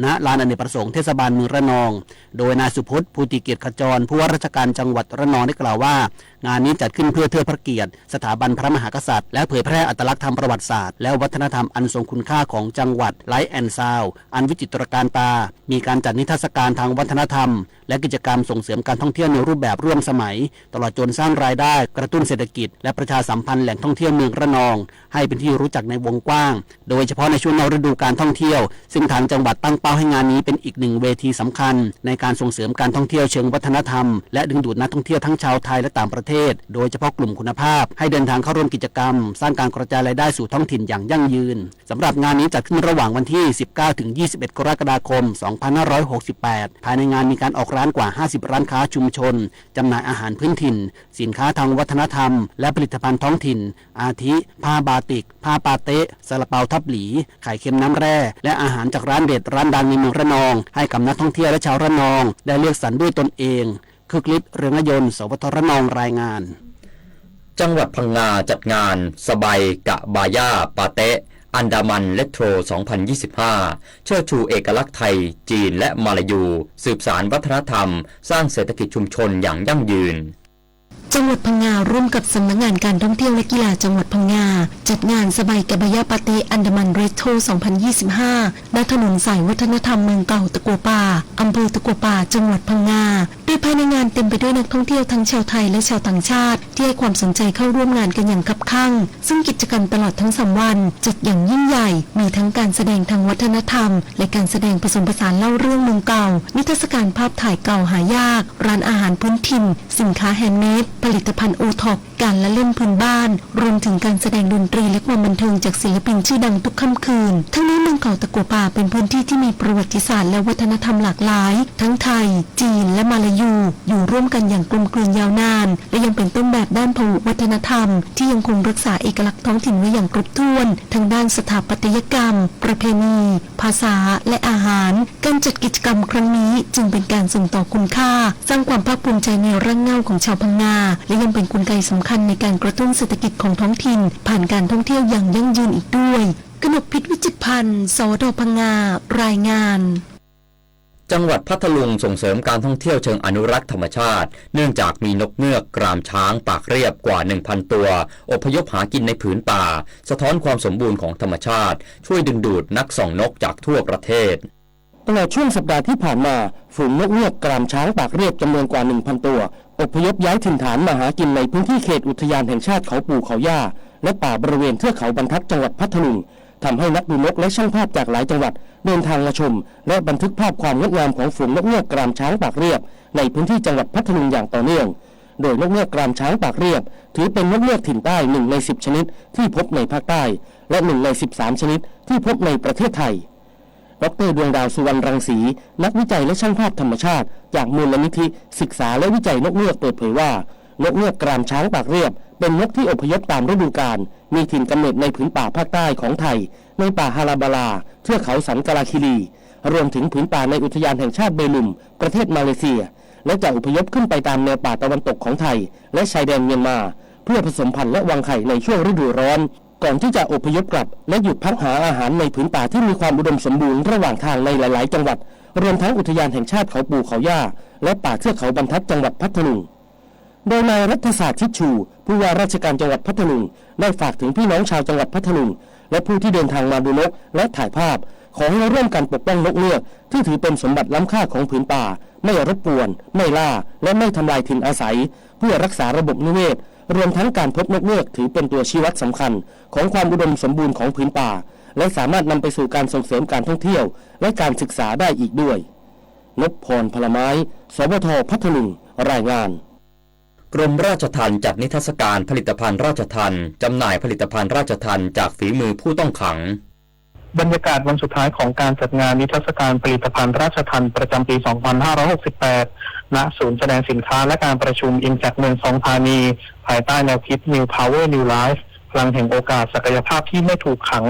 ณ ลานอเนกประสงค์เทศบาลเมืองระนอง โดยนายสุพุทธ ภูติเกียรติขจร ผู้ว่าราชการจังหวัดระนองได้กล่าวว่า งานนี้จัดขึ้นเพื่อเทิดพระเกียรติสถาบันพระมหากษัตริย์ และเผยแพร่อัตลักษณ์ทางประวัติศาสตร์ และวัฒนธรรมอันทรงคุณค่าของจังหวัด Light and Sound อันวิจิตรการตา มีการจัดนิทรรศการทางวัฒนธรรม และกิจกรรมส่งเสริมการท่องเที่ยวในรูปแบบร่วมสมัย ตลอดจนสร้างรายได้กระตุ้นเศรษฐกิจ และประชาสัมพันธ์แหล่งท่องเที่ยวเมืองระนอง ให้เป็นที่รู้จักในวงกว้าง โดยเฉพาะในช่วงนอกฤดูการท่องเที่ยว ซึ่งทางจังหวัดตั้งเป้าให้งานนี้เป็นอีกหนึ่งเวทีสำคัญ ในการส่งเสริมการท่องเที่ยวเชิงวัฒนธรรม และดึงดูดนักท่องเที่ยวทั้งชาวไทยและต่างประเทศ โดยเฉพาะกลุ่มคุณภาพ ให้เดินทางเข้าร่วมกิจกรรม สร้างการกระจายรายได้สู่ท้องถิ่นอย่างยั่งยืน สำหรับงานนี้จัดขึ้นระหว่างวันที่ สิบเก้า ถึง ยี่สิบเอ็ด กรกฎาคม สองพันห้าร้อยหกสิบแปด ภายในงานมีการออกร้านกว่า ห้าสิบ ร้านค้าชุมชน จำหน่ายอาหารพื้นถิ่น สินค้าทางวัฒนธรรม และผลิตภัณฑ์ท้องถิ่น อาทิ ผ้าบาติก ผ้าปาเต๊ะ ซาลาเปาทับหลี ไข่เค็มน้ำแร่ และอาหารจากร้านเด็ดร้านดังในเมืองระนอง ให้กับนักท่องเที่ยวและชาวระนอง ได้เลือกสรรด้วยตนเอง คึกฤทธิ์ เรืองนยนต์ สวท ระนอง รายงาน จังหวัดพังงาจัดงาน สบาย กะบาย่า ปาเต๊ะ อันดามัน เรโทร สองพันยี่สิบห้า เชิดชูเอกลักษณ์ไทย จีน และมาลายู สืบสานวัฒนธรรม สร้างเศรษฐกิจชุมชนอย่างยั่งยืน จังหวัดพังงาร่วมกับสำนักงานการท่องเที่ยวและกีฬาจังหวัดพังงา จัดงานสบายกะบาย่าปาเต๊ะ อันดามัน เรโทร สองพันยี่สิบห้า ณ ถนนสายวัฒนธรรมเมืองเก่าตะกัวป่า อำเภอตะกัวป่า จังหวัดพังงา โดยภายในงานเต็มไปด้วยนักท่องเที่ยวทั้งชาวไทยและชาวต่างชาติ ที่ให้ความสนใจเข้าร่วมงานกันอย่างคับคั่ง ซึ่งกิจกรรมตลอดทั้งสามวันจัดอย่างยิ่งใหญ่ มีทั้งการแสดงทางวัฒนธรรม และการแสดงผสมผสานเล่าเรื่องเมืองเก่า นิทรรศการภาพถ่ายเก่าหายาก ร้านอาหารพื้นถิ่น สินค้าแฮนด์เมด ผลิตภัณฑ์โอท็อป การละเล่นพื้นบ้าน รวมถึงการแสดงดนตรีและความบันเทิงจากศิลปินชื่อดังทุกค่ำคืน ทั้งนี้เมืองเก่าตะกัวป่าเป็นพื้นที่ที่มีประวัติศาสตร์และวัฒนธรรมหลากหลาย ทั้งไทย จีน และมาลายู อยู่ร่วมกันอย่างกลมกลืนยาวนาน และยังเป็นต้นแบบด้านพหุวัฒนธรรม ที่ยังคงรักษาเอกลักษณ์ท้องถิ่นไว้อย่างครบถ้วน ทั้งด้านสถาปัตยกรรม ประเพณี ภาษา และอาหาร การจัดกิจกรรมครั้งนี้จึงเป็นการส่งต่อคุณค่า สร้างความภาคภูมิใจในรากเหง้าของชาวพังงา และยังเป็นกลไกสำคัญในการกระตุ้นเศรษฐกิจของท้องถิ่น ผ่านการท่องเที่ยวอย่างยั่งยืนอีกด้วย กนกพิษ วิจิตรพันธ์ สวท พังงา รายงาน จังหวัดพัทลุงส่งเสริมการท่องเที่ยวเชิงอนุรักษ์ธรรมชาติ เนื่องจากมีนกเงือกกรามช้างปากเรียบกว่า หนึ่งพัน ตัว อพยพหากินในผืนป่า สะท้อนความสมบูรณ์ของธรรมชาติ ช่วยดึงดูดนักส่องนกจากทั่วประเทศ ตลอดช่วงสัปดาห์ที่ผ่านมา ฝูงนกเงือกกรามช้างปากเรียบจำนวนกว่า หนึ่งพัน ตัว อพยพย้ายถิ่นฐานมาหากินในพื้นที่เขตอุทยานแห่งชาติเขาปู่เขาย่า และป่าบริเวณเทือกเขาบรรทัดจังหวัดพัทลุง ทำให้นักดูนกและช่างภาพจากหลายจังหวัดเดินทางมาชม และบันทึกภาพความงดงามของฝูงนกเงือกกรามช้างปากเรียบในพื้นที่จังหวัดพัทลุงอย่างต่อเนื่อง โดยนกเงือกกรามช้างปากเรียบ ถือเป็นนกเงือกถิ่นใต้หนึ่งในสิบชนิดที่พบในภาคใต้ และหนึ่งในสิบสามชนิดที่พบในประเทศไทย ดร.ดวงดาว สุวรรณรังสี นักวิจัยและช่างภาพธรรมชาติจากมูลนิธิศึกษาและวิจัยนกเงือกเปิดเผยว่า นกเงือกกรามช้างปากเรียบ เป็นนกที่อพยพตามฤดูกาล มีถิ่นกำเนิดในผืนป่าภาคใต้ของไทย ในป่าฮาราบาลา เทือกเขาสันกาลาคีรี รวมถึงผืนป่าในอุทยานแห่งชาติเบลุม ประเทศมาเลเซีย และจะอพยพขึ้นไปตามแนวป่าตะวันตกของไทย และชายแดนเมียนมา เพื่อผสมพันธุ์และวางไข่ในช่วงฤดูร้อน ก่อนที่จะอพยพกลับ และหยุดพักหาอาหารในผืนป่าที่มีความอุดมสมบูรณ์ระหว่างทางในหลายๆ จังหวัด รวมทั้งอุทยานแห่งชาติเขาปู่เขาย่า และป่าเทือกเขาบรรทัดจังหวัดพัทลุง โดยนายรัฐศาสตร์ ชิดชู ผู้ว่าราชการจังหวัดพัทลุง ได้ฝากถึงพี่น้องชาวจังหวัดพัทลุง และผู้ที่เดินทางมาดูนก และถ่ายภาพ ขอให้ร่วมกันปกป้องนกเงือก ที่ถือเป็นสมบัติล้ำค่าของผืนป่า ไม่รบกวน ไม่ล่า และไม่ทำลายถิ่นอาศัย เพื่อรักษาระบบนิเวศ รวมทั้งการพบนกเงือกถือเป็นตัวชี้วัดสำคัญของความอุดมสมบูรณ์ของผืนป่า และสามารถนำไปสู่การส่งเสริมการท่องเที่ยว และการศึกษาได้อีกด้วย นพพร พลไม้ สวท พัทลุง รายงาน กรมราชทัณฑ์จัดนิทรรศการผลิตภัณฑ์ราชทัณฑ์ จำหน่ายผลิตภัณฑ์ราชทัณฑ์จากฝีมือผู้ต้องขัง บรรยากาศวันสุดท้ายของการจัดงานนิทรรศการผลิตภัณฑ์ราชทัณฑ์ประจำปี สองพันห้าร้อยหกสิบแปด ณ ศูนย์แสดงสินค้าและการประชุม Impact เมืองทองธานี ภายใต้แนวคิด New Power New Life พลังแห่งโอกาส ศักยภาพที่ไม่ถูกขัง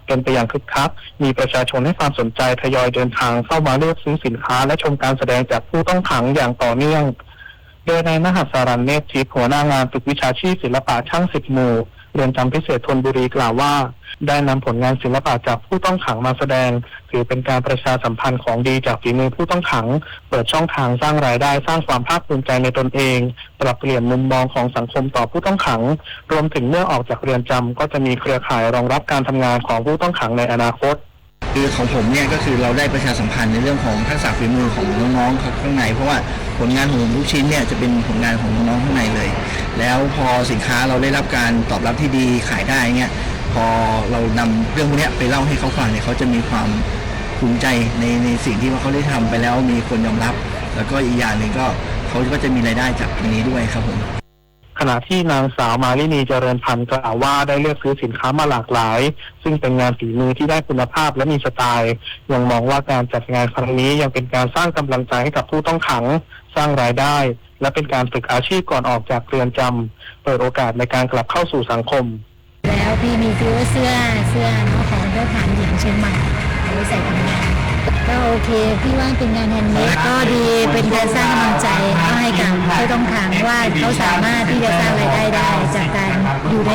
เป็นไปอย่างคึกคัก มีประชาชนให้ความสนใจทยอยเดินทางเข้ามาเลือกซื้อสินค้าและชมการแสดงจากผู้ต้องขังอย่างต่อเนื่อง โดยนายมหัสสารัน เนตรทิพย์ หัวหน้างานฝึกวิชาชีพศิลปะช่างสิบหมู่ เรือนจำพิเศษธนบุรีกล่าวว่า ได้นำผลงานศิลปะจากผู้ต้องขังมาแสดง ถือเป็นการประชาสัมพันธ์ของดีจากฝีมือผู้ต้องขัง เปิดช่องทางสร้างรายได้ สร้างความภาคภูมิใจในตนเอง ปรับเปลี่ยนมุมมองของสังคมต่อผู้ต้องขัง รวมถึงเมื่อออกจากเรือนจำก็จะมีเครือข่ายรองรับการทำงานของผู้ต้องขังในอนาคต คือของผมเนี่ยก็คือเราได้ประชาสัมพันธ์ในเรื่องของทักษะฝีมือของน้องๆข้างใน เพราะว่าผลงานของผมทุกชิ้นเนี่ยจะเป็นผลงานของน้องๆข้างในเลย แล้วพอสินค้าเราได้รับการตอบรับที่ดีขายได้เนี่ย พอเรานำเรื่องพวกเนี้ยไปเล่าให้เขาฟังเนี่ย เขาจะมีความภูมิใจในในสิ่งที่ว่าเขาได้ทำไปแล้วมีคนยอมรับ แล้วก็อีกอย่างหนึ่งก็เขาก็จะมีรายได้จากตรงนี้ด้วยครับผม ขณะที่นางสาวมาลินีเจริญพันธ์กล่าวว่าได้เลือกซื้อสินค้ามาหลากหลาย ซึ่งเป็นงานฝีมือที่ได้คุณภาพและมีสไตล์ ยังมองว่าการจัดงานครั้งนี้ยังเป็นการสร้างกำลังใจให้กับผู้ต้องขัง สร้างรายได้ และเป็นการฝึกอาชีพก่อนออกจากเรือนจำ เปิดโอกาสในการกลับเข้าสู่สังคม แล้วพี่มีซื้อเสื้อ เสื้อเนาะ ของเจ้าฐานหญิงเชียงใหม่ เอาไว้ใส่ทำงาน ก็โอเค พี่ว่าเป็นงานแฮนด์เมด ก็ดี เป็นการสร้างกำลังใจให้กับผู้ต้องขังว่าเขาสามารถที่จะสร้างรายได้ได้จากการอยู่ใน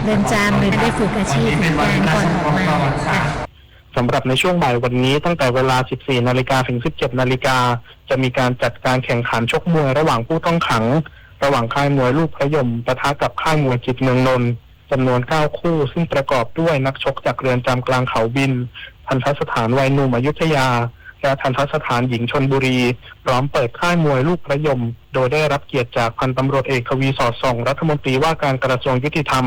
เรือนจำ หรือได้ฝึกอาชีพเหมือนกันก่อนออกมาค่ะ สำหรับในช่วงบ่ายวันนี้ ตั้งแต่เวลา สิบสี่นาฬิกา ถึง สิบเจ็ดนาฬิกา จะมีการจัดการแข่งขันชกมวยระหว่างผู้ต้องขัง ระหว่างค่ายมวยลูกพระยม ปะทะกับค่ายมวยจิตรเมืองนนท์ จำนวน เก้า คู่ ซึ่งประกอบด้วยนักชกจากเรือนจำกลางเขาบิน ทัณฑสถานวัยหนุ่มอยุธยา และทัณฑสถานหญิงชลบุรี พร้อมเปิดค่ายมวยลูกพระยม โดยได้รับเกียรติจากพันตำรวจเอก ทวี สอดส่อง รัฐมนตรีว่าการกระทรวงยุติธรรม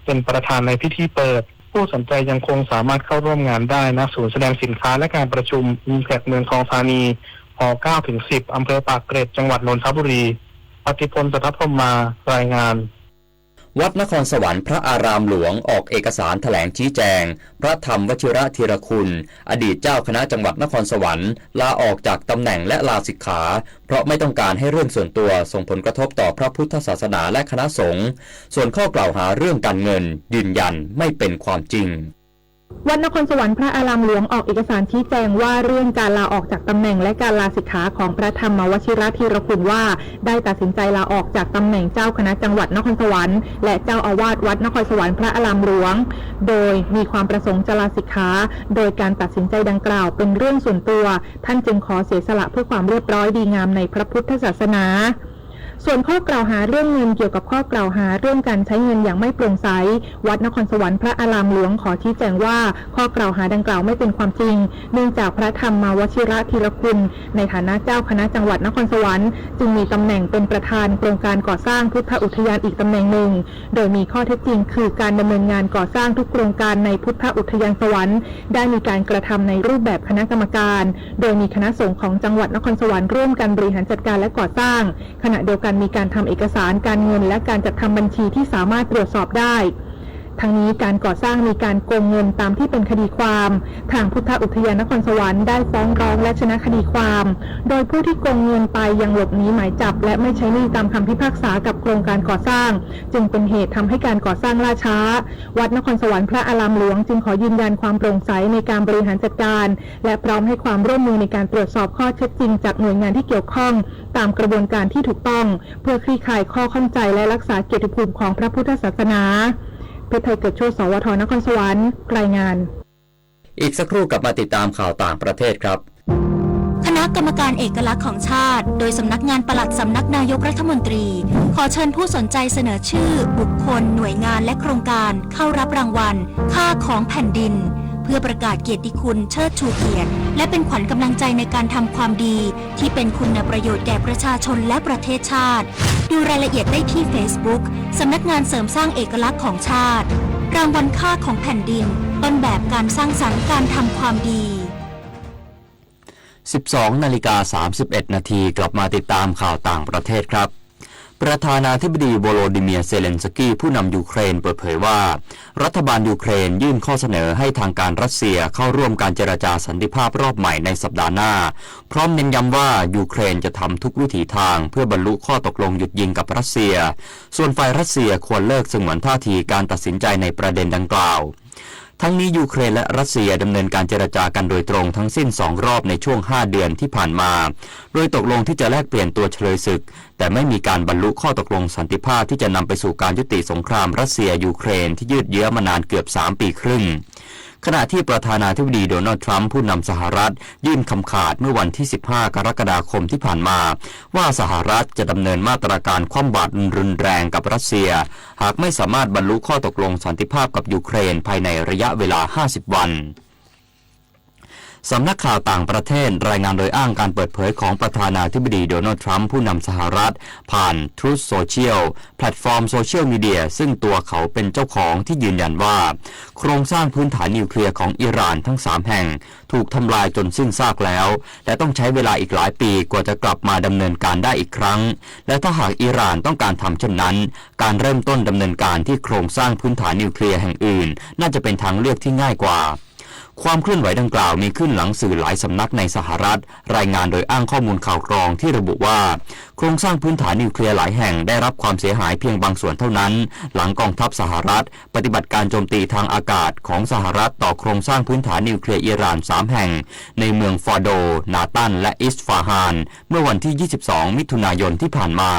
เป็นประธานในพิธีเปิด ผู้สนใจยังคงสามารถเข้าร่วมงานได้ ณ ศูนย์แสดงสินค้าและการประชุม Impact เมืองทองธานี ฮอ เก้าถึงสิบ อำเภอปากเกร็ด จังหวัดนนทบุรี ปฏิพล จันทพรหมมา รายงาน วัดนครสวรรค์พระอารามหลวงออกเอกสารแถลงชี้แจง พระธรรมวชิระธีรคุณ อดีตเจ้าคณะจังหวัดนครสวรรค์ ลาออกจากตำแหน่งและลาสิกขา เพราะไม่ต้องการให้เรื่องส่วนตัวส่งผลกระทบต่อพระพุทธศาสนาและคณะสงฆ์ ส่วนข้อกล่าวหาเรื่องการเงิน ยืนยันไม่เป็นความจริง วัดนครสวรรค์พระอารามหลวงออกเอกสารชี้แจงว่าเรื่องการลาออกจากตำแหน่งและการลาสิกขาของพระธรรมวชิรธีรคุณว่า ได้ตัดสินใจลาออกจากตำแหน่งเจ้าคณะจังหวัดนครสวรรค์ และเจ้าอาวาสวัดนครสวรรค์พระอารามหลวง โดยมีความประสงค์จะลาสิกขา โดยการตัดสินใจดังกล่าวเป็นเรื่องส่วนตัว ท่านจึงขอเสียสละเพื่อความเรียบร้อยดีงามในพระพุทธศาสนา ส่วนข้อกล่าวหาเรื่องเงิน เกี่ยวกับข้อกล่าวหาเรื่องการใช้เงินอย่างไม่โปร่งใส วัดนครสวรรค์พระอารามหลวงขอชี้แจงว่า ข้อกล่าวหาดังกล่าวไม่เป็นความจริง เนื่องจากพระธรรมวชิรธีรคุณ ในฐานะเจ้าคณะจังหวัดนครสวรรค์ จึงมีตำแหน่งเป็นประธานโครงการก่อสร้างพุทธอุทยานอีกตำแหน่งหนึ่ง โดยมีข้อเท็จจริงคือการดำเนินงานก่อสร้างทุกโครงการในพุทธอุทยานสวรรค์ ได้มีการกระทำในรูปแบบคณะกรรมการ โดยมีคณะสงฆ์ของจังหวัดนครสวรรค์ร่วมกันบริหารจัดการและก่อสร้าง ขณะเดียวกันมีการทำเอกสารการเงินและการจัดทำบัญชีที่สามารถตรวจสอบได้ ทั้งนี้การก่อสร้างมีการโกงเงินตามที่เป็นคดีความ ทางพุทธอุทยานนครสวรรค์ได้ฟ้องร้องและชนะคดีความ โดยผู้ที่โกงเงินไปยังหลบหนีหมายจับ และไม่ใช้หนี้ตามคำพิพากษากับโครงการก่อสร้าง จึงเป็นเหตุทำให้การก่อสร้างล่าช้า วัดนครสวรรค์พระอารามหลวงจึงขอยืนยันความโปร่งใสในการบริหารจัดการ และพร้อมให้ความร่วมมือในการตรวจสอบข้อเท็จจริงจากหน่วยงานที่เกี่ยวข้อง ตามกระบวนการที่ถูกต้อง เพื่อคลี่คลายข้อข้องใจและรักษาเกียรติภูมิของพระพุทธศาสนา เพชรไทยเกิดโชติ สวท นครสวรรค์ รายงาน อีกสักครู่กลับมาติดตามข่าวต่างประเทศครับ คณะกรรมการเอกลักษณ์ของชาติ โดยสำนักงานปลัดสำนักนายกรัฐมนตรี ขอเชิญผู้สนใจเสนอชื่อ บุคคล หน่วยงาน และโครงการ เข้ารับรางวัล ค่าของแผ่นดิน เพื่อประกาศเกียรติคุณเชิดชูเกียรติ และเป็นขวัญกำลังใจในการทำความดี ที่เป็นคุณประโยชน์แก่ประชาชนและประเทศชาติ ดูรายละเอียดได้ที่ Facebook สำนักงานเสริมสร้างเอกลักษณ์ของชาติ รางวัลค่าของแผ่นดิน ต้นแบบการสร้างสรรค์การทำความดี สิบสองนาฬิกาสามสิบเอ็ดนาที กลับมาติดตามข่าวต่างประเทศครับ ประธานาธิบดีโวโลดิเมียร์ เซเลนสกี้ ผู้นำยูเครน เปิดเผยว่า รัฐบาลยูเครนยื่นข้อเสนอให้ทางการรัสเซียเข้าร่วมการเจรจาสันติภาพรอบใหม่ในสัปดาห์หน้า พร้อมเน้นย้ำว่ายูเครนจะทำทุกวิถีทางเพื่อบรรลุข้อตกลงหยุดยิงกับรัสเซีย ส่วนฝ่ายรัสเซียควรเลิกสงวนท่าทีการตัดสินใจในประเด็นดังกล่าว ทั้งนี้ยูเครนและรัสเซียดำเนินการเจรจากันโดยตรงทั้งสิ้นสองรอบในช่วงห้าเดือนที่ผ่านมา โดยตกลงที่จะแลกเปลี่ยนตัวเฉลยศึก แต่ไม่มีการบรรลุข้อตกลงสันติภาพที่จะนำไปสู่การยุติสงครามรัสเซียยูเครนที่ยืดเยื้อมานานเกือบสามปีครึ่ง ขณะที่ประธานาธิบดีโดนัลด์ทรัมป์ผู้นำสหรัฐยื่นคำขาดเมื่อวันที่สิบห้ากรกฎาคมที่ผ่านมา ว่าสหรัฐจะดำเนินมาตรการคว่ำบาตรรุนแรงกับรัสเซีย หากไม่สามารถบรรลุข้อตกลงสันติภาพกับยูเครนภายในระยะเวลาห้าสิบวัน สำนักข่าวต่างประเทศรายงานโดยอ้างการเปิดเผยของประธานาธิบดีโดนัลด์ทรัมป์ผู้นำสหรัฐ ผ่าน Truth Social แพลตฟอร์มโซเชียลมีเดีย ซึ่งตัวเขาเป็นเจ้าของ ที่ยืนยันว่า โครงสร้างพื้นฐานนิวเคลียร์ของอิหร่านทั้งสามแห่งถูกทำลายจนสิ้นซากแล้ว และต้องใช้เวลาอีกหลายปีกว่าจะกลับมาดำเนินการได้อีกครั้ง และถ้าหากอิหร่านต้องการทำเช่นนั้น การเริ่มต้นดำเนินการที่โครงสร้างพื้นฐานนิวเคลียร์แห่งอื่น น่าจะเป็นทางเลือกที่ง่ายกว่า ความเคลื่อนไหวดังกล่าวมีขึ้นหลังสื่อหลายสำนักในสหรัฐ รายงานโดยอ้างข้อมูลข่าวกรองที่ระบุว่า โครงสร้างพื้นฐานนิวเคลียร์หลายแห่งได้รับความเสียหายเพียงบางส่วนเท่านั้น หลังกองทัพสหรัฐปฏิบัติการโจมตีทางอากาศของสหรัฐต่อโครงสร้างพื้นฐานนิวเคลียร์อิหร่านสามแห่ง ในเมืองฟอร์โด นาตัน และอิสฟาฮาน เมื่อวันที่ยี่สิบสองมิถุนายนที่ผ่านมา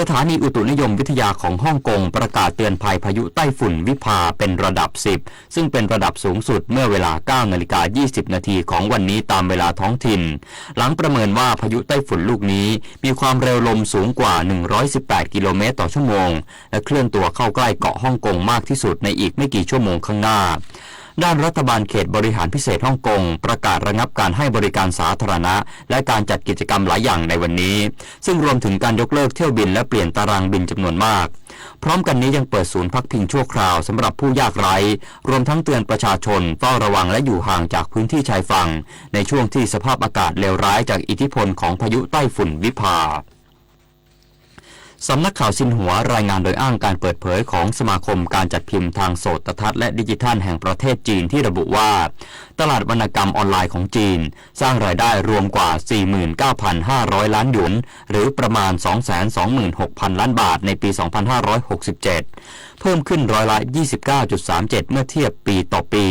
สถานีอุตุนิยมวิทยาของฮ่องกงประกาศเตือนภัยพายุไต้ฝุ่นวิภาเป็นระดับสิบ ซึ่งเป็นระดับสูงสุดเมื่อเวลาเก้านาฬิกายี่สิบนาทีของวันนี้ตามเวลาท้องถิ่น หลังประเมินว่าพายุไต้ฝุ่นลูกนี้มีความเร็วลมสูงกว่าหนึ่งร้อยสิบแปดกิโลเมตรต่อชั่วโมง และเคลื่อนตัวเข้าใกล้เกาะฮ่องกงมากที่สุดในอีกไม่กี่ชั่วโมงข้างหน้า ด้านรัฐบาลเขตบริหารพิเศษฮ่องกงประกาศระงับการให้บริการสาธารณะ และการจัดกิจกรรมหลายอย่างในวันนี้ ซึ่งรวมถึงการยกเลิกเที่ยวบินและเปลี่ยนตารางบินจำนวนมาก พร้อมกันนี้ยังเปิดศูนย์พักพิงชั่วคราวสำหรับผู้ยากไร้ รวมทั้งเตือนประชาชนเฝ้าระวังและอยู่ห่างจากพื้นที่ชายฝั่ง ในช่วงที่สภาพอากาศเลวร้ายจากอิทธิพลของพายุไต้ฝุ่นวิภา สำนักข่าวซินหัวรายงานโดยอ้างการเปิดเผยของสมาคมการจัดพิมพ์ทางโสตทัศน์และดิจิทัลแห่งประเทศจีนที่ระบุว่า ตลาดวรรณกรรมออนไลน์ของจีน สร้างรายได้รวมกว่า สี่หมื่นเก้าพันห้าร้อยล้านหยวน หรือประมาณ สองแสนสองหมื่นหกพันล้านบาท ในปี สองพันห้าร้อยหกสิบเจ็ด เพิ่มขึ้นร้อยละ ยี่สิบเก้าจุดสามเจ็ด เมื่อเทียบปีต่อปี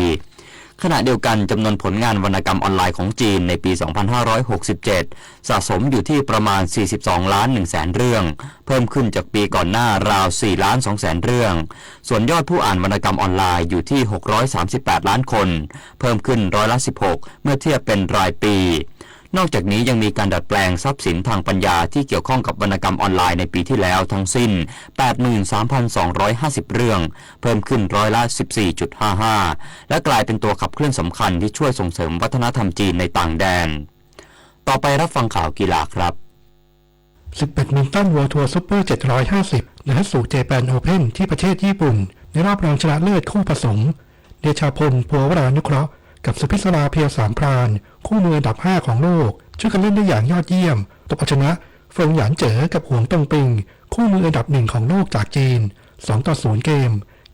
ขณะเดียวกันจำนวนผลงานวรรณกรรมออนไลน์ของจีนในปี สองพันห้าร้อยหกสิบเจ็ด สะสมอยู่ที่ประมาณ สี่สิบสองล้านหนึ่งแสนเรื่อง เพิ่มขึ้นจากปีก่อนหน้าราว สี่ล้านสองแสนเรื่อง ส่วนยอดผู้อ่านวรรณกรรมออนไลน์อยู่ที่ หกร้อยสามสิบแปดล้านคน เพิ่มขึ้นร้อยละ สิบหก เมื่อเทียบเป็นรายปี นอกจากนี้ยังมีการดัดแปลงทรัพย์สินทางปัญญาที่เกี่ยวข้องกับวรรณกรรมออนไลน์ในปีที่แล้วทั้งสิ้น แปดหมื่นสามพันสองร้อยห้าสิบเรื่อง เพิ่มขึ้นร้อยละ สิบสี่จุดห้าห้า และกลายเป็นตัวขับเคลื่อนสำคัญที่ช่วยส่งเสริมวัฒนธรรมจีนในต่างแดน ต่อไปรับฟังข่าวกีฬาครับ ศึกแบดมินตัน World Tour Super เจ็ดร้อยห้าสิบ Daihatsu Japan Open ที่ประเทศญี่ปุ่น ในรอบรองชนะเลิศคู่ผสม เดชาพล ภัววรานุเคราะห์ กับสุพิศรา เพียวสามพราน คู่มืออันดับ ห้า ของโลก ช่วยกันเล่นได้อย่างยอดเยี่ยม ตบเอาชนะ เฟิงหยานเจ๋อ กับหวงตงปิง คู่มืออันดับหนึ่งของโลกจากจีน สองต่อศูนย์เกม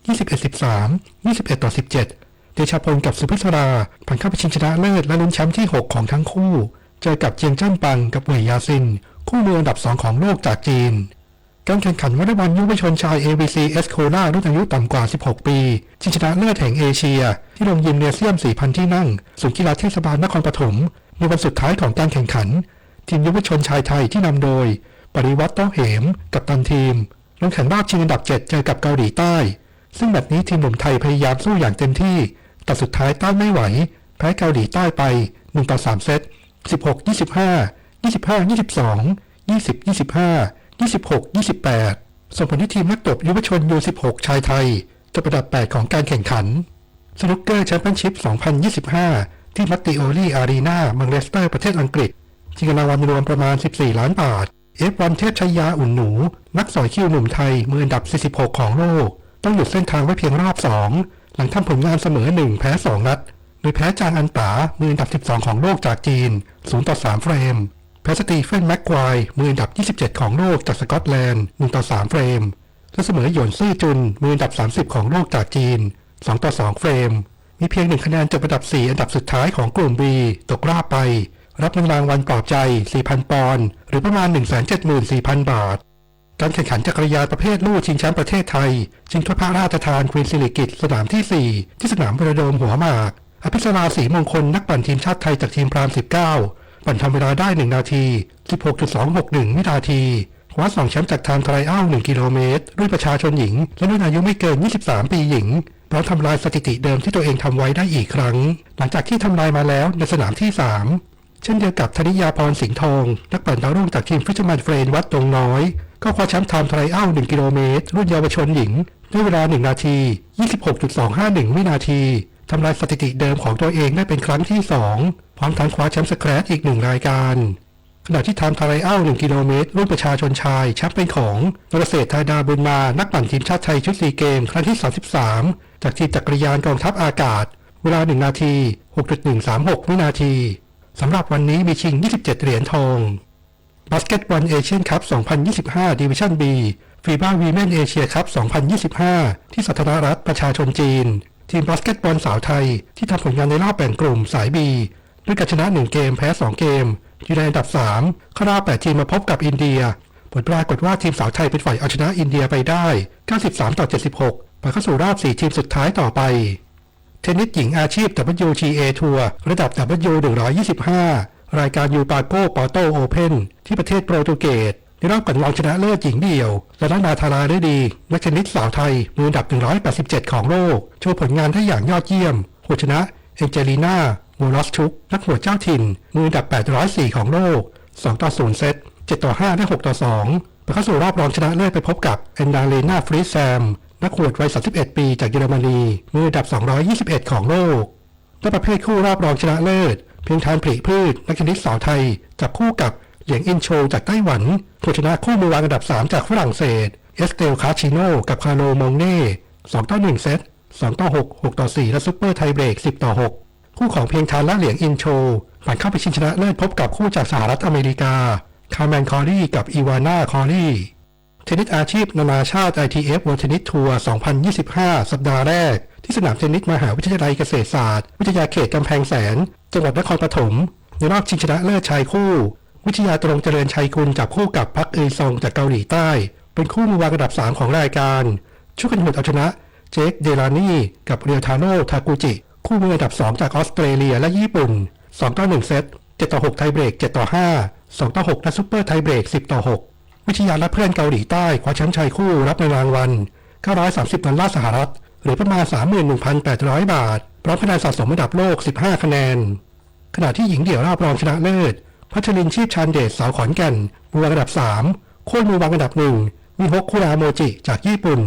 ยี่สิบเอ็ดสิบสาม ยี่สิบเอ็ดต่อสิบเจ็ด เตชาพลกับสุพิศรา ผ่านเข้าไปชิงชนะเลิศและลุ้นแชมป์ที่หกของทั้งคู่ เจอกับเจียงจั้นปังกับเหว่ยหยาซิน คู่มืออันดับสองของโลกจากจีน การแข่งขันวอลเลย์บอลเยาวชนชาย เอ วี ซี เอส โคราช รุ่นอายุต่ำกว่า สิบหก ปี ชิงชนะเลิศแห่งเอเชีย ที่โรงยิมเนเซียม สี่พัน ที่นั่ง ศูนย์กีฬาเทศบาลนครปฐม ในวันสุดท้ายของการแข่งขัน ทีมเยาวชนชายไทยที่นำโดย ปริวัฒน์ โต๊ะเหม กัปตันทีม ลงแข่งรอบชิงอันดับ เจ็ด เจอกับเกาหลีใต้ ซึ่งแมตช์นี้ทีมหนุ่มไทยพยายามสู้อย่างเต็มที่ แต่สุดท้ายต้านไม่ไหว แพ้เกาหลีใต้ไป หนึ่งต่อสาม เซต สิบหก ยี่สิบห้า ยี่สิบห้า ยี่สิบสอง ยี่สิบ ยี่สิบห้า ยี่สิบหก ยี่สิบแปด ส่งผลให้ทีมนักตบเยาวชน ยู สิบหก ชายไทย จบอันดับ แปด ของการแข่งขัน สนุกเกอร์แชมเปี้ยนชิพ สองพันยี่สิบห้า ที่ Mattioli Arena เมืองเลสเตอร์ ประเทศอังกฤษ ชิงเงินรางวัลรวมประมาณ สิบสี่ ล้านบาท เอฟวัน เทพชยา อุ่นหนู นักสอยคิวหนุ่มไทย มืออันดับ สี่สิบหก ของโลก ต้องหยุดเส้นทางไว้เพียงรอบสอง หลังทำผลงานเสมอหนึ่ง แพ้สอง นัด โดยแพ้จางอันต๋า มืออันดับ สิบสอง ของโลกจากจีน ศูนย์ต่อสาม เฟรม แพ้สตีเฟน แม็กควาย มืออันดับ ยี่สิบเจ็ด ของโลกจากสกอตแลนด์ หนึ่งต่อสาม เฟรม และเสมอหยวนซื่อจุน มืออันดับ สามสิบ ของโลกจากจีน สองต่อสอง เฟรม มีเพียงหนึ่งคะแนนจบอันดับ สี่ อันดับสุดท้ายของกลุ่ม B ตกรอบไป รับเงินรางวัลปลอบใจ สี่พัน ปอนด์ หรือประมาณ หนึ่งแสนเจ็ดหมื่นสี่พัน บาท การแข่งขันจักรยานประเภทลู่ชิงแชมป์ประเทศไทย ชิงถ้วยพระราชทานควีนสิริกิติ์ สนามที่ สี่ ที่สนามเวโลโดรมหัวหมาก อภิสรา ศรีมงคล นักปั่นทีมชาติไทยจากทีมพราม สิบเก้า ปั่นทำเวลาได้ หนึ่งนาที สิบหกจุดสองหกหนึ่ง วินาที คว้าสองแชมป์จากไทม์ไทรอัล หนึ่งกิโลเมตร รุ่นประชาชนหญิง และรุ่นอายุไม่เกิน ยี่สิบสาม ปีหญิง พร้อมทำลายสถิติเดิมที่ตัวเองทำไว้ได้อีกครั้ง หลังจากที่ทำลายมาแล้วในสนามที่ สาม เช่นเดียวกับธนิยาพร สิงห์ทอง นักปั่นดาวรุ่งจากทีม Fisherman Friend วัดดงน้อย ก็คว้าแชมป์ไทม์ไทรอัล หนึ่งกิโลเมตร รุ่นเยาวชนหญิง ด้วยเวลา หนึ่งนาที ยี่สิบหกจุดสองห้าหนึ่ง วินาที ทำลายสถิติเดิมของตัวเองได้เป็นครั้งที่ สอง พร้อมทั้งคว้าแชมป์สแควชอีก หนึ่ง รายการ ขณะที่ไทม์ไทรอัล หนึ่งกิโลเมตร รุ่นประชาชนชาย แชมป์เป็นของ นรเศรษฐ ธาดาบุญมา นักปั่นทีมชาติไทยชุดซีเกมส์ ครั้งที่ สามสิบสาม จากทีมจักรยานกองทัพอากาศ เวลา หนึ่งนาที หกจุดหนึ่งสามหก วินาที สำหรับวันนี้มีชิง ยี่สิบเจ็ด เหรียญทอง บาสเกตบอลเอเชียนคัพ สองพันยี่สิบห้า Division B ฟีบ้า Women Asia Cup สองพันยี่สิบห้า ที่สาธารณรัฐประชาชนจีน ทีมบาสเกตบอลสาวไทยที่ทำผลงานในรอบแบ่งกลุ่มสาย B ด้วยการชนะ หนึ่ง เกม แพ้ สอง เกม อยู่ในอันดับ สาม เข้ารอบ แปด ทีมมาพบกับอินเดีย ผลปรากฏว่าทีมสาวไทยเป็นฝ่ายเอาชนะอินเดียไปได้ เก้าสิบสามต่อเจ็ดสิบหก ผ่านเข้าสู่รอบ สี่ ทีมสุดท้ายต่อไป เทนนิสหญิงอาชีพ ดับเบิลยูทีเอ ทัวร์ ระดับ ดับเบิลยูหนึ่งร้อยยี่สิบห้า รายการ Upago Porto Open ที่ประเทศโปรตุเกส ในรอบก่อนรองชนะเลิศหญิงเดี่ยว ลานา นาธาราฤดี นักเทนนิสสาวไทย มืออันดับ หนึ่งร้อยแปดสิบเจ็ด ของโลก โชว์ผลงานได้อย่างยอดเยี่ยม หวดชนะ เอเจลีนา โวลอสชุก นักหวดเจ้าถิ่น มืออันดับ แปดร้อยสี่ ของโลก สองต่อศูนย์ เซต เจ็ดต่อห้า และ หกต่อสอง ไปเข้าสู่รอบรองชนะเลิศไปพบกับ แอนนาเลนา ฟรีแซม นักหวดวัย สามสิบเอ็ด ปีจากเยอรมนี มืออันดับ สองร้อยยี่สิบเอ็ด ของโลก และประเภทคู่รอบรองชนะเลิศ เพียงทานผลิพืช นักเทนนิสสาวไทย จับคู่กับ เหลียงอินโช จากไต้หวัน หวดชนะคู่มือวางอันดับ สาม จากฝรั่งเศส เอสเตล คาชิโน กับ คาโล มงเน่ สองต่อหนึ่ง เซต สองต่อหก หกต่อสี่ และซูเปอร์ไทเบรก สิบต่อหก คู่ของเพียงทานและเหลียงอินโช ผ่านเข้าไปชิงชนะเลิศพบกับคู่จากสหรัฐอเมริกา คาร์แมน คอรี กับ อีวานา คอรี เทนนิสอาชีพนานาชาติ ไอทีเอฟ World Tennis Tour สองพันยี่สิบห้า สัปดาห์แรก ที่สนามเทนนิสมหาวิทยาลัยเกษตรศาสตร์ วิทยาเขตกำแพงแสน จังหวัดนครปฐม ในรอบชิงชนะเลิศชายคู่ วิทยา ตรงเจริญชัยกุล จับคู่กับ พัก อึยซอง จากเกาหลีใต้ เป็นคู่มือวางอันดับ สาม ของรายการ ช่วยกันหวดเอาชนะ เจค เดลานี กับ เรียวทาโร่ ทากุจิ คู่มืออันดับ สอง จากออสเตรเลียและญี่ปุ่น สองต่อหนึ่ง เซต เจ็ดต่อหก ไทเบรก เจ็ดต่อห้า สองต่อหก และซูเปอร์ไทเบรก สิบต่อหก วิทยาและเพื่อนเกาหลีใต้คว้าแชมป์ชายคู่รับเงินรางวัล เก้าร้อยสามสิบ ดอลลาร์สหรัฐ หรือประมาณ สามหมื่นหนึ่งพันแปดร้อย บาท พร้อมคะแนนสะสมอันดับโลก สิบห้า คะแนน ขณะที่หญิงเดี่ยวรอบรองชนะเลิศ พัชรินทร์ ชีพชาญเดช สาวขอนแก่น มือวางอันดับ สาม โค่นมือวางอันดับ หนึ่ง มิโฮะ คุราโมจิ จากญี่ปุ่น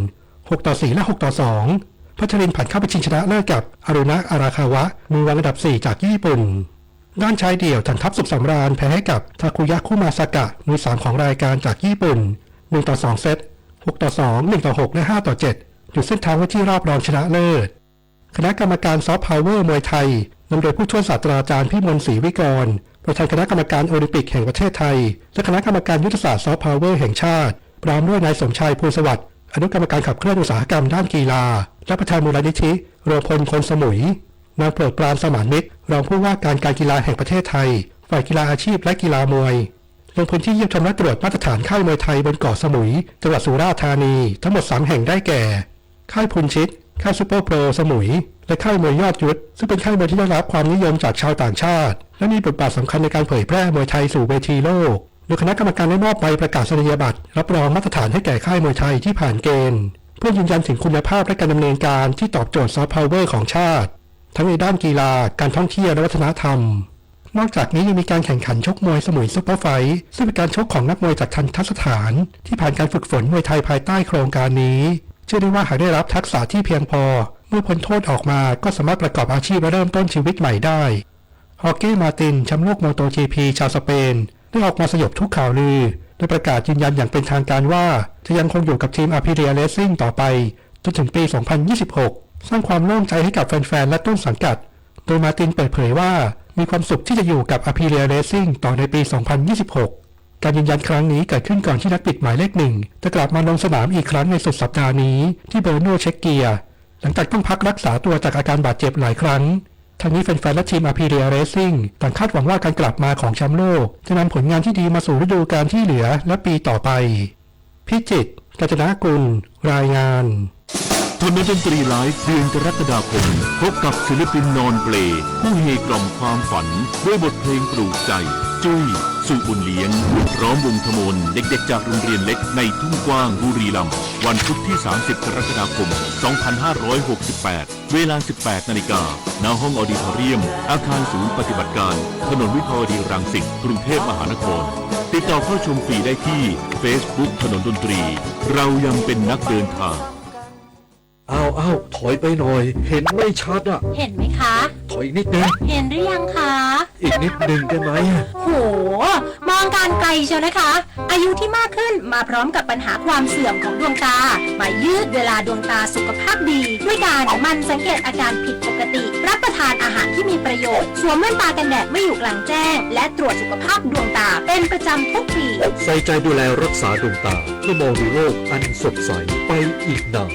หกต่อสี่ และ หกต่อสอง พัชรินทร์ผ่านเข้าไปชิงชนะเลิศกับ อรุณะ อาราคาวะ มือวางอันดับ สี่ จากญี่ปุ่น ด้านชายเดี่ยว ฐานทัพ สุขสำราญ แพ้ให้กับ ทาคุยะ คุมาซากะ มือ สาม ของรายการจากญี่ปุ่น หนึ่งต่อสอง เซต หกต่อสอง หนึ่งต่อหก และ ห้าต่อเจ็ด หยุดเส้นทางไว้ที่รอบรองชนะเลิศ คณะกรรมการซอฟต์พาวเวอร์มวยไทย นำโดยผู้ช่วยศาสตราจารย์ พิมล ศรีวิกร ประธานคณะกรรมการโอลิมปิกแห่งประเทศไทย และคณะกรรมการยุทธศาสตร์ซอฟต์พาวเวอร์แห่งชาติ พร้อมด้วยนายสมชาย ภูลสวัสดิ์ อนุกรรมการขับเคลื่อนอุตสาหกรรมด้านกีฬา และประธานมูลนิธิรวมพลคนสมุย นางโปรดปราน สมานมิตร รองผู้ว่าการการกีฬาแห่งประเทศไทย ฝ่ายกีฬาอาชีพและกีฬามวย ลงพื้นที่เยี่ยมชมและตรวจมาตรฐานค่ายมวยไทยบนเกาะสมุย จังหวัดสุราษฎร์ธานี ทั้งหมดสามแห่งได้แก่ ค่ายพูนชิต ค่ายซูเปอร์โปรสมุย และค่ายมวยยอดยุทธ ซึ่งเป็นค่ายมวยที่ได้รับความนิยมจากชาวต่างชาติ และมีบทบาทสำคัญในการเผยแพร่มวยไทยสู่เวทีโลก โดยคณะกรรมการได้มอบใบประกาศนียบัตรรับรองมาตรฐานให้แก่ค่ายมวยไทยที่ผ่านเกณฑ์ เพื่อยืนยันถึงคุณภาพและการดำเนินการที่ตอบโจทย์ซอฟต์พาวเวอร์ของชาติ ทั้งในด้านกีฬา การท่องเที่ยว และวัฒนธรรม นอกจากนี้ยังมีการแข่งขันชกมวยสมุยซูเปอร์ไฟท์ ซึ่งเป็นการชกของนักมวยจากทัณฑสถาน ที่ผ่านการฝึกฝนมวยไทยภายใต้โครงการนี้ เชื่อได้ว่าหากได้รับทักษะที่เพียงพอ เมื่อพ้นโทษออกมาก็สามารถประกอบอาชีพและเริ่มต้นชีวิตใหม่ได้ ฮอร์เก้ มาร์ติน แชมป์โลกโมโตจีพีชาวสเปน ได้ออกมาสยบทุกข่าวลือ โดยประกาศยืนยันอย่างเป็นทางการว่า จะยังคงอยู่กับทีม Aprilia Racing ต่อไป จนถึงปี สองพันยี่สิบหก สร้างความโล่งใจให้กับแฟนๆ และต้นสังกัด โดยมาร์ตินเปิดเผยว่า มีความสุขที่จะอยู่กับ Aprilia Racing ต่อในปี สองพันยี่สิบหก การยืนยันครั้งนี้เกิดขึ้นก่อนที่นักบิดหมายเลขหนึ่งจะกลับมาลงสนามอีกครั้งในสุดสัปดาห์นี้ที่เบอร์โนเช็กเกีย หลังจากต้องพักรักษาตัวจากอาการบาดเจ็บหลายครั้ง ทั้งนี้แฟนๆ และทีม Aprilia Racing ต่างคาดหวังว่าการกลับมาของแชมป์โลก จะนำผลงานที่ดีมาสู่ฤดูกาลที่เหลือและปีต่อไป พิจิตร กาญจนกุล รายงาน ถนนดนตรีไลฟ์เดือนกรกฎาคม พบกับศิลปินนอนเปล ผู้เฮกล่อมความฝันด้วยบทเพลงปลูกใจ จุ้ย สุบุญเลี้ยง พร้อมวงทมนเด็กๆจากโรงเรียนเล็กในทุ่งกว้างบุรีรัมย์ วันพุธที่ สามสิบ กรกฎาคม สองพันห้าร้อยหกสิบแปด เวลา สิบแปด นาฬิกา ณ ห้องออดิทอเรียม อาคารศูนย์ปฏิบัติการ ถนนวิภาวดีรังสิต กรุงเทพมหานคร ติดต่อเข้าชมฟรีได้ที่ Facebook ถนนดนตรี เรายังเป็นนักเดินทาง อ้าว อ้าว ถอยไปหน่อย เห็นไม่ชัดอะ เห็นไหมคะ ถอยอีกนิดนึง เห็นหรือยังคะ อีกนิดนึงได้ไหม โห มองการไกลเชียวนะคะ อายุที่มากขึ้นมาพร้อมกับปัญหาความเสื่อมของดวงตา มายืดเวลาดวงตาสุขภาพดี ด้วยการหมั่นสังเกตอาการผิดปกติ รับประทานอาหารที่มีประโยชน์ สวมแว่นตากันแดดเมื่ออยู่กลางแจ้ง และตรวจสุขภาพดวงตาเป็นประจำทุกปี ใส่ใจดูแลรักษาดวงตา เพื่อมองดูโลกอันสดใสไปอีกนาน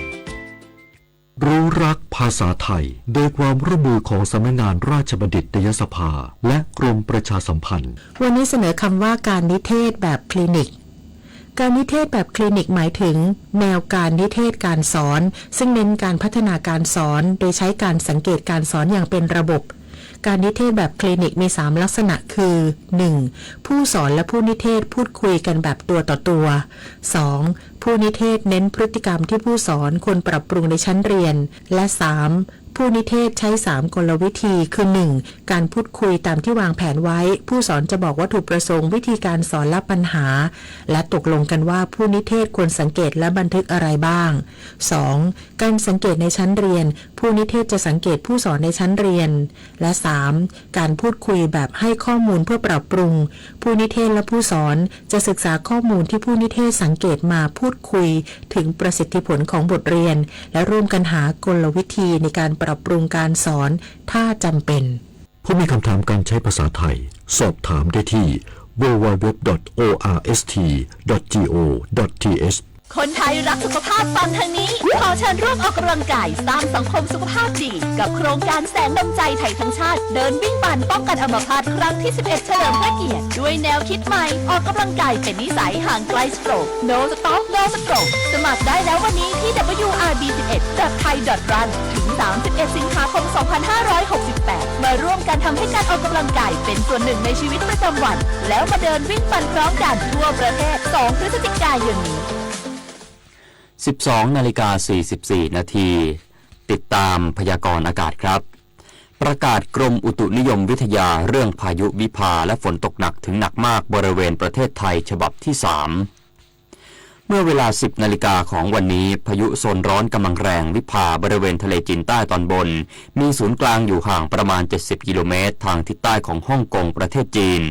รู้รักภาษาไทย โดยความร่วมมือของสำนักงานราชบัณฑิตยสภา และกรมประชาสัมพันธ์ วันนี้เสนอคำว่าการนิเทศแบบคลินิก การนิเทศแบบคลินิกหมายถึงแนวการนิเทศการสอน ซึ่งเน้นการพัฒนาการสอน โดยใช้การสังเกตการสอนอย่างเป็นระบบ การนิเทศแบบคลินิกมี สาม ลักษณะคือ หนึ่ง ผู้สอนและผู้นิเทศพูดคุยกันแบบตัวต่อตัว สอง ผู้นิเทศเน้นพฤติกรรมที่ผู้สอนควรปรับปรุงในชั้นเรียน และ สาม ผู้นิเทศใช้ สาม กลวิธี คือ หนึ่ง การพูดคุยตามที่วางแผนไว้ ผู้สอนจะบอกวัตถุประสงค์ วิธีการสอนและปัญหา และตกลงกันว่าผู้นิเทศควรสังเกตและบันทึกอะไรบ้าง สอง การสังเกตในชั้นเรียน ผู้นิเทศจะสังเกตผู้สอนในชั้นเรียน และ สาม การพูดคุยแบบให้ข้อมูลเพื่อปรับปรุง ผู้นิเทศและผู้สอนจะศึกษาข้อมูลที่ผู้นิเทศสังเกตมาพูดคุยถึงประสิทธิผลของบทเรียน และร่วมกันหากลวิธีในการปรับปรุงการสอนถ้าจำเป็น ผู้มีคำถามการใช้ภาษาไทย สอบถามได้ที่ www.orst.go.th คนไทยรักสุขภาพฟังทางนี้ ขอเชิญร่วมออกกำลังกายสร้างสังคมสุขภาพดี กับโครงการแสงนำใจไทยทั้งชาติ เดินวิ่งปั่นป้องกันอัมพาตครั้งที่ สิบเอ็ด เฉลิมพระเกียรติ ด้วยแนวคิดใหม่ ออกกำลังกายเป็นนิสัย ห่างไกลสโตรก No Stop No Stroke สมัครได้แล้ววันนี้ที่ wrb สิบเอ็ด dot thai dot run ถึง สามสิบเอ็ด สิงหาคม สองพันห้าร้อยหกสิบแปด มาร่วมกันทำให้การออกกำลังกายเป็นส่วนหนึ่งในชีวิตประจำวัน แล้วมาเดินวิ่งปั่นพร้อมกันทั่วประเทศ สอง พฤศจิกายนนี้ สิบสอง นาฬิกา สี่สิบสี่ นาที ติดตามพยากรณ์อากาศครับ ประกาศกรมอุตุนิยมวิทยาเรื่องพายุวิภาและฝนตกหนักถึงหนักมากบริเวณประเทศไทยฉบับที่ สาม เมื่อเวลา สิบ นาฬิกาของวันนี้ พายุโซนร้อนกำลังแรงวิภาบริเวณทะเลจีนใต้ตอนบน มีศูนย์กลางอยู่ห่างประมาณ เจ็ดสิบ กิโลเมตร ทางทิศใต้ของฮ่องกงประเทศจีน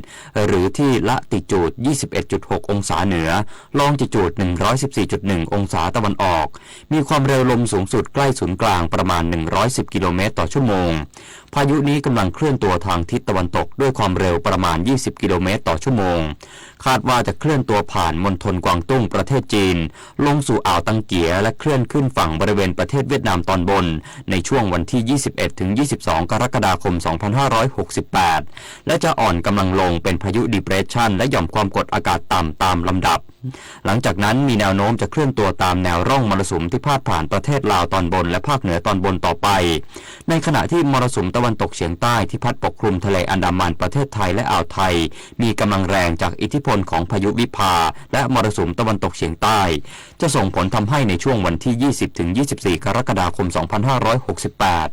หรือที่ละติจูด ยี่สิบเอ็ดจุดหก องศาเหนือ ลองจิจูด หนึ่งร้อยสิบสี่จุดหนึ่ง องศาตะวันออก มีความเร็วลมสูงสุดใกล้ศูนย์กลางประมาณ หนึ่งร้อยสิบ กิโลเมตรต่อชั่วโมง พายุนี้กำลังเคลื่อนตัวทางทิศตะวันตกด้วยความเร็วประมาณ ยี่สิบ กิโลเมตรต่อชั่วโมง คาดว่าจะเคลื่อนตัวผ่านมณฑลกวางตุ้งประเทศ จีน ลงสู่อ่าวตังเกี๋ย และเคลื่อนขึ้นฝั่งบริเวณประเทศเวียดนามตอนบน ในช่วงวันที่ ยี่สิบเอ็ด ถึง ยี่สิบสอง กรกฎาคม สองพันห้าร้อยหกสิบแปด และจะอ่อนกำลังลงเป็นพายุ depression และหย่อมความกดอากาศต่ำตามลำดับ หลังจากนั้นมีแนวโน้มจะเคลื่อนตัวตามแนวร่องมรสุมที่พาดผ่านประเทศลาวตอนบนและภาคเหนือตอนบนต่อไป ในขณะที่มรสุมตะวันตกเฉียงใต้ที่พัดปกคลุมทะเลอันดามันประเทศไทยและอ่าวไทย มีกำลังแรงจากอิทธิพลของพายุวิภาและมรสุมตะวันตกเฉียงใต้ จะส่งผลทำให้ในช่วงวันที่ ยี่สิบ ถึง ยี่สิบสี่ กรกฎาคม สองพันห้าร้อยหกสิบแปด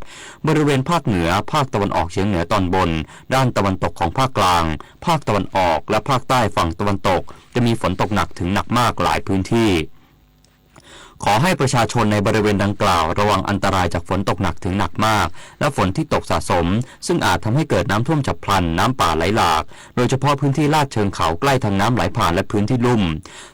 บริเวณภาคเหนือ ภาคตะวันออกเฉียงเหนือตอนบน ด้านตะวันตกของภาคกลาง ภาคตะวันออก และภาคใต้ฝั่งตะวันตก จะมีฝนตกหนักถึงหนักมากหลายพื้นที่ ขอให้ประชาชนในบริเวณดังกล่าวระวังอันตรายจากฝนตกหนักถึงหนักมาก และฝนที่ตกสะสม ซึ่งอาจทำให้เกิดน้ำท่วมฉับพลัน น้ำป่าไหลหลาก โดยเฉพาะพื้นที่ลาดเชิงเขาใกล้ทางน้ำไหลผ่านและพื้นที่ลุ่ม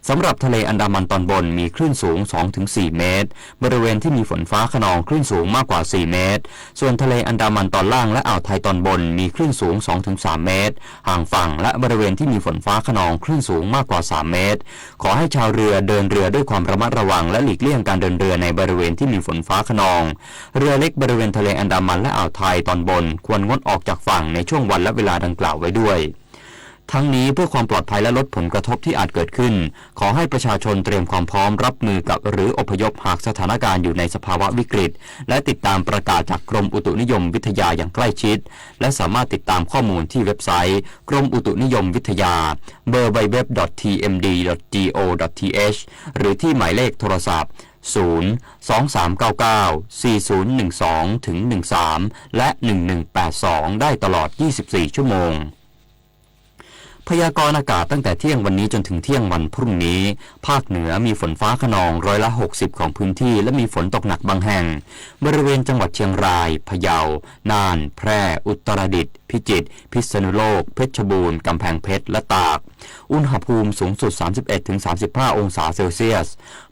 สำหรับทะเลอันดามันตอนบนมีคลื่นสูง สองถึงสี่ เมตร บริเวณที่มีฝนฟ้าคะนองคลื่นสูงมากกว่า สี่ เมตร ส่วนทะเลอันดามันตอนล่างและอ่าวไทยตอนบนมีคลื่นสูง สองถึงสาม เมตร ห่างฝั่งและบริเวณที่มีฝนฟ้าคะนองคลื่นสูงมากกว่า สาม เมตร ขอให้ชาวเรือเดินเรือด้วยความระมัดระวังและหลีกเลี่ยงการเดินเรือในบริเวณที่มีฝนฟ้าคะนอง เรือเล็กบริเวณทะเลอันดามันและอ่าวไทยตอนบนควรงดออกจากฝั่งในช่วงวันและเวลาดังกล่าวไว้ด้วย ทั้งนี้เพื่อความปลอดภัยและลดผลกระทบที่อาจเกิดขึ้น ขอให้ประชาชนเตรียมความพร้อมรับมือกับหรืออพยพหากสถานการณ์อยู่ในสภาวะวิกฤต และติดตามประกาศจากกรมอุตุนิยมวิทยาอย่างใกล้ชิด และสามารถติดตามข้อมูลที่เว็บไซต์กรมอุตุนิยมวิทยา ดับเบิลยู ดับเบิลยู ดับเบิลยู ดอท ที เอ็ม ดี ดอท จี โอ ดอท ที เอช หรือที่หมายเลขโทรศัพท์ ศูนย์ สอง สาม เก้า เก้า สี่ ศูนย์ หนึ่ง สอง ถึง หนึ่ง สาม และ หนึ่ง หนึ่ง แปด สอง ได้ตลอด ยี่สิบสี่ ชั่วโมง พยากรณ์อากาศตั้งแต่เที่ยงวันนี้จนถึงเที่ยงวันพรุ่งนี้ ภาคเหนือมีฝนฟ้าคะนองร้อยละ หกสิบ ของพื้นที่ และมีฝนตกหนักบางแห่ง บริเวณจังหวัดเชียงราย พะเยา น่าน แพร่ อุตรดิตถ์ พิจิตร พิษณุโลก เพชรบูรณ์ กำแพงเพชร และตาก อุณหภูมิสูงสุด สามสิบเอ็ด ถึง สามสิบห้า องศาเซลเซียส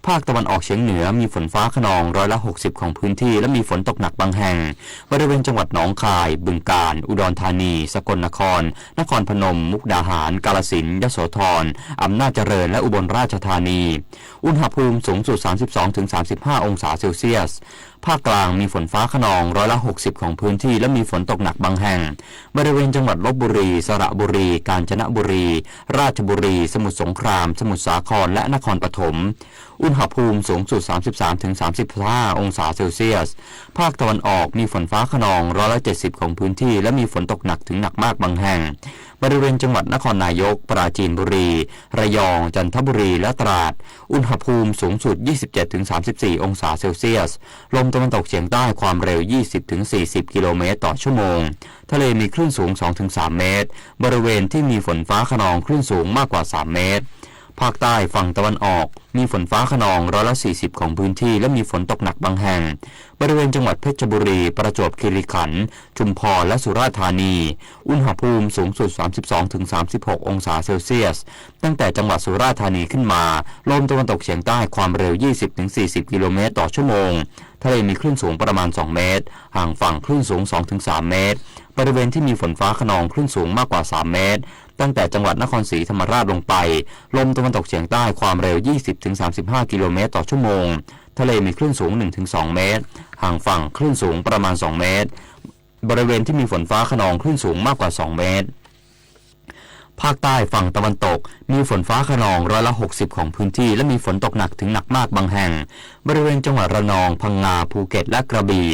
ภาคตะวันออกเฉียงเหนือมีฝนฟ้าคะนองร้อยละ หกสิบ ของพื้นที่ และมีฝนตกหนักบางแห่ง บริเวณจังหวัดหนองคาย บึงกาฬ อุดรธานี สกลนคร นครพนม มุกดาหาร กาฬสินธุ์ ยโสธร อำนาจเจริญ และอุบลราชธานี อุณหภูมิสูงสุด สามสิบสอง ถึง สามสิบห้า องศาเซลเซียส ภาคกลางมีฝนฟ้าคะนองร้อยละ หกสิบ ของพื้นที่ และมีฝนตกหนักบางแห่ง บริเวณจังหวัดลพบุรี สระบุรี กาญจนบุรี ราชบุรี สมุทรสงคราม สมุทรสาคร และนครปฐม อุณหภูมิสูงสุด สามสิบสาม ถึง สามสิบห้า องศาเซลเซียส ภาคตะวันออกมีฝนฟ้าคะนองร้อยละ เจ็ดสิบ ของพื้นที่ และมีฝนตกหนักถึงหนักมากบางแห่ง บริเวณจังหวัดนครนายก ปราจีนบุรี ระยอง จันทบุรี และตราด อุณหภูมิสูงสุด ยี่สิบเจ็ด ถึง สามสิบสี่ องศาเซลเซียส ลมตะวันตกเฉียงใต้ความเร็ว ยี่สิบ ถึง สี่สิบ กิโลเมตรต่อชั่วโมง ทะเลมีคลื่นสูง สอง ถึง สาม เมตร บริเวณที่มีฝนฟ้าคะนองคลื่นสูงมากกว่า สาม เมตร ภาคใต้ฝั่งตะวันออก มีฝนฟ้าคะนองร้อยละ สี่สิบ ของพื้นที่ และมีฝนตกหนักบางแห่ง บริเวณจังหวัดเพชรบุรี ประจวบคีรีขันธ์ ชุมพร และสุราษฎร์ธานี อุณหภูมิสูงสุด สามสิบสอง ถึง สามสิบหก องศาเซลเซียส ตั้งแต่จังหวัดสุราษฎร์ธานีขึ้นมา ลมตะวันตกเฉียงใต้ความเร็ว ยี่สิบ ถึง สี่สิบ กิโลเมตรต่อชั่วโมง ทะเลมีคลื่นสูงประมาณ สอง เมตร ห่างฝั่งคลื่นสูง สอง ถึง สาม เมตร บริเวณที่มีฝนฟ้าคะนองคลื่นสูงมากกว่า สาม เมตร ตั้งแต่จังหวัดนครศรีธรรมราชลงไป ลมตะวันตกเฉียงใต้ความเร็ว ยี่สิบ ถึง สามสิบห้า กิโลเมตรต่อชั่วโมง ทะเลมีคลื่นสูง หนึ่ง ถึง สอง เมตร ห่างฝั่งคลื่นสูงประมาณ สอง เมตร บริเวณที่มีฝนฟ้าคะนองคลื่นสูงมากกว่า สอง เมตร ภาคใต้ฝั่งตะวันตก มีฝนฟ้าคะนองร้อยละ หกสิบ ของพื้นที่ และมีฝนตกหนักถึงหนักมากบางแห่ง บริเวณจังหวัดระนอง พังงา ภูเก็ต และกระบี่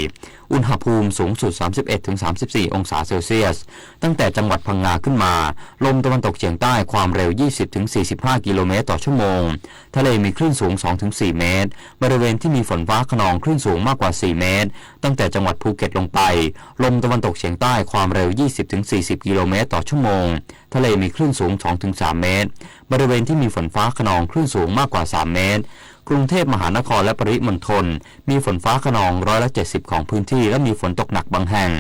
อุณหภูมิสูงสุด สามสิบเอ็ด ถึง สามสิบสี่ องศาเซลเซียส ตั้งแต่จังหวัดพังงาขึ้นมา ลมตะวันตกเฉียงใต้ความเร็ว ยี่สิบ ถึง สี่สิบห้า กิโลเมตรต่อชั่วโมง ทะเลมีคลื่นสูง สอง ถึง สี่ เมตร บริเวณที่มีฝนฟ้าคะนองคลื่นสูงมากกว่า สี่ เมตร ตั้งแต่จังหวัดภูเก็ตลงไป ลมตะวันตกเฉียงใต้ความเร็ว ยี่สิบ ถึง สี่สิบ กิโลเมตรต่อชั่วโมง ทะเลมีคลื่นสูง สอง ถึง สาม เมตร บริเวณที่มีฝนฟ้าคะนองคลื่นสูงมากกว่า สาม เมตร กรุงเทพมหานครและปริมณฑล มีฝนฟ้าคะนองร้อยละ เจ็ดสิบ ของพื้นที่ และมีฝนตกหนักบางแห่ง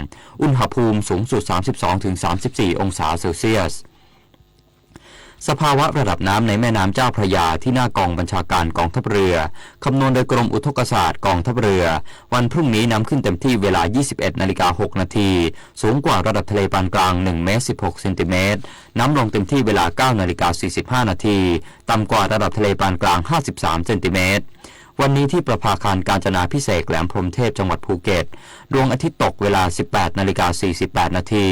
อุณหภูมิสูงสุด สามสิบสอง ถึง สามสิบสี่ องศาเซลเซียส สภาวะระดับน้ำในแม่น้ำเจ้าพระยาที่หน้ากองบัญชาการกองทัพเรือ คำนวณโดยกรมอุทกศาสตร์กองทัพเรือ วันพรุ่งนี้น้ำขึ้นเต็มที่เวลา ยี่สิบเอ็ดนาฬิกา หกนาที สูงกว่าระดับทะเลปานกลาง หนึ่งเมตร สิบหกเซนติเมตร น้ำลงเต็มที่เวลา เก้านาฬิกา สี่สิบห้านาที ต่ำกว่าระดับทะเลปานกลาง ห้าสิบสามเซนติเมตร วันนี้ที่ประภาคารกาญจนาภิเษก แหลมพรหมเทพ จังหวัดภูเก็ต ดวงอาทิตย์ตกเวลา สิบแปดนาฬิกา สี่สิบแปดนาที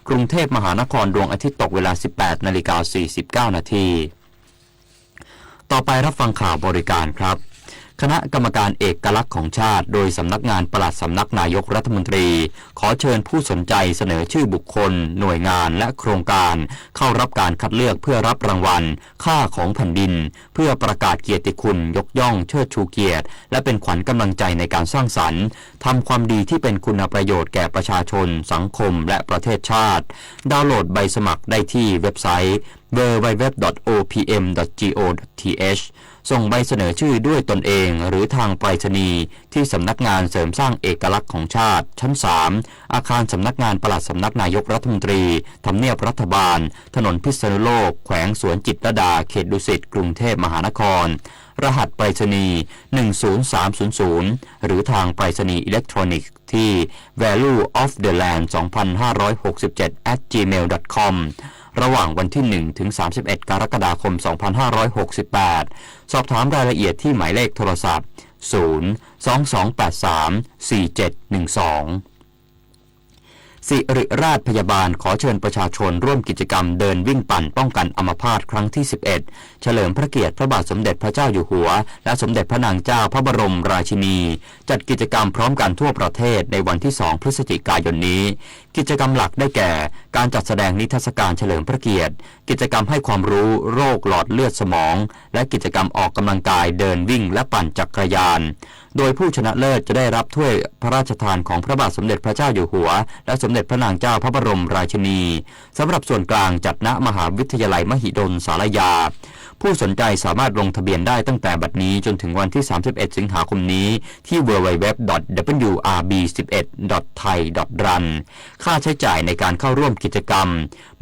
กรุงเทพมหานคร ดวงอาทิตย์ตกเวลา สิบแปดนาฬิกา สี่สิบเก้านาที ต่อไปรับฟังข่าวบริการครับ คณะกรรมการเอกลักษณ์ของชาติ โดยสำนักงานปลัดสำนักนายกรัฐมนตรี ขอเชิญผู้สนใจเสนอชื่อบุคคล หน่วยงาน และโครงการ เข้ารับการคัดเลือกเพื่อรับรางวัล ค่าของแผ่นดิน เพื่อประกาศเกียรติคุณ ยกย่องเชิดชูเกียรติ และเป็นขวัญกำลังใจในการสร้างสรรค์ ทำความดีที่เป็นคุณประโยชน์แก่ประชาชน สังคม และประเทศชาติ ดาวน์โหลดใบสมัครได้ที่เว็บไซต์ ดับเบิลยู ดับเบิลยู ดับเบิลยู ดอท โอ พี เอ็ม ดอท จี โอ ดอท ที เอช ส่งใบเสนอชื่อด้วยตนเอง หรือทางไปรษณีย์ ที่สำนักงานเสริมสร้างเอกลักษณ์ของชาติ ชั้น สาม อาคารสำนักงานปลัดสำนักนายกรัฐมนตรี ทำเนียบรัฐบาล ถนนพิษณุโลก แขวงสวนจิตรลดา เขตดุสิต กรุงเทพมหานคร รหัสไปรษณีย์ หนึ่งศูนย์สามศูนย์ศูนย์ หรือทางไปรษณีย์อิเล็กทรอนิกส์ที่ value of the land สองพันห้าร้อยหกสิบเจ็ด at gmail dot com ระหว่างวันที่ หนึ่ง ถึง สามสิบเอ็ด กรกฎาคม สองพันห้าร้อยหกสิบแปด สอบถามรายละเอียดที่หมายเลขโทรศัพท์ ศูนย์ สองสองแปดสาม สี่เจ็ดหนึ่งสอง สิริราชพยาบาลขอเชิญประชาชนร่วมกิจกรรมเดินวิ่งปั่นป้องกันอัมพาตครั้งที่ สิบเอ็ด เฉลิมพระเกียรติพระบาทสมเด็จพระเจ้าอยู่หัว และสมเด็จพระนางเจ้าพระบรมราชินี จัดกิจกรรมพร้อมกันทั่วประเทศในวันที่ สอง พฤศจิกายนนี้ กิจกรรมหลักได้แก่ การจัดแสดงนิทรรศการเฉลิมพระเกียรติ กิจกรรมให้ความรู้โรคหลอดเลือดสมอง และกิจกรรมออกกำลังกายเดินวิ่งและปั่นจักรยาน โดยผู้ชนะเลิศจะได้รับถ้วยพระราชทานของพระบาทสมเด็จพระเจ้าอยู่หัว และสมเด็จพระนางเจ้าพระบรมราชินี สำหรับส่วนกลางจัดณมหาวิทยาลัยมหิดลสารยา ผู้สนใจสามารถลงทะเบียนได้ตั้งแต่บัดนี้จนถึงวันที่ สามสิบเอ็ด สิงหาคมนี้ ที่ ดับเบิลยู ดับเบิลยู ดับเบิลยู ดอท อาร์ บี สิบเอ็ด ดอท ไทย ดอท รัน ค่าใช้จ่ายในการเข้าร่วมกิจกรรม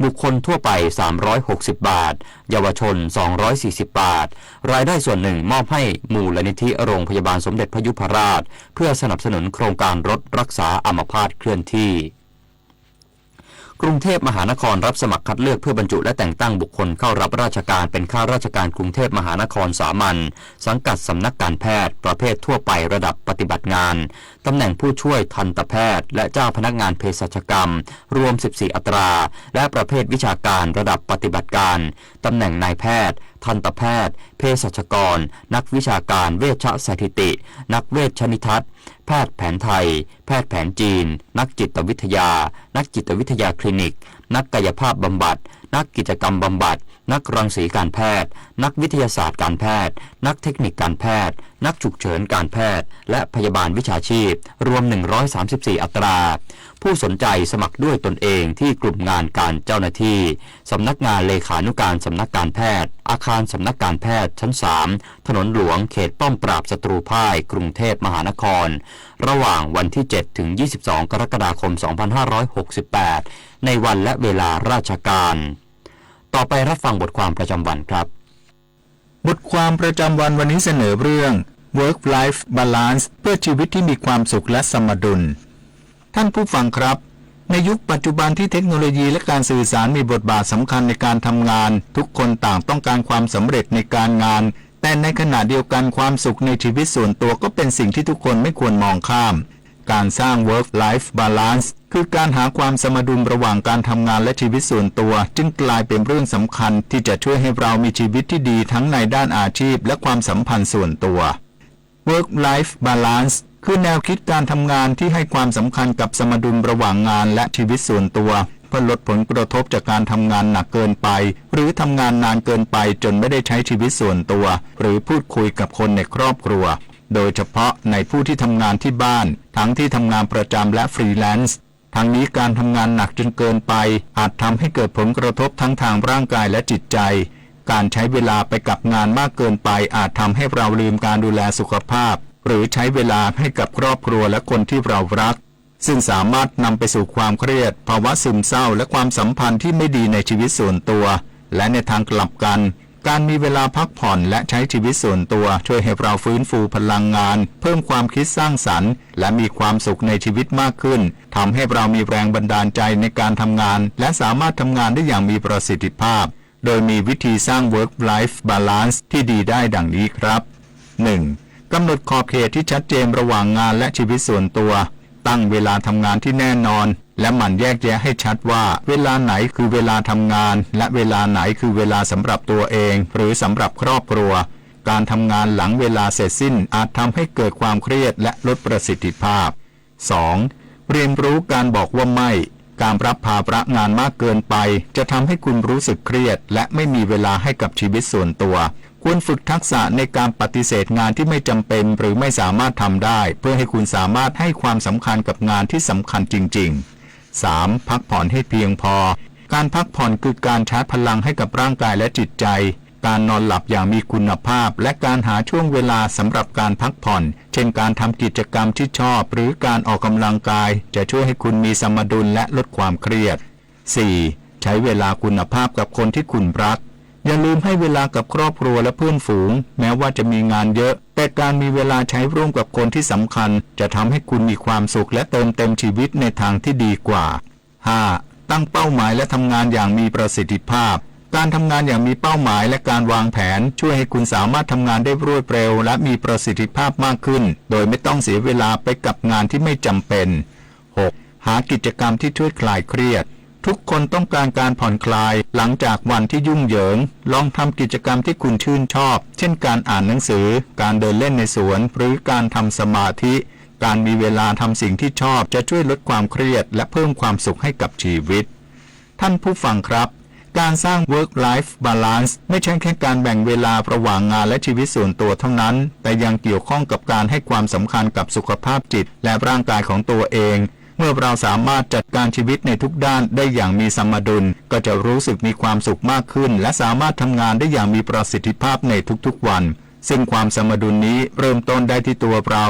บุคคลทั่วไป สามร้อยหกสิบ บาท เยาวชน สองร้อยสี่สิบ บาท รายได้ส่วนหนึ่งมอบให้มูลนิธิโรงพยาบาลสมเด็จพระยุพราช เพื่อสนับสนุนโครงการรถรักษาอัมพาตเคลื่อนที่ กรุงเทพมหานครรับสมัครคัดเลือกเพื่อบรรจุและแต่งตั้งบุคคลเข้ารับราชการเป็นข้าราชการกรุงเทพมหานครสามัญ สังกัดสำนักการแพทย์ ประเภททั่วไประดับปฏิบัติงาน ตำแหน่งผู้ช่วยทันตแพทย์ และเจ้าพนักงานเภสัชกรรม รวม สิบสี่ อัตรา และประเภทวิชาการระดับปฏิบัติการ ตำแหน่งนายแพทย์ ทันตแพทย์ เภสัชกร นักวิชาการเวชสถิติ นักเวชนิทัศน์ แพทย์แผนไทย แพทย์แผนจีน นักจิตวิทยา นักจิตวิทยาคลินิก นักกายภาพบำบัด นักกิจกรรมบำบัด นักรังสีการแพทย์ นักวิทยาศาสตร์การแพทย์ นักเทคนิคการแพทย์ นักฉุกเฉินการแพทย์ และพยาบาลวิชาชีพ รวม หนึ่งร้อยสามสิบสี่ อัตรา ผู้สนใจสมัครด้วยตนเองที่กลุ่มงานการเจ้าหน้าที่ สำนักงานเลขานุการสำนักการแพทย์ อาคารสำนักการแพทย์ชั้น สาม ถนนหลวง เขตป้อมปราบศัตรูพ่าย กรุงเทพมหานคร ระหว่างวันที่ เจ็ด ถึง ยี่สิบสอง กรกฎาคม สองพันห้าร้อยหกสิบแปด ในวันและเวลาราชการ ต่อไปรับฟังบทความประจำวันครับ บทความประจำวันวันนี้เสนอเรื่อง Work Life Balance เพื่อชีวิตที่มีความสุขและสมดุล ท่านผู้ฟังครับ ในยุคปัจจุบันที่เทคโนโลยีและการสื่อสารมีบทบาทสำคัญในการทำงาน ทุกคนต่างต้องการความสำเร็จในการงาน แต่ในขณะเดียวกันความสุขในชีวิตส่วนตัวก็เป็นสิ่งที่ทุกคนไม่ควรมองข้าม การสร้าง Work Life Balance คือการหาความสมดุลระหว่างการทำงานและชีวิตส่วนตัว จึงกลายเป็นเรื่องสำคัญที่จะช่วยให้เรามีชีวิตที่ดีทั้งในด้านอาชีพและความสัมพันธ์ส่วนตัว Work Life Balance คือแนวคิดการทำงานที่ให้ความสำคัญกับสมดุลระหว่างงานและชีวิตส่วนตัว เพื่อลดผลกระทบจากการทำงานหนักเกินไป หรือทำงานนานเกินไปจนไม่ได้ใช้ชีวิตส่วนตัว หรือพูดคุยกับคนในครอบครัว โดยเฉพาะในผู้ที่ทำงานที่บ้าน ทั้งที่ทำงานประจำและฟรีแลนซ์ ทั้งนี้การทำงานหนักจนเกินไป อาจทำให้เกิดผลกระทบทั้งทางร่างกายและจิตใจ การใช้เวลาไปกับงานมากเกินไปอาจทำให้เราลืมการดูแลสุขภาพ หรือใช้เวลาให้กับครอบครัวและคนที่เรารัก ซึ่งสามารถนำไปสู่ความเครียด ภาวะซึมเศร้า และความสัมพันธ์ที่ไม่ดีในชีวิตส่วนตัว และในทางกลับกัน การมีเวลาพักผ่อนและใช้ชีวิตส่วนตัวช่วยให้เราฟื้นฟูพลังงาน เพิ่มความคิดสร้างสรรค์ และมีความสุขในชีวิตมากขึ้น ทำให้เรามีแรงบันดาลใจในการทำงาน และสามารถทำงานได้อย่างมีประสิทธิภาพ โดยมีวิธีสร้าง work life balance ที่ดีได้ดังนี้ครับ หนึ่ง กำหนดขอบเขตที่ชัดเจนระหว่างงานและชีวิตส่วนตัว ตั้งเวลาทำงานที่แน่นอน และหมั่นแยกแยะให้ชัดว่าเวลาไหนคือเวลาทำงาน และเวลาไหนคือเวลาสำหรับตัวเอง หรือสำหรับครอบครัว การทำงานหลังเวลาเสร็จสิ้นอาจทำให้เกิดความเครียดและลดประสิทธิภาพ สอง เรียนรู้การบอกว่าไม่ การรับภาระงานมากเกินไป จะทำให้คุณรู้สึกเครียด และไม่มีเวลาให้กับชีวิตส่วนตัว ควรฝึกทักษะในการปฏิเสธงานที่ไม่จำเป็นหรือไม่สามารถทำได้ เพื่อให้คุณสามารถให้ความสำคัญกับงานที่สำคัญจริงๆ สาม พักผ่อนให้เพียงพอ การพักผ่อนคือการชาร์จพลังให้กับร่างกายและจิตใจ การนอนหลับอย่างมีคุณภาพ และการหาช่วงเวลาสำหรับการพักผ่อน เช่นการทำกิจกรรมที่ชอบ หรือการออกกำลังกาย จะช่วยให้คุณมีสมดุลและลดความเครียด สี่ ใช้เวลาคุณภาพกับคนที่คุณรัก อย่าลืมให้เวลากับครอบครัวและเพื่อนฝูง แม้ว่าจะมีงานเยอะ แต่การมีเวลาใช้ร่วมกับคนที่สำคัญ จะทำให้คุณมีความสุขและเติมเต็มชีวิตในทางที่ดีกว่า ห้า ตั้งเป้าหมายและทำงานอย่างมีประสิทธิภาพ การทำงานอย่างมีเป้าหมายและการวางแผน ช่วยให้คุณสามารถทำงานได้รวดเร็วและมีประสิทธิภาพมากขึ้น โดยไม่ต้องเสียเวลาไปกับงานที่ไม่จำเป็น หก หากิจกรรมที่ช่วยคลายเครียด ทุกคนต้องการการผ่อนคลายหลังจากวันที่ยุ่งเหยิง ลองทำกิจกรรมที่คุณชื่นชอบ เช่นการอ่านหนังสือ การเดินเล่นในสวน หรือการทำสมาธิ การมีเวลาทำสิ่งที่ชอบจะช่วยลดความเครียดและเพิ่มความสุขให้กับชีวิต ท่านผู้ฟังครับ การสร้าง work life balance ไม่ใช่แค่การแบ่งเวลาระหว่างงานและชีวิตส่วนตัวเท่านั้น แต่ยังเกี่ยวข้องกับการให้ความสำคัญกับสุขภาพจิตและร่างกายของตัวเอง เมื่อเราสามารถจัดการชีวิตในทุกด้านได้อย่างมีสมดุล ก็จะรู้สึกมีความสุขมากขึ้น และสามารถทำงานได้อย่างมีประสิทธิภาพในทุกๆวัน ซึ่งความสมดุลนี้เริ่มต้นได้ที่ตัวเรา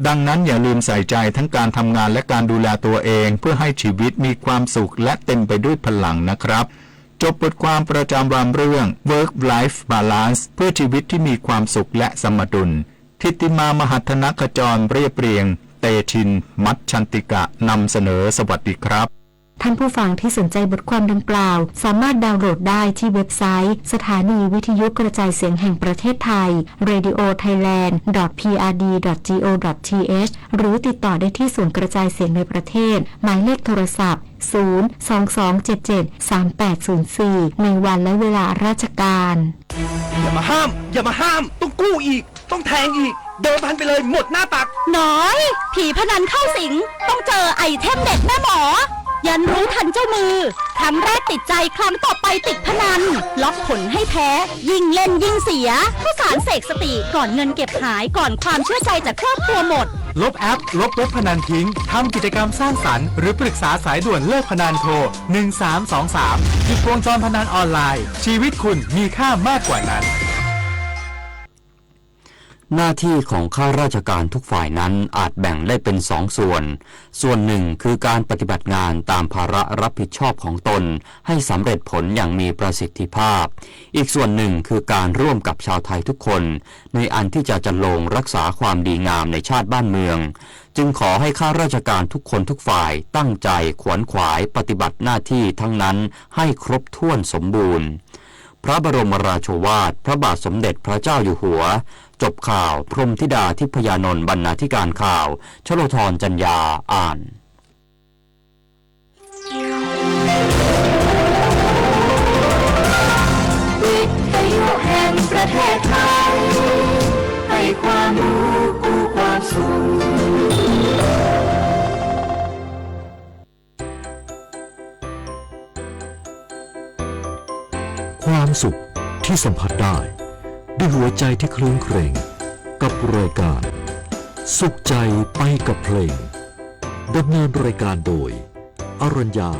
ดังนั้นอย่าลืมใส่ใจทั้งการทำงานและการดูแลตัวเอง เพื่อให้ชีวิตมีความสุขและเต็มไปด้วยพลังนะครับ จบบทความประจำวันเรื่อง Work Life Balance เพื่อชีวิตที่มีความสุขและสมดุล ทิติมา มหัทธนขจร เรียบเรียง เตชิน มัชชันติกะ นำเสนอ สวัสดีครับ ท่านผู้ฟังที่สนใจบทความดังกล่าว สามารถดาวน์โหลดได้ที่เว็บไซต์สถานีวิทยุกระจายเสียงแห่งประเทศไทย radiothailand.prd.go.th หรือติดต่อได้ที่ศูนย์กระจายเสียงในประเทศ หมายเลขโทรศัพท์ ศูนย์ สอง สอง เจ็ด เจ็ด สาม แปด ศูนย์ สี่ ในวันและเวลาราชการ อย่ามาห้าม อย่ามาห้าม ต้องกู้อีก ต้องแทงอีก เดิมพันไปเลย หมดหน้าตัก น้อย ผีพนันเข้าสิง ต้องเจอไอเทมเด็ดแม่หมอ ยันรู้ทันเจ้ามือ ครั้งแรกติดใจ ครั้งต่อไปติดพนัน ล็อกผลให้แพ้ ยิ่งเล่นยิ่งเสีย ข้าวสารเสกสติ ก่อนเงินเก็บหาย ก่อนความเชื่อใจจากครอบครัวหมด ลบแอป ลบเว็บพนันทิ้ง ทำกิจกรรมสร้างสรรค์ หรือปรึกษาสายด่วนเลิกพนันโทร หนึ่งสามสองสาม หยุดวงจรพนันออนไลน์ ชีวิตคุณมีค่ามากกว่านั้น หน้าที่ของข้าราชการทุกฝ่ายนั้นอาจแบ่งได้เป็นสองส่วน ส่วนหนึ่งคือการปฏิบัติงานตามภาระรับผิดชอบของตนให้สำเร็จผลอย่างมีประสิทธิภาพ อีกส่วนหนึ่งคือการร่วมกับชาวไทยทุกคน ในอันที่จะจันโลงรักษาความดีงามในชาติบ้านเมือง จึงขอให้ข้าราชการทุกคนทุกฝ่ายตั้งใจขวนขวายปฏิบัติหน้าที่ทั้งนั้นให้ครบถ้วนสมบูรณ์ พระบรมราโชวาทพระบาทสมเด็จพระเจ้าอยู่หัว จบข่าว พรหมธิดาทิพยานนท์ บรรณาธิการข่าว ชโลธร จันยา อ่าน วิทยุแห่งประเทศไทย ให้ความรู้คู่ความสุข ความสุขที่สัมผัสได้ ด้วยหัวใจที่ครื้นเครง กับรายการ สุขใจไปกับเพลง ดำเนินรายการโดย อรัญญา